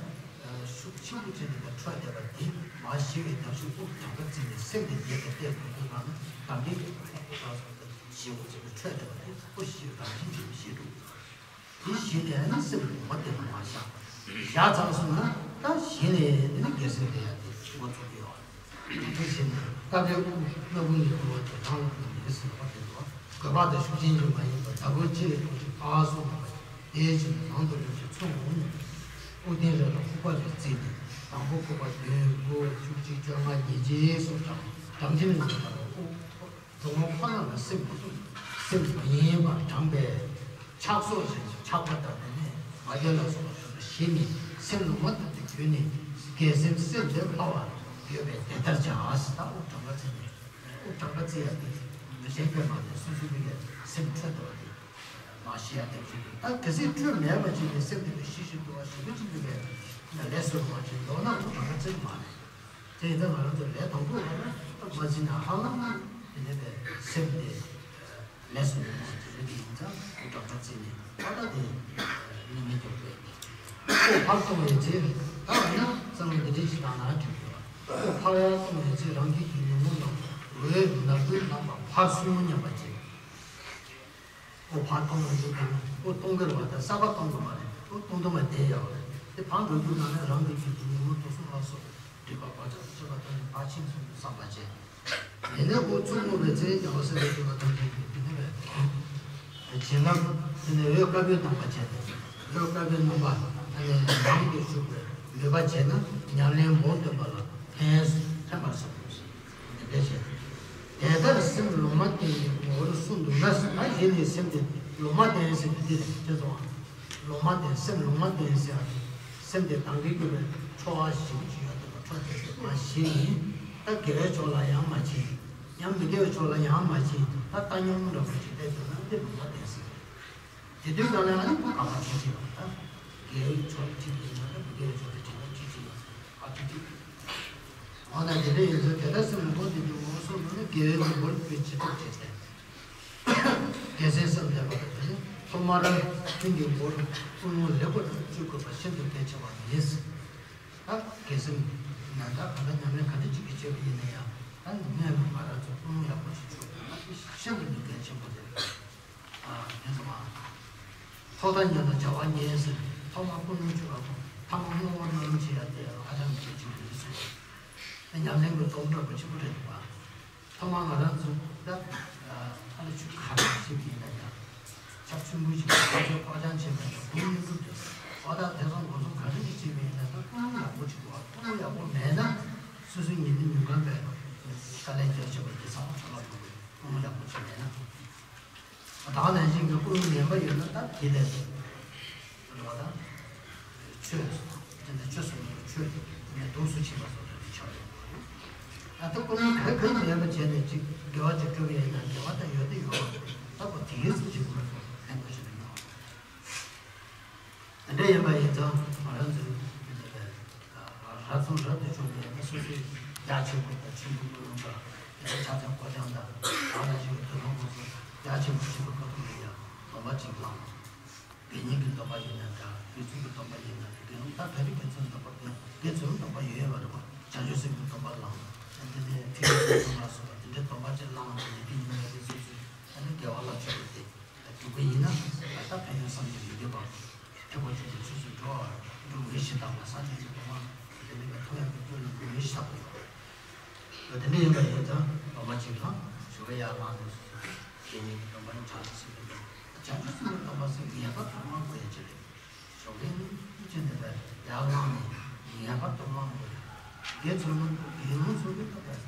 ཤུགས་ཆེན་པོ་བྱས་ནས་ད་འཕྲོད་བསྡད་པ་དེ་མ་ཞི་བའི་ཐབས་ཤེས་དབུགས་གྲངས་ཀ་བརྩིས་ནས་སེམས་དེ་རྒྱས་ཏེ་བལྟས་དགོས་དུས་གང་ལ་ནམ་རྒྱུན་གྱི་ཁོག་པ་ཁོག་པ་སོགས་དེ་ཞི་བ་བྱས་ནས་འཕྲོད་བསྡད་པ་དེ་ཁོ་ཞི་བའི་རང་བཞིན་གྱིས་ཞི་འགྲོ། དེ་ཞི་ནས་ནི་སེམས་ལུང་པ་དེ་ལ་མ་བཞག་བཞག་ཚར་སོང་ན་ད་ཞི་ནས་དེ་ནི་རྒྱལ་སྲས་ལ་ཡ་དེ་འགོ་ཚུགས་ཀྱི་ཡོད། དེ་ཚོ་ཞི་ནས་ཀ་བའི་དབུགས་སྣ་བུག་ནས་འགྲོ་བ་དེ་རང་ལ་མི་ཟེར་བ་དེ་ལ་དགོས་པ་དང་ཤུགས་ཅན་གྱི་མ་ཡིན་པ་ད་གོ་ཅི་ཨ་སོགས་པ་དེའི་ཕྱིར་ནང་དུ་ལུས་ཀྱི་ཚོགས་འོང་ནས་དབུགས་ལྡན་རེ་ལ་ཁོག་པ་ལས་བརྩིས་ནས་དང་པོ་ཁོག་པ་བདུན་དགུ་བཅུ་གཅིག་བཅོ་ལྔ་ཉེར་གཅིག་སོགས་དང་དམ་ཅན་ལ་ལྟ་བ་དབུགས། གདོང་ཁོག་ནང་ལ་སེམས་མ་ཐུག་སེམས་མ་ཡེངས་པར་དྲངས་པས། ཆགས་སོགས་བཞིན་དུ་ཆགས་པ་དང་དེ་ནས་མ་རྒྱུད་ལ་སོགས་པ་བཞིན་དུ་ཞི་ནས་སེམས་ལུང་མ་བཏབ་སྟེ་རྒྱུད་ནས་རྒྱལ་སེམས་སེམས་དེ་ལྷ་བ་ཡོད་པས་དེ་ལྟར་བྱ། ཟེར་ད་དབུགས་གྲངས་ཀ་བརྩིས་ནས་དབུགས་གྲངས་ཀ་བརྩི་ཡ་དེ་མི་གཞན་པས་མ་ནས་སོ་སོའི་མིག་གིས་སེམས་འཕྲོད་དོ་བ་དེ་མ་ཞི་ཡ་དེ་བཞིན་དུ་ད་གལ་སྲིད་འཕྲོད་མེད་པ་ཅིག་ནས་སེམས་དེ་ལ་ཞི་ཞི་འདུག་བ་ཞི་བ་ཅིག་འདུག་པས་ལས་སུ་རུང་བ་ཅིག་མདོར་ན་དབུགས་གྲངས་ཀ་བརྩི་མ་རེད། དེ་ཡིན་ཙང་ང་རང་ཚོ་ལས་དང་པོ་ལ་ན་མ་ཟིན་ན་ཧ་ལམ་དེ་ནས་པའི་སེམས་དེ་ལས་སུ་འགྲོ་བ་དེ་རེད། དེ་ཡིན་ཙང་དགྲ་ལྟ་རྩིས་ནས་ད་ལྟ་དེ་ནི་མི་འགྱུར་བས། ཁོ་ཕར་གཏོང་བའི་ཚེ་ད་ང་ན་གསང་བའི་འདི་འདྲའི་ཞིག་དང་ན་འགྲིག་ཡོད། ཁོ་ཕར་གཏོང་བའི་ཚེ་རང་རྒྱུད་ཀྱི་ཉོན་མོངས་རྣམས་འོད་ནག་པོའི་ནང་པ་ཕར་སོང་སྙམ་པ་བྱེད། ཨོ་ཕར་གཏོང་བ་ཞིག་དང་ཨོ་གཏོང་གི་རེད་བ། ད་གསར་པ་གཏོང་གི་མ་རེད། ཨོ་གཏོང་དུ་མ་བསྡད་ཡོད་རེད། དེ་ཕར་འགྲོ་རྒྱུ་ནང་ནས་རང་གི་རྒྱུད་ཀྱི་ཉོན་མོངས་དུག་གསུམ་ལ་སོགས་སྒྲིབ་པ་བག་ཆགས་སུ་སྐྱེ་བ་དང་ནི་ཕར་ཕྱིན་སོང་དུ་བསམ་པ་བྱས། དེ་ནས་ཨོ་ཚུར་རྔུབ་པའི་ཚེ་རྒྱལ་བ་སྲས་ལ་སྐྱེ་བ་དང་དེ་ནི་དེ་ནི་བས་བྱིན་རླབས་དེ་ནས་འོད་དཀར་པོའི་རྣམ་པ་བྱས་ཏེ་འོད་དཀར་པོའི་རྣམ་པ་ནས་ནང་དུ་ཞུགས་པའི་མོས་པ་བྱས་ན་ཉམས་ལེན་སྦོམ་སྟོན་པ་ལ་ཕན་ཕན་པར་བསམ་དགོས། དེ་འདྲ་བྱས། དེ་ལྟར་སེམས་ལུང་མ་བསྟན་པའི་ངོ་བོར་གསུངས་འདུག་ན། ད་གཞི་ནས་སེམས་དེ་ལུང་མ་བསྟན་ཟེར་དུས་འདི་རེད་ཅེས་སོ། ལུང་མ་བསྟན་སེམས་ལུང་མ་བསྟན་ཟེར་བ་དེ་སེམས་དེ་དང་གི་གུས་པའི་ཚོར་བ་ཞིག་ཅིག་ཡོད་དེ་མ་འཕྲོད་དེ་མ་ཞི་ཡིན། ད་དགེ་བའི་ཕྱོགས་ལ་ཡང་མ་ཕྱིན། ཡང་མི་དགེ་བའི་ཕྱོགས་ལ་ཡང་མ་ཕྱིན། ད་ལྟ་སྙོམས་འདྲ་པོ་ཅིག་བསྡད་འདུག་ན་འདི་ལུང་མ་བསྟན་ཟེར། དེ་དུས་ཀ་ལ་ཨ་ནི་བུ་ག་པར་ཁྲིད་ཀྱི་ཡོད་ད། དགེ་བའི་ཕྱོགས་ལ་ཁྲིད་ཀྱི་ཡོད་ན་མི་དགེ་བའི་ཕྱོགས་ལ་ཁྲིད་ན་ཁྲིད་ཀྱི་ཡོད་ཨ་ཁྲིད་ཀྱི་ཡོད། འོ་ན་དེ་འདྲ་ཡིན་ཚེ་དེ་ལྟར་སེམས་ལ་མགོ་འདི་ནི་འོ་སོང་ནས་དགེ་བའི་མགོ་ལ་བུད་ཅི་ཐུབ་བྱས་ཏེ། དགེ་སེམས་སེམས་ལས་པ་དང་ནི་ཐོག་མར་ཀུན་གྱི་མགོར་ཀུན་སློང་ལེགས་པར་བཅོས་དགོས་པ་ཤིན་ཏུ་གལ་ཆེ་བ་ཡིན། ད་དགེ་སེམས་ནང་ད་ག་ལ་ཉམས་ལེན་ག་འདྲ་ཅིག་གིས་བྱས་པ་ཡིན་ན་ཡང་ད་ནི་སྔོན་ལ་ང་རང་ཚོ་ཀུན་སློང་ཡག་པོ་ཞིག་བཅོས་དགོས་ན་དེ་ཤིན་ཏུ་ནས་གལ་ཆེན་པོ་རེད། དེ་ཚོ་མ། ཐོག་མཐའ་ཉལ་ལ་བྱ་བ་ཉལ་ཟེར། ཐོག་མ་ཀུན་སློང་བཅོས་པ་དང་ཐ་མ་བསྔོ་བ་སྨོན་ལམ་བྱེད་ཡ་དེ་ཧ་ཅང་གལ་ཆེན་པོ་རེད་ཟེར། དེ་ཉམས་ལེན་གྱི་སྡོམ་འདྲ་པོ་ཆེན་པོ་རེད་འདུག་པ། ཐོག་མ་ང་རང་ཚོ་ད་ཨ་ལ་ཆུ་ཁ་ར་ཞིག་ཡིན་ན་ཡང་ཆབ་ཆུན་པོ་ཞིག་ཁ་ཆོ་ཁོག་ཅང་བྱེད་པ་ཡང་ཀུན་སློང་བཅོས་པ་དང་དེ་ཚོ་འགོ་ཚོ་ག་རེ་ཞིག་བྱེད་པ་ཡིན་ན་ད་ཀུན་སློང་ཡག་པོ་ཞིག་དགོས། ཀུན་སློང་ཡག་པོ་མེད་ན་སོ་སོའི་ཉིན་དུ་ཉིན་གང་པའི་དཀའ་ལས་རྒྱག་བྱེད་པ་དེ་ཚང་མ་ཚང་མ་ཀུན་སློང་ཡག་པོ་ཞིག་མེད་ན། ད་ག་ནང་བཞིན་གྱི་ཀུན་སློང་ངན་པ་ཡོད་ན་ད་དེ་ལས་རེད་བ། ད་ཆོས་དེ་འདྲ་ཆོས་སོགས་ནི་ཆོས་ནས་སྡུག་སུ་ཕྱིན་པ་སོགས་རེ་རེ་ཆགས་ཡོང་གི་རེད། ད་ལྟ་ཀུན་སློང་ག་ག་མེད་པ་བྱས་ནས་ཅིག་དགེ་བ་ཅིག་སྒྲུབ་ཡས་ན་དགེ་བ་ད་ཡོད་དེ་ཡོད་རེད། ད་ཁོ་དེའི་ཚུལ་ཅིག་ཀུན་སློང་ཕན་པ་ཞིག་ཡོད། དེ་འདྲ་ཡིན་པ་ཡིན་ཙང་ང་རང་ཚོའི་དེ་འདྲ་བའི། རབ་བྱུང་རབ་ཏུ་བྱུང་བའི་ནི་སོ་སོའི་རྒྱ་ཆེན་པོ་དང་ཆེན་པོ་ཀུན་སློང་དང་དེ་ལ་ཕྱག་འཚལ་སྐོར་སྦྱང་དང་ད་ལ་ཞིག་གི་དོ་སྣང་སོགས་སུ་རྒྱ་ཆེན་པོ་ཞིག་གི་ཁ་ཐུག་ལ་ཡང་སྡོམ་པ་གཅིག་བླངས། དགེ་བསྙེན་གྱི་སྡོམ་པ་ཡིན་ན་འདྲ། དགེ་ཚུལ་གྱི་སྡོམ་པ་ཡིན་ན་འདྲ། དགེ་སློང་ད་ད་རེས་དགེ་ཚུལ་སྡོམ་པ་དགེ་དགེ་ཚུལ་སྡོམ་པ་ཡོད་ཡོད་པ་རེད་བ། བྱང་ཆུབ་སེམས་ཀྱི་སྡོམ་པ་བླངས། དེ་འདྲ་ཡིན་པ་ཡིན་ཙང་སློབ་མ་གཅིག་ལ་ཞོགས་ཀས་ཡར་ལངས་ནས་སོ་སོའི་དགེ་བསྙེན་གྱི་སྡོམ་པ་ནི་བྱང་ཆུབ་སེམས་དཔའི་སྡོམ་པ། བྱང་ཆུབ་སེམས་དཔའི་སྡོམ་པ་ཟེར་ངེས་པར་དུ་མ་དགོས་ཡ་ཅིག་རེད། ཞོགས་ཀས་ནི་སྐུ་མཁྱེན་དེ་ལ་ཡར་ལངས་ནས་ངེས་པར་དུ་ལངས་དགོས་རེད། དགེ་ཚུལ་སྣ་དགེ་སློང་ཚོ་གི་སྟབས་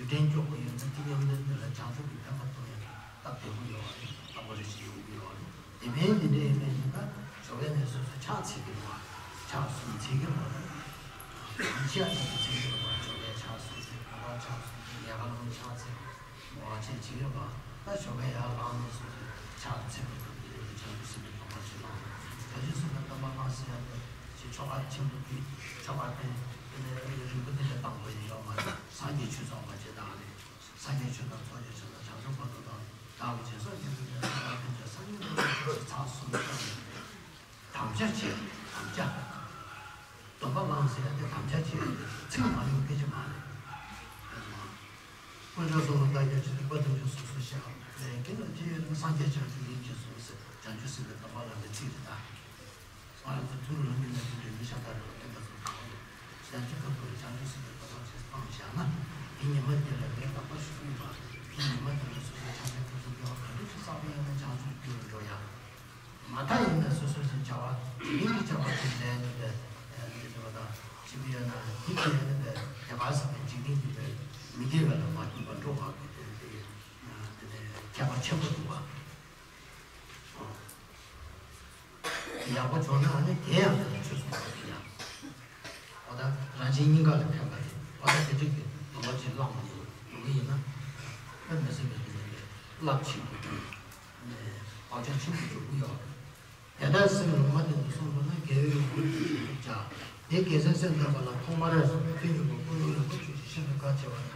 ཀྱིས་རྒྱུ་འབྲས་འཇོག་གི་ཡོད་ན་དེ་ཉམས་ལེན་དེ་ལ་བྱང་ཆུབ་ཀྱི་ཕན་པ་ཐོབ་ཡ་སྟབས་བདེ་པོ་ཡོད་པ་རེད། སྟབས་བདེ་པོ་ཞིག་ཡོང་གི་ཡོད་པ་རེད། དེ་ཕན་འདི་འདྲའི་ཡིན་པ་ཡིན་ན་ཞོགས་ཀས་ནས་སོ་སོ་ཕྱག་འཚལ་གྱི་རེད་བ། ཕྱག་གསུམ་འཚལ་གྱི་རེད་བ། ཕྱག་གཉིས་ཀྱི་འཚལ་གྱི་རེད་བ། ཞོགས་ཀས་ཕྱག་གསུམ་འཚལ། གོང་ལ་ཕྱག་གསུམ་འཚལ། ལས་ཀ་ལ་ཕྱག་འཚལ། འོ་བྱས་བྱེད་ཀྱི་རེད་བ། ད་ཞོགས་ཀས་ཡར་ལངས་ནས་སོ་སོ་ཕྱག་འཚལ་བའི་སྐབས་དེ་ལ་བྱང་ཆུབ་སེམས་དཔའི་སྡོམ་པ་ཞིག་བླངས། བྱང་ཆུབ་སེམས་དཔའི་སྡོམ་པ་བླངས་ཟེར་ཡ་དེ་ཅིག་ཆོ་ག་ཆེན་པོ་དེ་ཆོ་ག་དེ་དེ་ནས་རིང་པོ་དེ་འདྲ་བཏང་དགོས་ཡ་ཡོད་མ་རེད། སངས་རྒྱས་ཆོས་ཚོགས་པ་ཅིག་དང་རེད། སངས་རྒྱས་ཆོས་དང་ཚོགས་ཀྱི་ཆོས་དང་བྱང་ཆུབ་མགོན་པོ་དང་བདག་གི་རྗེས་སུ་འཇུག་པའི་ལས་དང་ལྷག་པའི་ཆོས་སངས་རྒྱས་ཀྱི་ཆོས་ཚར་གསུམ་བཏང་ནས་དམ་བཅའ་བྱེད། དམ་བཅའ། སྡོམ་པ་བླངས་ཟེར་ཡ་དེ་དམ་བཅའ་བྱེད་ཡ་དེ་ཚིག་མ་ཡོང་སྐད་ཆ་མ་རེད། དཀོན་མཆོག་གསུམ་ལ་བདག་སྐྱབས་མཆི། སྡིག་པ་ཐམས་ཅད་སོ་སོར་བཤགས། ལས་དགེ་ལ་རྗེས་ཡོད་ན། སངས་རྒྱས་བྱང་ཆུབ་ཡིད་ཀྱིས་ཟུངས་ཟེར། བྱང་ཆུབ་སེམས་དཔའི་སྡོམ་པ་ལ་འདི་ཚིག་རེད་ད། ང་རང་ཚོ་ཐུགས་ལ་ལྷུན་གྱིས་གནས་པའི་སྒྲོན་མེ་ཤ་སྟག་རེད་བ། དེ་ལྟ་ཚུལ་གང་ཡོད་ཡང་ཅིག་ཁ་ཐུག་ལ་བྱང་ཆུབ་སེམས་དཔའི་སྡོམ་པ་ཅིག་བཏང་བཞག་ན། དེ་ཉི་མ་དེ་ལ་ལས་དག་པ་ཞིག་བསྐུལ་བ། དེ་ཉི་མ་དེ་ལ་སོ་སོའི་ཕྱག་ལེན་ཐུབ་ཐུབ་སྐྱེ་བ་ག་འདྲ་ཞིག་བསགས་པ་ཡིན་ན་བྱང་ཆུབ་རྒྱུ་རུ་འགྲོ་ཡ། མ་མཐའ་ཡིན་ན་སོ་སོ་ཞིག་བྱ་བ་འཇིག་རྟེན་གྱི་བྱ་བ་ཅིག་ལས་ནས་པའི་འདི་འདྲ་བ་དང་ཅི་མི་ཡོད་ན་དེ་ཁྱེད་ནས་པའི་དེ་ག་ཟེར་པའི་འཇིག་རྟེན་གྱི་པའི་མི་དགེ་བ་ལ་མ་འཇུག་པར་འགྲོ་བ་གི་དེ་དེ་དེ་ནས་ཁྱད་པར་ཆེན་པོ་འདུག་བ། ཡག་པོ་བྱུང་ན་ཨ་ནི་དེ་ཡང་དེ་ནི་ཆོས་སུ་མ་ཡིན་ཡང་། འོ་ད་རང་གཞན་གཉིས་ཀ་ལ་ཕན་པ་རེད། འོ་ད་དེ་འདྲ་གི་སྡོམ་པ་ཅིག་བླངས་ནས་འགྲོ་གི་ཡིན་ན། དཔེ་མི་སྲིད་པའི་དེ་ནི་རླབས་ཆེན་པོ་དང་། བག་ཆགས་ཆེན་པོ་འཇོག་གི་ཡོད་རེད། དེ་ལྟར་སེམས་ལུང་མ་བསྟན་དུ་སོང་བ་ན་དགེ་བའི་ཡོན་ཏན་ཅི་ཞིག་བྱ། དེ་དགེ་མཚན་སེམས་ལྡན་པ་ལ་ཐོག་མར་ཐུན་མོང་པའི་ཀུན་སློང་ལེན་པ་ཆོས་ཀྱི་ཤིན་ཏུ་དགའ་ཆེ་བ་ནི་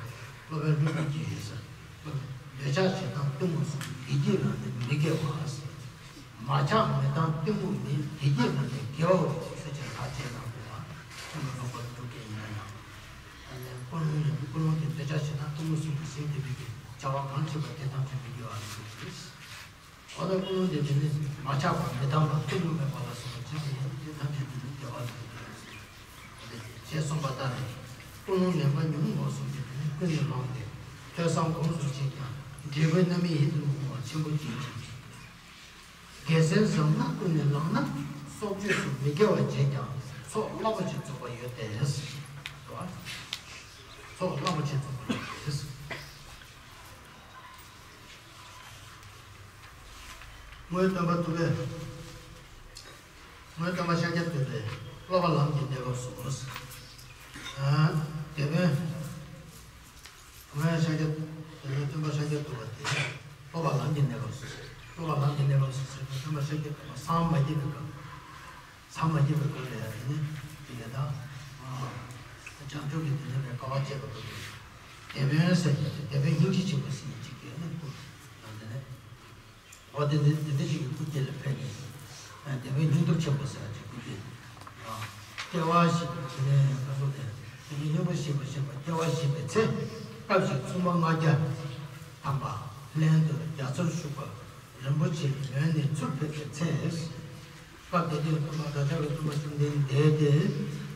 སློབ་དཔོན་ཀླུ་སྒྲུབ་ཀྱིས་ཡིན་ཟེར། འདོད་ཆགས་ཞེ་སྡང་གཏི་མུག་གསུམ། དགེ་སྡིག་རང་ལས་མི་དགེ་བ། མ་ཆགས་མི་གཏང་གཏི་མུག་ནི། དགེ་སྡིག་རང་ལས་དགེ་བའོ། ཚུལ་ཁྲིམས་ལྷར་བཅས་དང་བསྟུན་པ། ཐུན་མོང་ཀུན་སློང་ལེན་པ་ཀླུ་སྒྲུབ་ཀྱིས་ཡིན་ན་ཡང་། ཀུན་སློང་ལེན་པའི་ཀུན་སློང་དེ་འདོད་ཆགས་ཞེ་སྡང་གཏི་མུག་གསུམ་གྱིས་ཟིན་བསྡད་པའི་བྱ་བ་གང་བྱེད་པ་དེ་ཐམས་ཅད་མི་དགེ་བ་ལ་འགྲོ་གི་རེད། འོ་ན་ཀུན་སློང་དེ་དེ་ནི་མ་ཆགས་པ་མི་གཏང་བ་གཏི་མུག་མེད་པ་ལ་སོགས་པ་བྱས་པ་ཡིན་ན་དེ་ཐམས་ཅད་དེ་ནི་དགེ་བ་ལ་འགྲོ་གི་རེད། ཞེས་གསུངས་པ་ལྟར། ཀུན་སློང་ལེན་པ་ཉོན་མོངས་པ་གསུམ་གྱིས་དེ་ནི་ཀུན་ནས་བསླངས་ཏེ་ཐོས་བསམ་གོམས་སུ་བྱས་ཀྱང་འབྲས་བུ་རྣམ་སྨིན་ཡིད་དུ་འོང་བ་ཆེན་པོ་ཅན་གྱི། དགེ་མཚན་བཟང་པོ་ཀུན་ནས་བསླངས་ན་སྲོག་གཅོད་སོགས་མི་དགེ་བ་བྱས་ཀྱང་ཚོགས་རླབས་པོ་ཆེ་རྫོགས་པ་ཡོད་དེ། ཚོགས་རླབས་པོ་ཆེ་རྫོགས་པ་ཡོད་དེ། སྔོན་སྟོན་པ་ཐུབ་པས། སྔོན་སྟོན་པ་ཤཱཀྱ་ཐུབ་པས་སློབ་པ་ལམ་གྱི་གནས་སྐབས་སུ། ཨ། དེ་སྔོན། སྔོན་ཤཱཀྱ། དེ་སྔོན་སྟོན་པ་ཤཱཀྱ་ཐུབ་པ་དེ་སློབ་པ་ལམ་གྱི་གནས་སྐབས་སུ། སློབ་པ་ལམ་གྱི་གནས་སྐབས་སུ་ཟེར་ན་སྟོན་པ་ཤཱཀྱ་ཐུབ་པ་སངས་མ་རྒྱས་པའི་སྐབས། སངས་མ་རྒྱས་པའི་སྐབས་ལ་ཡང་དེ་ནི་དེ་ལས་དང་། བྱང་ཆུབ་ཀྱི་དེ་ནི་པའི་དཀའ་བ་སྤྱད་པའི་སྐབས་ལ། དེད་དཔོན་ཟེར་གྱི་དེད་དཔོན་སྙིང་རྗེ་ཆེན་པོ་ཟེར་མཁན་ཅིག་གིས་ནི་སྐུ་ལ་དེ་ནི། འོ་དེ་འདི་འདི་འདྲ་ཞིག་གི་སྐུ་སྐྱེ་ལ་ཕེབས་ནས། དེ་བས་སྙིང་སྟོབས་ཆེན་པོ་ཟེར་བ་ཅིག་སྐུ་སྐྱེ། སྐྱེ་བ་བཞི་པའི་དེ་ནས་ཁ་སོ་དེ་དེ་ནས་སྙིང་པོ་བཞི་པ་བཞི་པ་སྐྱེ་བ་བཞི་པའི་ཚེ། སྐབས་ཤིག་མཚུངས་པ་ལྔ་བརྒྱ་ཐམ་པ་ལྷན་དུ་རྒྱ་མཚོར་བཞུགས་པ་རིན་པོ་ཆེའི་མོད་ནས་ཚུར་ཕེབས་པའི་ཚེ། སྐབས་དེ་དུས་སྟོན་པ་བདག་ཅག་གི་སྟོན་པ་བཅོམ་ལྡན་འདས་དེ་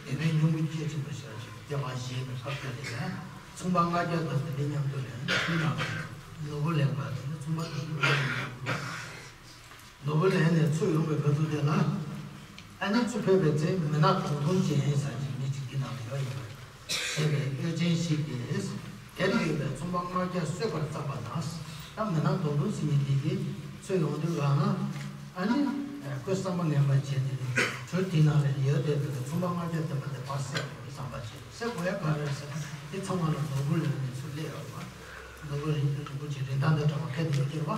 དེ་བས་སྙིང་པོ་སྐྱེ་ཆེན་པོ་ཞེས་བྱ་ཞིག་སྐྱེ་བ་བཞེས་པའི་སྐབས་དེ་ལ་ཡང་མཚུངས་པ་ལྔ་བརྒྱ་དང་དེ་འདྲ་མཉམ་དུ་ལེན་ཕྱིན་ན། ནོར་བུ་ལེན་པ་དེ་ནི་མཚུངས་པ་དང་ནོར་བུ་ལེན་པ། ནོར་བུ་ལེན་ནས་ཚུར་ཡོང་བའི་སྐབས་དུས་དེ་ལ། ཨ་ནི་ཚུར་ཕེབས་པའི་ཚེ་མི་ནག་གདོང་ཐུང་ཅན་ཟེར་ཅིག་མི་གཅིག་འདི་ནང་ལ་ཡོད་ཡིན་པ། ཟེར་བའི་གཡོ་ཅན་ཞིག་གིས། དེར་ཡོད་པའི་མཚུངས་པ་ལྔ་བརྒྱ་གསོད་པར་བརྩམས་པ་ན། ད་མི་ནག་གདོང་ཐུང་ཟེར་མཁན་འདི་གིས་ཚུར་ཡོང་དུས་ལ་ན། ཨ་ནི་ཁོས་བསམ་པ་ངན་པ་བྱས་ཏེ་ནི་གྲུ་དེ་ནང་ལ་ཡོད་བསྡད་པའི་མཚུངས་པ་ལྔ་བརྒྱ་ལྡན་པ་དེ་ཕར་བསད་དགོས་བསམ་པ་བྱས། བསད་དགོས་ཡ་ག་རེ་རེད་ཟེར་ན་དེ་ཚང་མ་ལ་ནོར་བུ་ལེན་ནས་ཚུར་སླེབས་ཡོད་པ། ནོར་བུ་རིན་རིན་པོ་ཆེ་རིན་ཐང་དང་འདྲ་བ་ཁྱེར་ཏེ་ཡོད་ཀྱི་རེད་པ།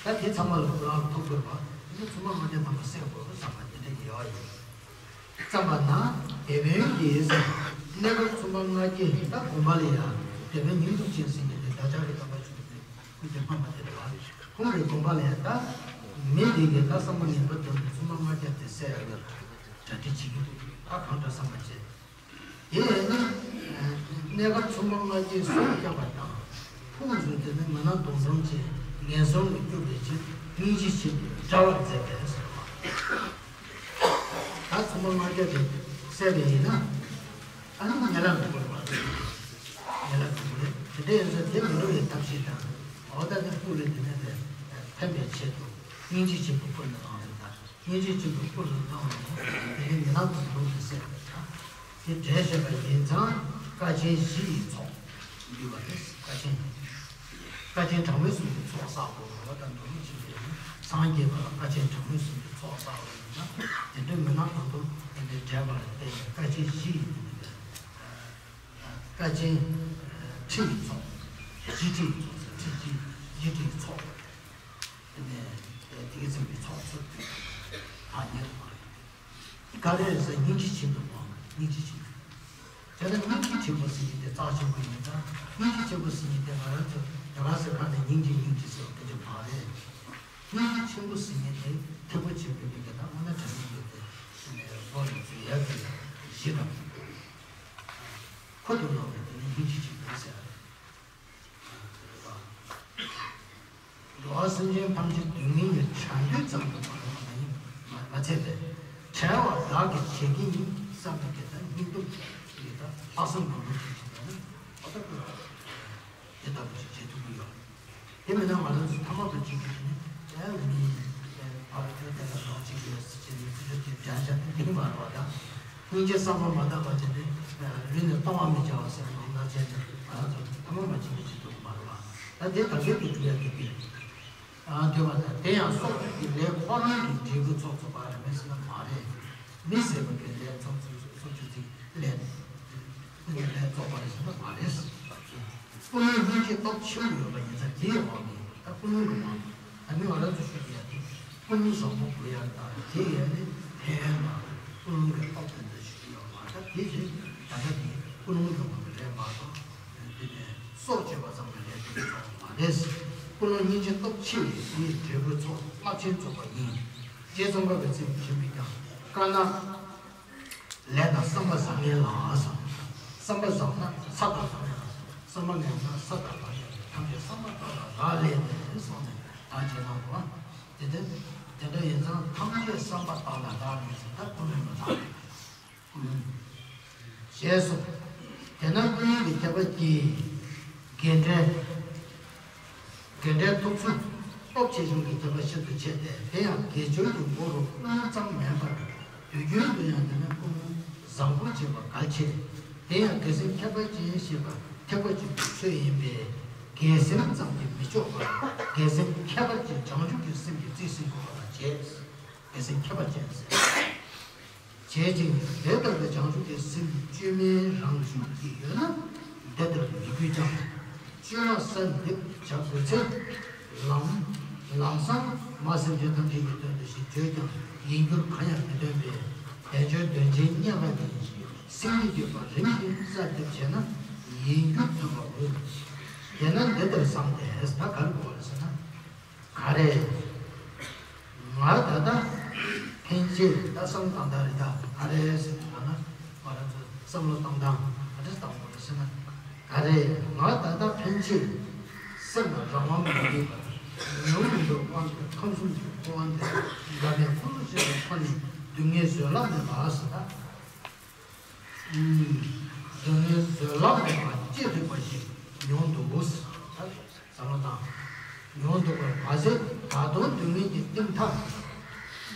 ད་དེ་ཚང་མ་ལ་ཁོ་རང་ལ་ཐོབ་དགོས་པ། དེ་ནི་མཚུངས་པ་ལྔ་བརྒྱ་ཐམ་པ་བསད་དགོས་པ་བསམ་པ་དེ་འདྲ་ཡོད་ཡོད། བརྩམས་པ་ན་དེད་དཔོན་གྱིས། གནས་སྐབས་མཚུངས་པ་ལྔ་བརྒྱ་ད་དགོན་པ་ལ་ཡང་དེད་དཔོན་སྙིང་སྟོབས་ཅན་ཟེར་མཁན་དེ་བདག་ཅག་གི་སྟོན་པ་བཅོམ་ལྡན་འདས་སྐུ་ཚེ་སྔ་མ་དེ་རེད་པ། ཁོང་གི་དགོན་པ་ལ་ཡང་ད་མི་དེ་གིས་ད་བསམ་པ་ངན་པ་བཏང་ནས་མཚུངས་པ་ལྔ་བརྒྱ་དེ་བསད་ཡོད་ལ་གྲ་སྒྲིག་བྱེད་ཀྱི་འདུག་ད་གང་འདྲ་བསམ་པ་བྱས། དེ་ནི་གནས་སྐབས་མཚུངས་པ་ལྔ་བརྒྱའི་སྲོག་བསྐྱབས་པ་དང་། ཕུང་སུ་དེ་ནི་མི་ནག་གདོང་ཐུང་ཅན་ངན་སོང་དུ་སྐྱུག་པའི་ཕྱིར་སྙིང་རྗེ་ཆེན་པོས་བསྒྲལ་བར་མཛད་པས་ཟེར་བ། ད་མཚུངས་པ་ལྔ་བརྒྱ་དེ་བསད་པ་ཡིན་ན། ཨ་ནི་ངན་ལྷད་འགྲོ་དགོས་རེད་པ། ངན་ལྷད་འགྲོ་དགོས་རེད། དེ་ དེ་ཡིན་ཙང་དེ་མི་འགྲོ་བའི་ཐབས་ཤེས་དང་། འོ་ད་དེ་སྐུ་ལ་དེ་ནས་དེ་ཕན་པའི་ཆེད་དུ་སྙིང་རྗེ་ཆེན་པོ་སྐུ་ལ་བླངས་རེད་ད། སྙིང་རྗེ་ཆེན་པོ་སྐུ་ལ་བླངས་ནས་དེ་ནས་མི་ལང་དང་དུ་དེ་སེལ་བ་དང་། དེ་འདྲ་བྱས་པ་ཡིན་ཙང་དཀའ་ཆེན་བཞི་ཡི་ཚོགས་འདུས་པ་རེད། དཀའ་ཆེན། དཀའ་ཆེན་གྲངས་མེད་གསུམ་གྱི་ཚོགས་བསགས་དགོས་པ་དང་། འགྲོ་མི་ཅི་ཡིན་སངས་རྒྱས་པ་ལ་དཀའ་ཆེན་གྲངས་མེད་གསུམ་གྱི་ཚོགས་བསགས་པ་ཡིན་ན། དེ་འདྲའི་མི་ལང་དང་དུ་དེ་འདྲའི་འབྲེལ་བར་བརྟེན་ནས་དཀའ་ཆེན་བཞི་ཡི་དེ་འདྲ། དཀའ་ཆེན་ཁྲི་ཡི་ཚོགས། བཞི་ཁྲི་ཡི་ཚོགས་ཟེར། ཁྲི་བཞི་བཞི་ཁྲི་ཡི་ཚོགས། དེ་ནས་དེ་གི་ཚིག་གི་ཚོགས་ཚོད་ཐག་ཉེ་བ་རེད། ག་རེ་རེད་ཟེར། སྙིང་རྗེ་ཆེན་པོ་དང་། སྙིང་རྗེ་ཆེན་པོ། དེ་ལ་སྙིང་རྗེ་ཆེན་པོ་ཟེར་མཁན་དེ་རྩ་ཆེན་པོ་ཡིན་ཙང་། སྙིང་རྗེ་ཆེན་པོ་ཟེར་མཁན་དེ་ང་རང་ཚོ་རྒྱ་གར་ས་ཁ་ནས་སྙིང་རྗེ་སྙིང་རྗེ་ཟེར་བ་དེ་ཅིག་མ་རེད། སྙིང་རྗེ་ཆེན་པོ་ཟེར་མཁན་དེ་ཐེག་པ་ཆེན་པོའི་མིང་གི་དང་། སྔོན་ན་དྲན་གྱི་ཡོད་དེ། སྒོ་ནས་འཛུལ་ཡག་གི་གཞི་དང་། ཁུ་དུ་ནང་བའི་དེ་ནི་སྙིང་རྗེ་ཆེན་པོ་ཟེར། འགྲོ་བ་སེམས་ཅན་ཐམས་ཅད་སྡུག་བསྔལ་གྱི་བྱ་འདུལ་ཙམ་དུ་མ་ཡིན་མ་ཚད་པས། བྲལ་བ་བདག་གིར་བྱེད་ཀྱི་ཡིན་བསམ་པའི་དེ་ལྟར་སྙིང་སྟོབས་ཀྱིས་ད་ལྷག་བསམ་སྒོམ་པ་ཅན་ཞིག་ཡོད་ན། འོ་ད་ཁོས་དེ་ལྟ་བུ་ཞིག་བྱེད་ཐུབ་ཀྱི་ཡོད། དེ་མིན་ན་ང་རང་ཚོ་ཐ་མལ་པ་ཅིག་གིས་ནི་ཨེ་མི་ཕར་ཁྱོད་དེ་ལ་ལོག་ཅིག་ཡོད་ཟེར་ནས་ཚིག་འབྲུ་དེ་འདྲ་བྱ་དེ་འགྲིག་མ་རེད་པ། ད་སྙིང་རྗེ་བསམ་པ་མ་དག་པ་དེ་ནི་ལུས་ནི་གཏོང་བ་མི་བྱ་བ་ཟེར་ནས་ང་ཚོ་ཐ་མལ་པ་ཅིག་གིས་བྱེད་ཐུབ་ཀྱི་མ་རེད་པ། ད་དེ་ད་གེ་དུ་འགྲུབ་ཡ་དེ་དེ། ཨ་འདོད་པ་དང་། དེ་ཡང་སྲོག་གཅོད་ཀྱི་ལས་ཁོ་རང་གི་འབྲས་བུ་ཚོགས་ཚུགས་པ་རེད་མེད་ཟེར་ན་མ་རེད། མི་ཟེར་བ་གི་ལས་ཚོགས་ཚུགས། སྲོག་གཅོད་ཀྱི་ལས་ཀུན་གྱི་ལས་ཚོགས་པ་རེད་ཟེར་ན་མ་རེད། ཀུན་སློང་སྙིང་རྗེ་སྟོབས་ཆེན་པོ་ཡོད་པ་ཡིན་ཙང་། དེའི་འོག་ནས་ད་ཀུན་སློང་གི་དབང་དུ། ད་ནི་ང་རང་ཚོ་ཞུ་གི་ཡ་དེ་ཀུན་སློང་བཟང་པོ་དགོས་ཡ་དང་། དེ་ཡས་ནི་ཕན་ཡོན་དང་ཀུན་སློང་གི་སྟོབས་དེ་འདྲ་ཞུ་གི་ཡོད་མ་རེད། ད་དེ་རེད། ད་ལྟ་དེ་ཀུན་སློང་གི་དབང་དུ་རེད་མ་གཏོགས། དེ་ནས་སྲོག་གཅོད་པ་ཙམ་གྱི་ལས་དེ་ཚོགས་མ་རེད། ཀུན་སློང་སྙིང་རྗེ་སྟོབས་ཆེ་བས་དེའི་འབྲས་བུ་ཚོགས་རླབས་ཆེན་རྫོགས་པ་ཡིན། རྗེ་ཙོང་ཁ་པའི་ཚིག་བཞིན་པས་ཀྱང་། དཀར་ནག་ལས་དང་བསམ་པ་བཟང་ངན་ལ་གསུངས། བསམ་པ་བཟང་ན་ས་དང་ལྷ་ཡང་། བསམ་པ་ངན་ན་ས་དང་ལྷ་ཡང་། ཐམས་ཅད་བསམ་པ་ལྟར་ལ་རག་ལས་ནས་གསུངས་ནས་ད་བྱས་གནང་བ། དེ་དེ་དེ་འདྲ་ཡིན་ཙང་ཐམས་ཅད་བསམ་པ་ལྟར་ལ་རག་ལས་ཟེར། ད་ཀུན་སློང་ལ་རག་ལས། ཞེས་སོ། དེས་ན་ཀུན་སློང་གི་ཁྱད་པར་གྱིས། དགེ་འབྲས། དགེ་འབྲས་ཐོབ་ཚུལ་སྟོབས་ཆེ་ཆུང་གི་ཁྱད་པར་ཤིན་ཏུ་ཆེ་སྟེ། དེ་ཡང་དགེ་སྦྱོར་གྱི་སྒོ་རུ་ཀུན་སློང་ཙམ་མིན་པར། དུས་རྒྱུན་དུ་ཡང་དེ་ནི་ཀུན་སློང་བཟང་པོ་བྱེད་པ་གལ་ཆེ། དེ་ཡང་དགེ་སེམས་ཁྱད་པར་ཅན་ཞེས་པ་ཐེག་པ་ཆེན་པོའི་ཚུལ་ཡིན་པས། དགེ་སེམས་ཙམ་གྱིས་མི་ཆོག་པར། དགེ་སེམས་ཁྱད་པར་ཅན་བྱང་ཆུབ་ཀྱི་སེམས་ཀྱིས་རྩིས་ཟིན་དགོས་པ་ལ་བྱེད། དགེ་སེམས་ཁྱད་པར་ཅན་ཟེར། བྱེད་ཅིང་། དེ་ལྟ་བུའི་བྱང་ཆུབ་ཀྱི་སེམས་བཅོས་མིན་རང་ཤུགས་ཀྱིས་ཡོད་ན། འདི་ལྟར་མི་འགྱུར་ཀྱང་། བཅོས་མ་གསར་འདེབས་བྱ་དགོས་ཚེ། ལམ། ལམ་སང་མ་སེམས་ཅན་ཐམས་ཅད་ཀྱི་དོན་དུ་ཞེས་བརྗོད་ཀྱང་ཡིན་རྒྱུར་གང་ཡང་མི་སྟོན་པས། དལ་འབྱོར་དོན་ཆེན་བརྙེས་པ་ནི་སེམས་ཀྱི་བརྗོད་པ་རིམ་བཞིན་གསར་འདེབས་བྱས་ན་ཡིན་རྒྱུར་སྟོན་པའོ། དེས་ན་འདི་ལྟར་བསམས་ཏེ། ད་ག་རེ་གོ་བ་རེད་ཟེར་ན། ག་རེ། ང་ད་ལྟ་ཕན་ཆད། ད་བསམ་བློ་བཏང་སྟངས་རེད་ད། ག་རེ་ཟེར་ན། ང་ན་ང་རང་ཚོ་བསམ་བློ་བཏང་སྟངས་ག་འདྲ་བཏང་དགོས་རེད་ཟེར་ན། ག་རེ། ང་ད་ལྟ་ཕན་ཆད་སེམས་ལ་རང་དབང་མ་ཡིན་པར་ཉོན་མོངས་པའི་དབང་གིས་ཁམས་གསུམ་གྱི་འཁོར་བ་འདིར་འགྲོ་བའི་ཁོལ་ལོ་བྱེད་པའི་ཁོ་ནས་སྡུག་བསྔལ་བཟོད་གླགས་མེད་པ་ཟེར་ད། སྡུག་བསྔལ་བཟོད་གླགས་མེད་པ་ཅི་རིགས་པ་ཞིག་མྱོང་འདུག་གོ། བསམ་བློ་བཏང་། མྱོང་འདུག་པར་མ་ཟད། ད་དུང་སྡུག་བསྔལ་གྱི་གཏིང་མཐའ་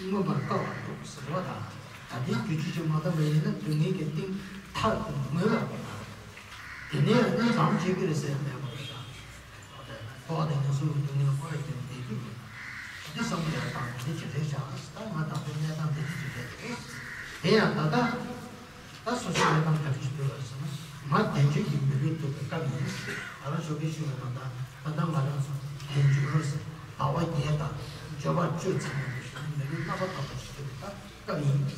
མངོན་པར་དཀའ་བ་འདུག་ཟེར་བ་དང་། ད་ལྟའི་རྒྱུ་ཅི་ཞིག་མ་བཏང་བ་ཡིན་ན་སྡུག་བསྔལ་གྱི་གཏིང་མཐའ་མངོན་པར་དཀའ། དེ་ནས་ཡང་ནི་ལམ་བྱེད་ཀྱི་རེད་ཟེར་མེད་པ་རེད་ད། འཁོར་བ་དང་ངན་སོང་གི་སྡུག་བསྔལ་འཁོར་བའི་རྒྱུ་འདི་རྒྱུ་མེད། འདི་བསམ་བློ་ཡར་བཏང་། འདི་ཅི་རེད་བཞག་ད་ང་དང་པོའི་གནས་སྟངས་འདི་ཅི་རེད། དེ་ཡང་ད་ལྟ་ད་སོ་སོའི་གནས་སྟངས་ག་རེ་ཞིག་འདུག་ལ་ཟེར་ན། ང་དལ་འབྱོར་གྱི་མི་ལུས་ཐོབ་པའི་སྐབས་ཡིན། ང་རང་ཞོགས་ཀས་ཞུ་བ་དང་། ད་ད་ལྟ་ང་རང་ཚོ་དལ་འབྱོར་ཟེར། ཟླ་བ་བརྒྱད་དང་འབྱོར་པ་བཅུ་ཚང་བའི་མི་ལུས་རྣམ་པར་དག་པ་ཞིག་ཐོབ་པའི་ད་སྐབས་ཡིན། ད་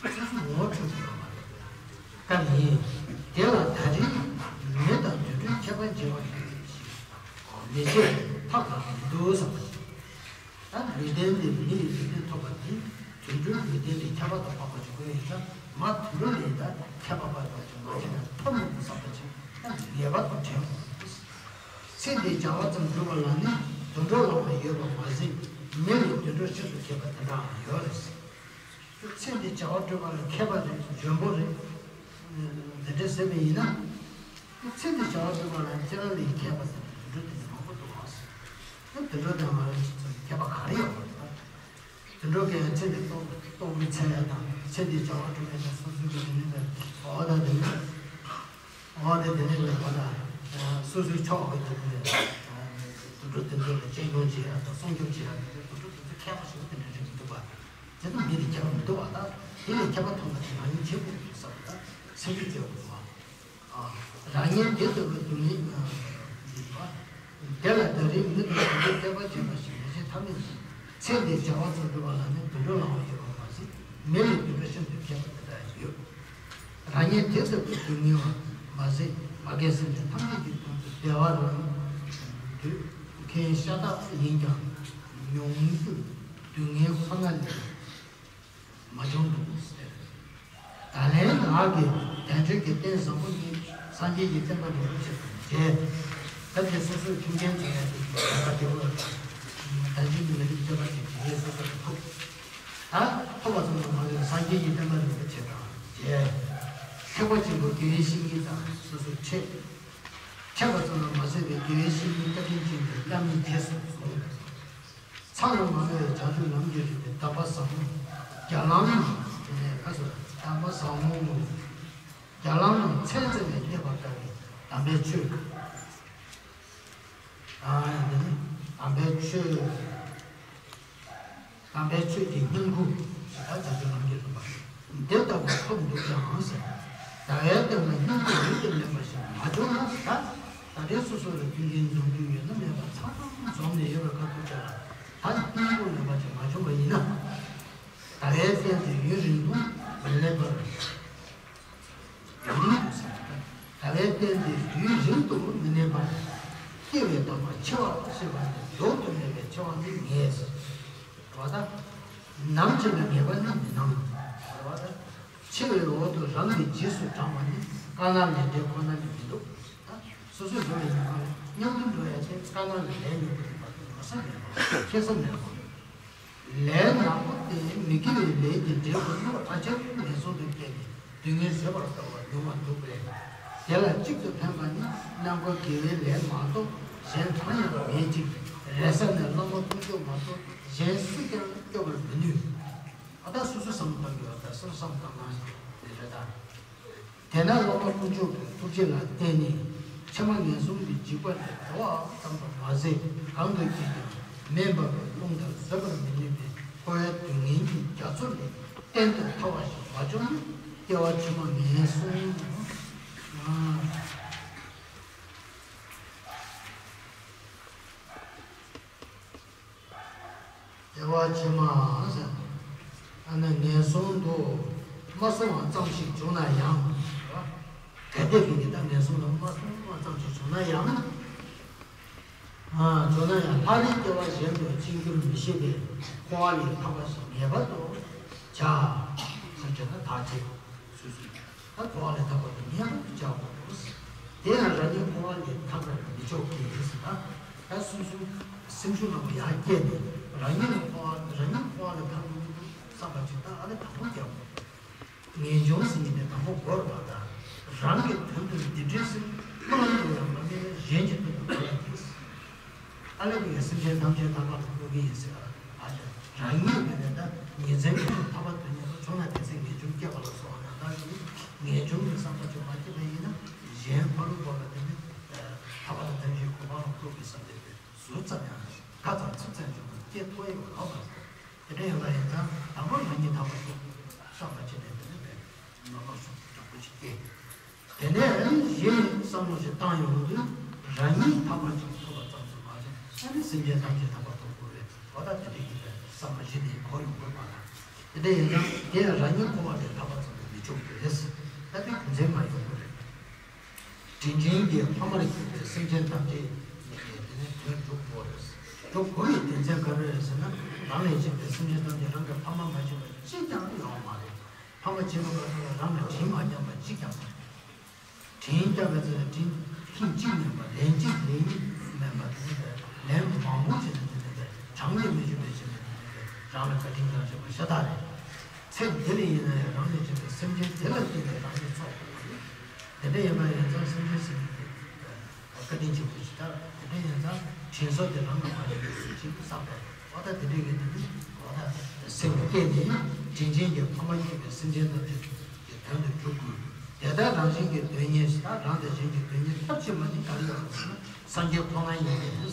སོ་སོ་ངོ་སྤྲོད་ཀྱི་ཡོད་མ་རེད། སྐབས་ཡིན། དེ་ལ་ད་རེས་མེ་དང་དུད་འགྲོའི་ཁྱད་པར་འབྱེད་པ་ཞིག་མི་བྱེད་ཐབས་ལ་མི་འདུག་བསམ་པ་ཞིག་ད་ལུས་རྟེན་དེ་མི་ཡི་ལུས་རྟེན་ཐོབ་པ་དེ་དུད་འགྲོའི་ལུས་རྟེན་ལས་ཁྱད་པར་དུ་འཕགས་པ་ཞིག་དགོས་ཡིན་ཙང་། མ་དུད་འགྲོ་ལས་ད་ཁྱད་པར་འཕགས་པ་ཞིག་མ་བྱས་ན་ཐབས་མི་འདུག་བསམ་པ་ཞིག་ད་ངེས་པར་དུ་དྲན་དགོས། ཚེ་འདིའི་བྱ་བ་ཙམ་སྒྲུབ་པ་ལ་ནི་དུད་འགྲོ་ལ་མ་ཡོད་པ་མ་ཟད། མི་ལས་དུད་འགྲོ་ཤིན་ཏུ་མཁས་པ་དེ་འདྲའང་ཡོད་རེད། ཚེ་འདིའི་བྱ་བ་སྒྲུབ་པ་ལ་མཁས་པ་རེད། འཇོན་པོ་རེད། འདི་འདྲ་ཟེར་བ་ཡིན་ན། ཚེ་འདིའི་བྱ་བ་སྒྲུབ་པ་ལ་ཁྱེད་རང་ལས་མཁས་པ་ཟེར་ནས་དུད་འགྲོ་དེ་འདྲ་མང་པོ་འདུག་ཨང་ཟེར། དུད་འགྲོ་དང་ང་རང་ཚོ་མཁས་པ་ག་རེ་ཡོད་པ་རེད། དུད་འགྲོ་གིས་ཚེ་འདི་ལྟོ་ལྟོ་གི་འཚོལ་ཡ་དང་ཚེ་འདིའི་བྱ་བ་སྒྲུབ་ཡ་དང་སོ་སོའི་གི་དེ་ནས་འོ་ད་དེ་ནས། འོ་དེ་དེ་ནས་ལས་པ་དང་སོ་སོའི་ཕྱོགས་ཀྱི་དེ་ནས་དུད་འགྲོ་དེ་ཚོ་ལ་གཅེས་སྐྱོང་བྱེད་ཡ་དང་སྲུང་སྐྱོབ་བྱེད་ཡ་དེ་དུད་འགྲོ་དེ་ཚོ་མཁས་པ་ཞིག་དེ་འདྲ་རེད་མི་འདུག་པ། དེ་དང་མི་དེ་མཁས་པ་མི་འདུག་པ། ད་དེ་ལས་མཁས་པ་ཐོན་པ་དེ་རང་ཉིད་བྱེད་དགོས་ཀྱི་བསམ་པ་ད་སེམས་ཤུགས་སྐྱེ་དགོས་པ། རང་ཉིད་དེ་ལྟ་བུའི་སྡུག་བསྔལ་འདི་པ། དེ་ལ་ད་རེས་མི་དང་དུད་འགྲོ་བསྟན་པ་བྱེད་པ་ཞིག་མི་བྱེད་ཐབས་མེད་ཅིང་། ཚེ་འདིའི་བྱ་བ་ཚོ་སྒྲུབ་པ་ལ་ནི་དུད་འགྲོ་ལའང་ཡོད་པ་མ་ཟད། མི་ལས་དུད་འགྲོ་ཤིན་ཏུ་མཁས་པ་དེ་དག་ཡོད། རང་ཉིད་དེ་ལྟ་བུའི་སྡུག་བསྔལ་བ་མ་ཟད་མ་རྒན་སེམས་ཅན་ཐམས་ཅད་ཀྱི་དོན་དུ་བདེ་བ་རང་དུ་མཁྱེན་ཤ་སྟག་ཡིན་ཀྱང་མྱོང་འགྱུར་སྡུག་བསྔལ་ཁོ་ན་ལས། མ་བྱུང་འདུག་ཟེར། ད་ལན་ངག་གིས་དལ་འབྱོར་གྱི་རྟེན་བཟང་པོ་གཉིས་སངས་རྒྱས་ཀྱི་བསྟན་པ་འགྲོ་ལུགས་ཆེད་དུ་མཇལ། ད་དེ་སོ་སོའི་མཐུན་རྐྱེན་བྱུང་ཡ་དེ་ཡོད་པ་དེ་འོ། དལ་འབྱོར་གྱི་མི་རིགས་བསྟན་པ་དེ་དེ་སོ་སོ་ལ་ཐུག་ད་ཐུག་པ་ཙམ་དུ་མ་ཟད་སངས་རྒྱས་ཀྱི་བསྟན་པ་འགྲོ་ལུགས་ཆེད་དུ་མཇལ། ཐེག་པ་ཆེན་པོའི་དགེ་བའི་བཤེས་གཉེན་དང་སོ་སོའི་འཕྲད། འཕྲད་པ་ཙམ་ལ་མ་ཟད་པའི་དགེ་བའི་བཤེས་གཉེན་བཀའ་དྲིན་ཅན་གྱི་བླ་མའི་རྗེས་སུ་བཟུང་། མཚམས་ལ་མ་ལུས་པའི་བྱང་ཆུབ་ལམ་གྱི་རིམ་པའི་གདམས་པ་ཟབ་མོ། རྒྱ་ལམ་ནི་དེ་ནས་ཁ་སོ་གདམས་པ་ཟབ་མོ། རྒྱ་ལམ་ནི་ཚད་འཛིན་ལས་གནས་པར་དཀའ་བའི་དམ་པའི་ཆོས། ཨ་ཡང་དེ་ནི་དམ་པའི་ཆོས། དམ་པའི་ཆོས་ཀྱི་སྙིང་ཁུ། ད་བྱང་ཆུབ་ལམ་གྱི་རིམ་པ། འདི་ལྟ་བུ་ཐོབ་འདུག་ཀྱང་ཟེར། ཟླ་བའི་སྟེང་ན་སྙིང་པོ་ཡུལ་དུ་ལེན་པ་ཞིག་མ་བྱུང་ན་ད། ད་ལྟའི་སོ་སོ་ལ་མཐུན་རྐྱེན་འཛོམས་རྒྱུ་ཡོད་ན་མེད་པ་ཚང་ཚང་འཛོམས་ནས་ཡོད་པའི་ཁ་ཐུག་ཅག་ལ་ད་སྙིང་པོ་ལེན་པ་ཞིག་མ་བྱུང་བ་ཡིན་ན། ཟླ་བའི་སྟེང་དུ་ཡུན་རིང་དུ་མི་གནས་པར། ཡུན་རིང་དུ་ཟེར་ན་ད་ཟླ་བའི་སྟེང་དུ་ཡུན་རིང་དུ་མི་གནས་པར། སྐྱེ་བའི་དང་པོ་འཆི་བ་ཞེས་པ་ནི་ལྡོག་ཏུ་མེད་པའི་འཆི་བ་ནི་ངེས། རེད་བ་ད། ནམ་འཆི་ན་ངེས་པ་ནི་མི་སྣང་། རེད་བ་ད། འཆི་བའི་འོག་ཏུ་རང་གི་རྗེས་སུ་འབྲང་བ་ནི་དཀའ་ངལ་ལས་འབྲས་ཁོ་ན་ནི་མི་འདུག་ད་སོ་སོའི་འགྲོ་བའི་ཉམས་མྱོང་འགྲོ་ཡ་དེ་དཀའ་ངལ་ལས་ཉོ་དགོས་པ་དེ་ངོ་ས་མེད་པ་ཁེ་ས་མེད་པ། ལས་ནག་པོ་སྟེ་མི་དགེ་བའི་ལས་ཀྱི་འབྲས་བུ་རྣམས་ཨ་ཅག་ངན་སོང་དུ་སྐྱེས་ནས་སྡུག་བསྔལ་བཟོད་པར་དཀའ་བ་མྱོང་བར་འདུག་པས། དེ་ལ་གཅིག་ཏུ་ཕན་པ་ནི་རྣམ་པ་དགེ་བའི་ལས་མ་གཏོགས་གཞན་གང་ཡང་མེད་ཅིང་། རེ་ས་ནས་བླ་མ་དཀོན་མཆོག་མ་གཏོགས་གཞན་སུས་ཀྱང་སྐྱོབ་པར་མི་ནུས། ཨ་ད་སོ་སོ་བསམ་བློ་བཏང་དགོས་པ་ད་སོ་སོ་བསམ་བློ་བཏང་ན་དེ་རེད་ད། དེས་ན་བླ་མ་དཀོན་མཆོག་གི་ཐུགས་རྗེ་ལ་བརྟེན་ནས་ཕྱི་མ་ངན་སོང་གི་འཇིགས་པ་ལས་གྲོལ་བ་ཙམ་དུ་མ་ཟད་གང་དུ་སྐྱེས་ཀྱང་མེ་འབར་བའི་རླུང་ལྟར་བཟོད་པར་མི་ནུས་པའི་འཁོར་བའི་སྡུག་བསྔལ་གྱི་རྒྱ་མཚོ་ལས་གཏན་དུ་ཐར་བ་ཞིག་མ་བྱུང་ན་སྐྱེ་བ་ཕྱི་མ་ངན་སོང་ཨ། སྐྱེ་བ་ཕྱི་མ་ཟེར། ཨ་ནི་ངན་སོང་དུ་མ་སོང་བ་ཙམ་ཞིག་བྱུང་ན་ཡང་། གལ་ཏེ་ཀྱི་ད་ངན་སོང་དུ་མ་སོང་བ་ཙམ་ཞིག་བྱུང་ན་ཡང་། ཨ་བྱུང་ན་ཡང་ལྷ་རེ་སྐྱེ་བ་གཞན་དུ་ཕྱིན་གྱུར་མི་ཤེས་པའི་འཁོར་བ་ལས་ཐར་པ་ཞིག་ངེས་པར་དུ་བྱ། སེམས་ཅན་ལ་ཐག་བཅད། སོ་སོའི་ད་འཁོར་བ་ལས་ཐར་པ་དེ་ངེས་པར་དུ་བྱ་དགོས། དེ་ཡང་རང་ཉིད་འཁོར་བ་ལས་ཐར་པར་མི་ཆོག་གི་ཟེར་ན། ད་སོ་སོའི་སེམས་ཤུགས་ལ་ཡར་བསྐྱེད་ནས་རང་ཉིད་ལ་འཁོར་བ་རང་ཉིད་འཁོར་བ་ལས་ཐར་དགོས་བསམ་པ་ཅིག་ད་ཨ་ནི་དང་པོ་རྒྱག་དགོས། ངེས་འབྱུང་ཟེར་མཁན་དེ་དང་པོ་དགོས་རེད་པ། ད་རང་གི་དོན་དུ་སྡིག་སྒྲིབ་སེམས་ཁོ་རང་དུ་ཡང་མ་དམིགས་ན་གཞན་གྱི་དོན་དུ་ག་ལ་འགྱུར། ཨ་ལས་ཀྱི་སེམས་ཅན་ཐམས་ཅད་ཐར་པ་ལ་བཀོད་ཀྱི་ཡིན་ཟེར་བ། ཨ་ཅག་རང་ཉིད་ཀྱི་ནི་ད་ཉིན་མཚན་ཀུན་ཏུ་ཐར་པ་དོན་གཉེར་དུ་བྱུང་ན་དེ་ཚེ་ངེས་འབྱུང་སྐྱེས་པ་ལ་སོགས་པ་ཡང་དག་གི་ངེས་འབྱུང་གི་བསམ་པ་ཅིག་མ་སྐྱེས་པ་ཡིན་ན་གཞན་ཕ་རོལ་པོ་ལ་དེ་ནི་ཐར་པ་དང་དོན་གཉེར་གོ་འཕང་ལ་བཀོད་པའི་བསམ་པའི་ཟུར་ཙམ་ཡང་ཁ་ཙམ་ཚིག་ཙམ་བྱུང་ན་སྐྱེ་ཐུབ་ཡོད་ལོག་པ། དེ་འདྲ་ཡིན་པ་ཡིན་ཙང་དང་པོ་རང་ཉིད་ཐར་པ་ཐོབ་བསམ་པ་བྱས་ནས་དེ་ནི་བས་མ་ལོག་སོང་དྲག་པོ་ཞིག་སྐྱེ། དེ་ནས་གཞན་བསམ་བློ་ཞིག་བཏང་ཡོང་དུས་རང་ཉིད་ཐར་པ་ཅིག་ཐོབ་པ་ཙམ་དུ་མ་ཟད་ཨ་ནི་སེམས་ཅན་ཐམས་ཅད་ཐར་པ་ཐོབ་དགོས་པས་འོ་ད་དེ་འདྲ་ཡིན་པས་བསམ་པ་ཞིག་ནས་གོ་ཡོང་དགོས་པ་དང་། དེ་འདྲ་ཡིན་ཙང་དེ་ཡང་རང་ཉིད་འཁོར་བ་ལས་ཐར་པ་ཙམ་དུ་མི་ཆུག་པས་ད་དེ་རྒྱུ་མཚན་མ་ཡོང་དགོས་རེད། དྲིན་ཅན་གྱི་ཕ་མར་གྱུར་པའི་སེམས་ཅན་ཐམས་ཅད་ནི་དེ་ནས་དོན་འགྲུབ་དགོས་རེད། འགྲུབ་དགོས་པའི་རྒྱུ་མཚན་ག་རེ་རེད་ཟེར་ན་རང་ལས་གཅེས་པའི་སེམས་ཅན་ཐམས་ཅད་རང་གི་ཕ་མ་མ་གཅིག་པ་གཅིག་ཀྱང་ཡོད་མ་རེད། ཕ་མ་གཅིག་པ་ག་ཚོད་ལ་རང་ལ་དྲིན་མ་བསྐྱངས་པ་གཅིག་ཀྱང་མ་རེད། དྲིན་བསྐྱངས་པའི་ཚེ་ལ་དྲིན་ཐེངས་གཅིག་མིན་པར་ལན་གཅིག་ལན་གཉིས་མིན་པར་དེ་ནས་ལན་མང་པོ་བྱས་ནས་དེ་ནས་གྲངས་ཀྱིས་མི་ཆོད་པའི་ཕྱིར་ན་དེ་ནས་རང་ལ་བཀའ་དྲིན་གང་བྱས་པ་ཤ་སྟག་རེད། ཚེ་འདི་ལ་ཡིན་ན་ཡང་རང་ལས་གཅེས་པའི་སེམས་ཅན་དེ་ལ་བརྟེན་ནས་རང་ཉིད་འཚོ་དགོས་པ་རེད། དེ་འདྲ་ཡིན་པ་ཡིན་ཙང་སེམས་ཅན་ཟེར་ནས་ བཀའ་དྲིན་ཆེན་པོ་ཞིག་ད་དེ་འདྲ་ཡིན་ཙང་དྲིན་གཟོ་དེ་རང་གི་བར་ནས་ཞིག་བསགས་པས། འོ་ད་དེ་འདྲ་གི་དེ་ནི་འོ་ད་སེམས་བསྐྱེད་དེ་ཡང་དྲིན་ཅན་གྱི་ཕ་མ་མཁྱེན་པའི་སེམས་ཅན་ཐམས་ཅད་ཀྱི་དོན་དུ་སྒྲུབ་དགོས། དེ་ལྟར་རང་གཞན་གྱི་དོན་གཉེར་ཞིག་ད་རང་དང་གཞན་གྱི་དོན་གཉེར་ཐབས་ཆེན་པོ་ནི་ག་རེ་ཡོད་ཟེར་ན་སངས་རྒྱས་ཁོ་ན་ཡིན་པས།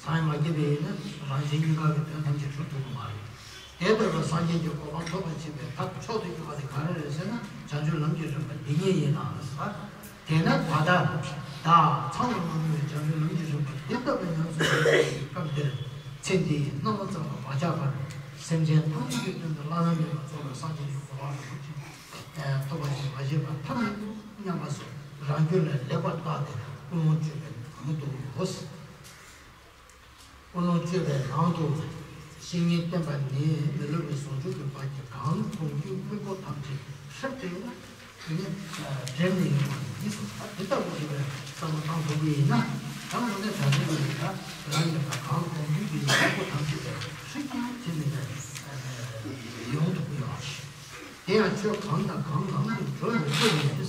སངས་མ་རྒྱས་པ་ཡིན་ན་རང་གཞན་གཉིས་ཀ་གི་དོན་ཐམས་ཅད་སྒྲུབ་ཐུབ་ཀྱི་མ་རེད། དེ་ལྟ་བུའི་སངས་རྒྱས་ཀྱི་གོ་འཕང་ཐོབ་པར་བྱེད་པའི་ཐབས་མཆོག་ཏུ་གྱུར་པ་དེ་ག་རེ་རེད་ཟེར་ན་བྱང་ཆུབ་ལམ་གྱི་རིམ་པ་འདི་ཉིད་ཡིན་ལ་ཟེར། དེས་ན་ད་ལྟ་བདག་ཚང་ལ་མ་ནུས་པའི་བྱང་ཆུབ་ལམ་གྱི་རིམ་པ་འདི་ལྟ་བུ་ཉམས་སུ་ལེན་པའི་སྐབས་འདིར་ཚེ་འདིའི་སྣང་བ་ཙམ་ལ་མ་ཆགས་པར་སེམས་ཅན་ཐམས་ཅད་ཀྱི་དོན་དུ་བླ་ན་མེད་པ་རྫོགས་པའི་སངས་རྒྱས་ཀྱི་གོ་འཕང་རིན་པོ་ཆེ་ཐོབ་པར་བྱེད་པ་ཐབས་མེད་དོ་སྙམ་པ་སོགས་རང་རྒྱུད་ལ་ལེགས་པར་བརྟགས་ཏེ་ཀུན་སློང་བཅོས་པའི་ནང་དུ། ཀུན་སློང་བཅོས་པའི་ནང་དུ། བཤེས་གཉེན་བསྟེན་པ་ནི་མི་སློབ་པའི་ཟུང་འཇུག་གི་བར་གྱི་གང་གོང་འགྱུར་དམིགས་སྐོར་ཐམས་ཅད་ཧྲིལ་ཏེ་ནི་འགྲེམས་ནས་ཡོང་བ་ཡིན་གསུངས། ད་དེ་ལྟ་བུ་ཞིག་ལ་བསམ་བློ་བཏང་ཐུབ་པ་ཡིན་ན་ད་དངོས་གནས་ད་རེས་ཀྱི་ད་རང་གི་ད་གང་གོང་འགྱུར་གྱི་དམིགས་སྐོར་ཐམས་ཅད་ལ་ཧྲིལ་རྐྱང་བྱས་ནས་ཡོང་ཐུབ་ཀྱི་ཡོད། དེ་ཡང་ཆོས་གང་དང་གང་ལམ་དུ་འགྲོ་མི་འགྲོ་ཡིན། ད་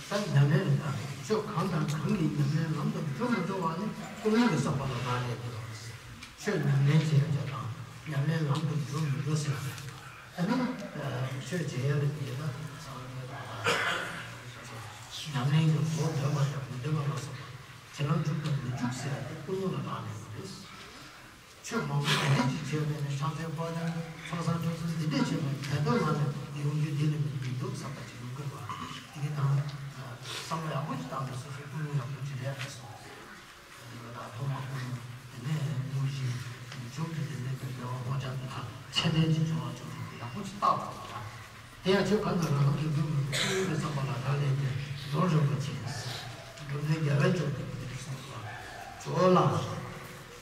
ཉམས་ལེན་རེད། ད་ཆོས་གང་དང་གང་གི་ཉམས་ལེན་ལམ་དུ་འགྲོ་མི་འགྲོ་བ་ནི་ཀུན་སློང་གི་བསམ་པ་ལ་རག་ལས་ཏེ། ཆོས་ཉམས་ལེན་བྱེད་ཡ་དང་ཉམས་ལེན་ལམ་དུ་འགྲོ་མི་འགྲོ་ཟེར་བ་རེད། ཨ་ནི་ཆོས་བྱེད་ཡ་ལ་དེ་ལ་ཉམས་ལེན་གྱི་གོ་འདོན་པ་དང་མི་འདོན་པ་ལ་སོགས་པ་བྱེད་ལམ་འགྲུབ་དང་མི་འགྲུབ་ཟེར་ཡ་དེ་ཀུན་སློང་ལ་རག་ལས་པ་རེད། ཆོས་མང་པོ་དེ་འདྲ་ཅིག་བྱས་པས་ནས་ཕྱག་འཚལ་སྐོར་ལྡན་ཚོགས་བསགས་ཆོག་ཟེར་འདི་འདྲ་བྱས་པས་གལ་ཏེ་ང་ནི་ཡོང་རྒྱུ་འདི་ལས་མི་འདུག་བསམ་པ་ཅིག་ཡོང་གི་རེད་བ། དེ་གི་དང་བསམ་བློ་ཡག་པོ་ཅིག་བཏང་ནས་སོ་སོའི་ཀུན་སློང་ཡག་པོ་ཅིག་རེད་ཨ་སོང་། དེ་ལ་ཐོག་མ་ཀུན་སློང་དེ་ནས་དངོས་གཞི་མཇུག་ཏུ་དེ་ནས་དེ་ལ་ཧོ་ཅང་དེ་དང་ཆད་ལྡན་གྱི་བྱུང་བ་ཅུང་ཟད་ཡག་པོ་ཅིག་བཏགས་པ་ལ། དེ་ཡང་ཆོས་གང་དང་རང་རང་གི་ལུགས་མིན་པའི་ཀུན་སློང་གི་བསམ་པ་ལ་བདག་ལས་ཏེ་འགྲོ་རིན་པོ་ཆེ། འགྲོ་མཛད་རྒྱལ་བའི་ལྕོགས་ཀྱིས་འདིར་གསུངས་པ། ཇོ་བོ་ལགས།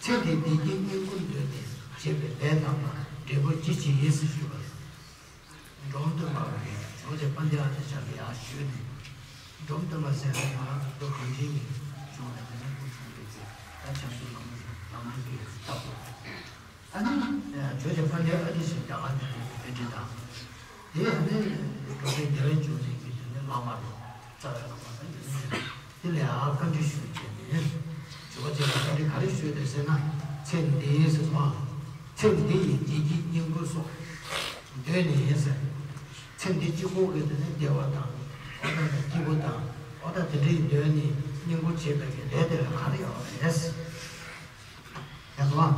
ཚེ་འདིའི་བདེ་སྐྱིད་བསྙེན་བཀུར་འདོད་དེ་བྱེད་པའི་ལས་རྣམས་ལ་འབྲས་བུ་ཅི་ཆེ་ཡིན་ཟེར་ཞུས་པ་རེད། འབྲོམ་སྟོན་པ་གིས་ཇོ་བོ་རྗེ་དཔལ་ལྡན་ཨ་ཏི་ཤ་ལ་ཡར་ཞུས་ནས། འབྲོམ་སྟོན་པ་ཟེར་ཡག་ང་རང་ཚོ་གངས་ཅན་གྱི་གཞུང་ལ་དེ་ནས་སྐུ་འཁྲུངས་པའི་ཚེ་ད་བྱང་ཆུབ་ལམ་ལམ་གྱི་ལྟ་བུ། ཨ་ནི་ཇོ་བོ་རྗེ་དཔལ་ལྡན་ཨ་ཏི་ཤ་རྒྱ་གར་ནས་བོད་དུ་ཕེབས་དུས་དང་། དེ་ཡང་ནི་འགྲོ་བའི་རྒྱལ་བའི་འབྱུང་གནས་ཀྱི་དེ་ནི་བླ་མ་རེད། རྩ་བའི་བླ་མ་དང་དེ་ནི་དེ་ལས་ཨ་བཀའ་འདྲི་ཞུས་བྱས་ནས་ཇོ་བོ་རྗེ་ལ་བཀའ་འདྲི་ག་རེ་ཞུས་ཏེ་ཟེར་ན། ཚེ་འདིའི་ཟེར་སོང་ཨ། ཚེ་འདི་ཡི་བདེ་སྐྱིད་བསྙེན་བཀུར་སོགས་འདོད་ནས་ཡིན་ཟེར། ཚེ་འདི་གཅིག་པོ་གི་དེ་ནི་བདེ་བ་དང་འོ་ད་ནི་སྐྱིད་པོ་དང་འོ་ད་དེ་འདྲའི་འདོད་ནས་བསྙེན་བཀུར་བྱེད་པའི་གི་ལས་དེ་ལ་ག་རེ་ཡོད་རེད། ཡང་དུ་བ།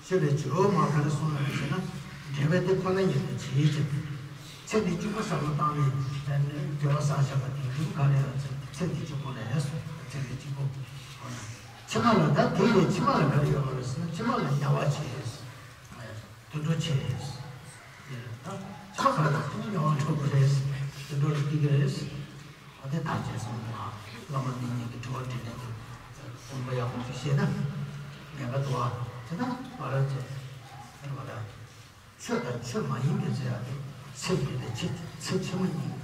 ཞུས་པའི་ཇོ་བོ་མ་ག་རེ་གསུངས་ལ་ཟེར་ན། འབྲེལ་བའི་དེ་ཁོ་ན་ཉིད་དུ་བྱེད་ཅིང་། ཚེ་འདི་གཅིག་པོ་བསམ་བློ་བཏང་ནས་དགེ་བ་བསགས་བཞག་པ་དེ་འདུག་ག་རེ་ཡང་ཚེ་འདི་གཅིག་པོ་ལས་སོ། ཚེ་འདི་གཅིག་པོ། ཕྱི་མ་ལ་ད་དེ་ཡི་ཕྱི་མ་ལ་ག་རེ་ཡོད་པ་རེད་ཟེར་ན་ཕྱི་མ་ལ་དམྱལ་བ་ཆེ། དུད་འགྲོ་ཆེ། ཕྱི་མ་ག་རེ་ལ་ཕྱི་མ་དམྱལ་བ་འགྲོ་དགོས་རེད། དུད་འགྲོ་ལ་སྐྱེ་གི་རེད། འོ་དེ་ཐག་བཅད་སོང་དུས་ཨ། བླ་མ་འདི་ཉིད་ཀྱི་དྲི་བ་དྲིས་ལན་དེ་དགོངས་པ་ཡག་པོ་ཞིག་བཞེས་ན་ངེས་པ་འདུག་ཨ། དེ་ན་ང་རང་ཚོ་ཨ་ནི་བ་ད་ཆོས་དང་ཆོས་མ་ཡིན་པའི་ཚེ་ཡ་དེ་ཚེ་འདི་ལས་ཚེ་ཚེ་ཕྱི་མ་གཉིས་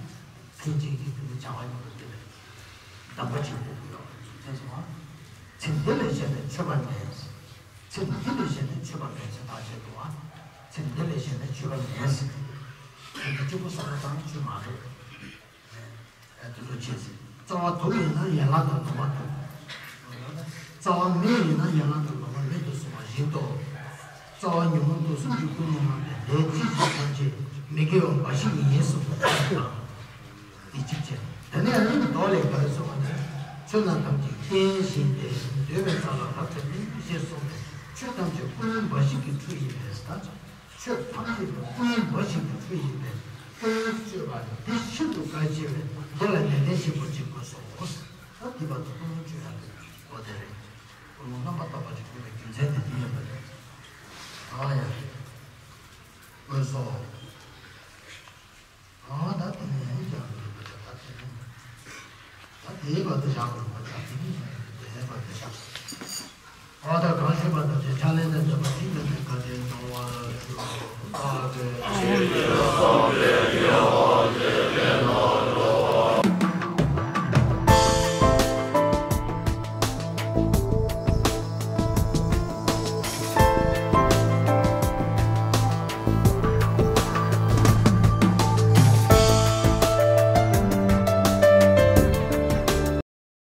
ཕན་ཆད་ཀྱི་དེ་ནི་བྱ་བ་ཡོད་པ་དེ་ལས་གདམས་པ་ཆེན་པོ་ཡོད་པ་ཚོ་དེ་སོང་ཨ། ཚེ་འདི་ལས་གཞན་ནས་ཆོས་པ་མེད། ཚེ་འདི་ལས་གཞན་ནས་ཆོས་པ་མེད་ཚེ་ཐག་བཅད་འདུག་ཨ། ཚེ་འདི་ལས་གཞན་ནས་ཆོས་པ་མེད། ཚེ་འདི་གཅིག་པུ་བསམ་བློ་བཏང་ཆོས་མ་རེད། དེ་ཚོ་བྱས་ཟིན། རྩ་བ་དུག་ཡིན་ན་ཡན་ལག་དང་ལོ་མ་དུག་རྩ་བ་མེ་ཡིན་ན་ཡན་ལག་དང་ལོ་མ་མེ་དུ་གསུངས་པ་བཞིན་དུ། རྩ་བ་ཉོན་མོངས་དུག་གསུམ་གྱི་ཀུན་སློང་ལ་ལས་ཅི་ཞིག་ཐམས་ཅད་མི་དགེ་བ་འབའ་ཞིག་ཡིན་གསུངས་པ་དང་། དེ་གཅིག་བྱས། དེ་ནས་ཨ་ནི་མདོ་ལས་ག་རེ་གསུངས་པ་ནི། ཆོས་རྣམས་ཐམས་ཅད་རྐྱེན་བཞིན་ཏེ། འདོད་པའི་རྩ་ལ་རབ་ཏུ་སྨིན་ཞེས་གསུངས་པས་ཆོས་ཐམས་ཅད་ཀུན་སློང་འབའ་ཞིག་གི་མཐུ་ཡིན་པས་ད། ཆོས་ཐམས་ཅད་ཀྱི་ཀུན་སློང་འབའ་ཞིག་གི་མཐུ་ཡིན་པས་ཀུན་སློང་བཅོས་པ་འདི་ཤིན་ཏུ་དཀའ་ཆེ་བས་འདི་ལ་ནན་ཏན་ཞིབ་པོ་ཅིག་དགོས་སོ། ད་འདི་བར་དུ་ཀུན་སློང་བཅོས་ཡག་གི་སྒོ་དེ་རེད། ཀུན་སློང་རྣམ་པར་དག་པ་ཅིག་དགོས་པའི་རྒྱུ་མཚན་དེ་འདི་ཡིན་པ་རེད། ཨ་ཡ། དགོས་སོ། ཨ་ད་དེ་ནས་ཡང་བསྐྱར་དགོས་པ་ད་དེ་ནས་ད་དེའི་བར་དུ་བཞག་དགོས་པ་ད་དེ་ནས་དེའི་བར་དུ་བཞག་ཨ་ད་གང་ཞུས་པ་ལྟར་ཏེ་ཕྱག་ལེན་དང་ལྡན་པ་ཅིག་ཡོད་པའི་བཀའ་དྲིན་གཏོང་བར་ཞུ། བདག་གིས་ཆོས་ཀྱི་སངས་རྒྱས་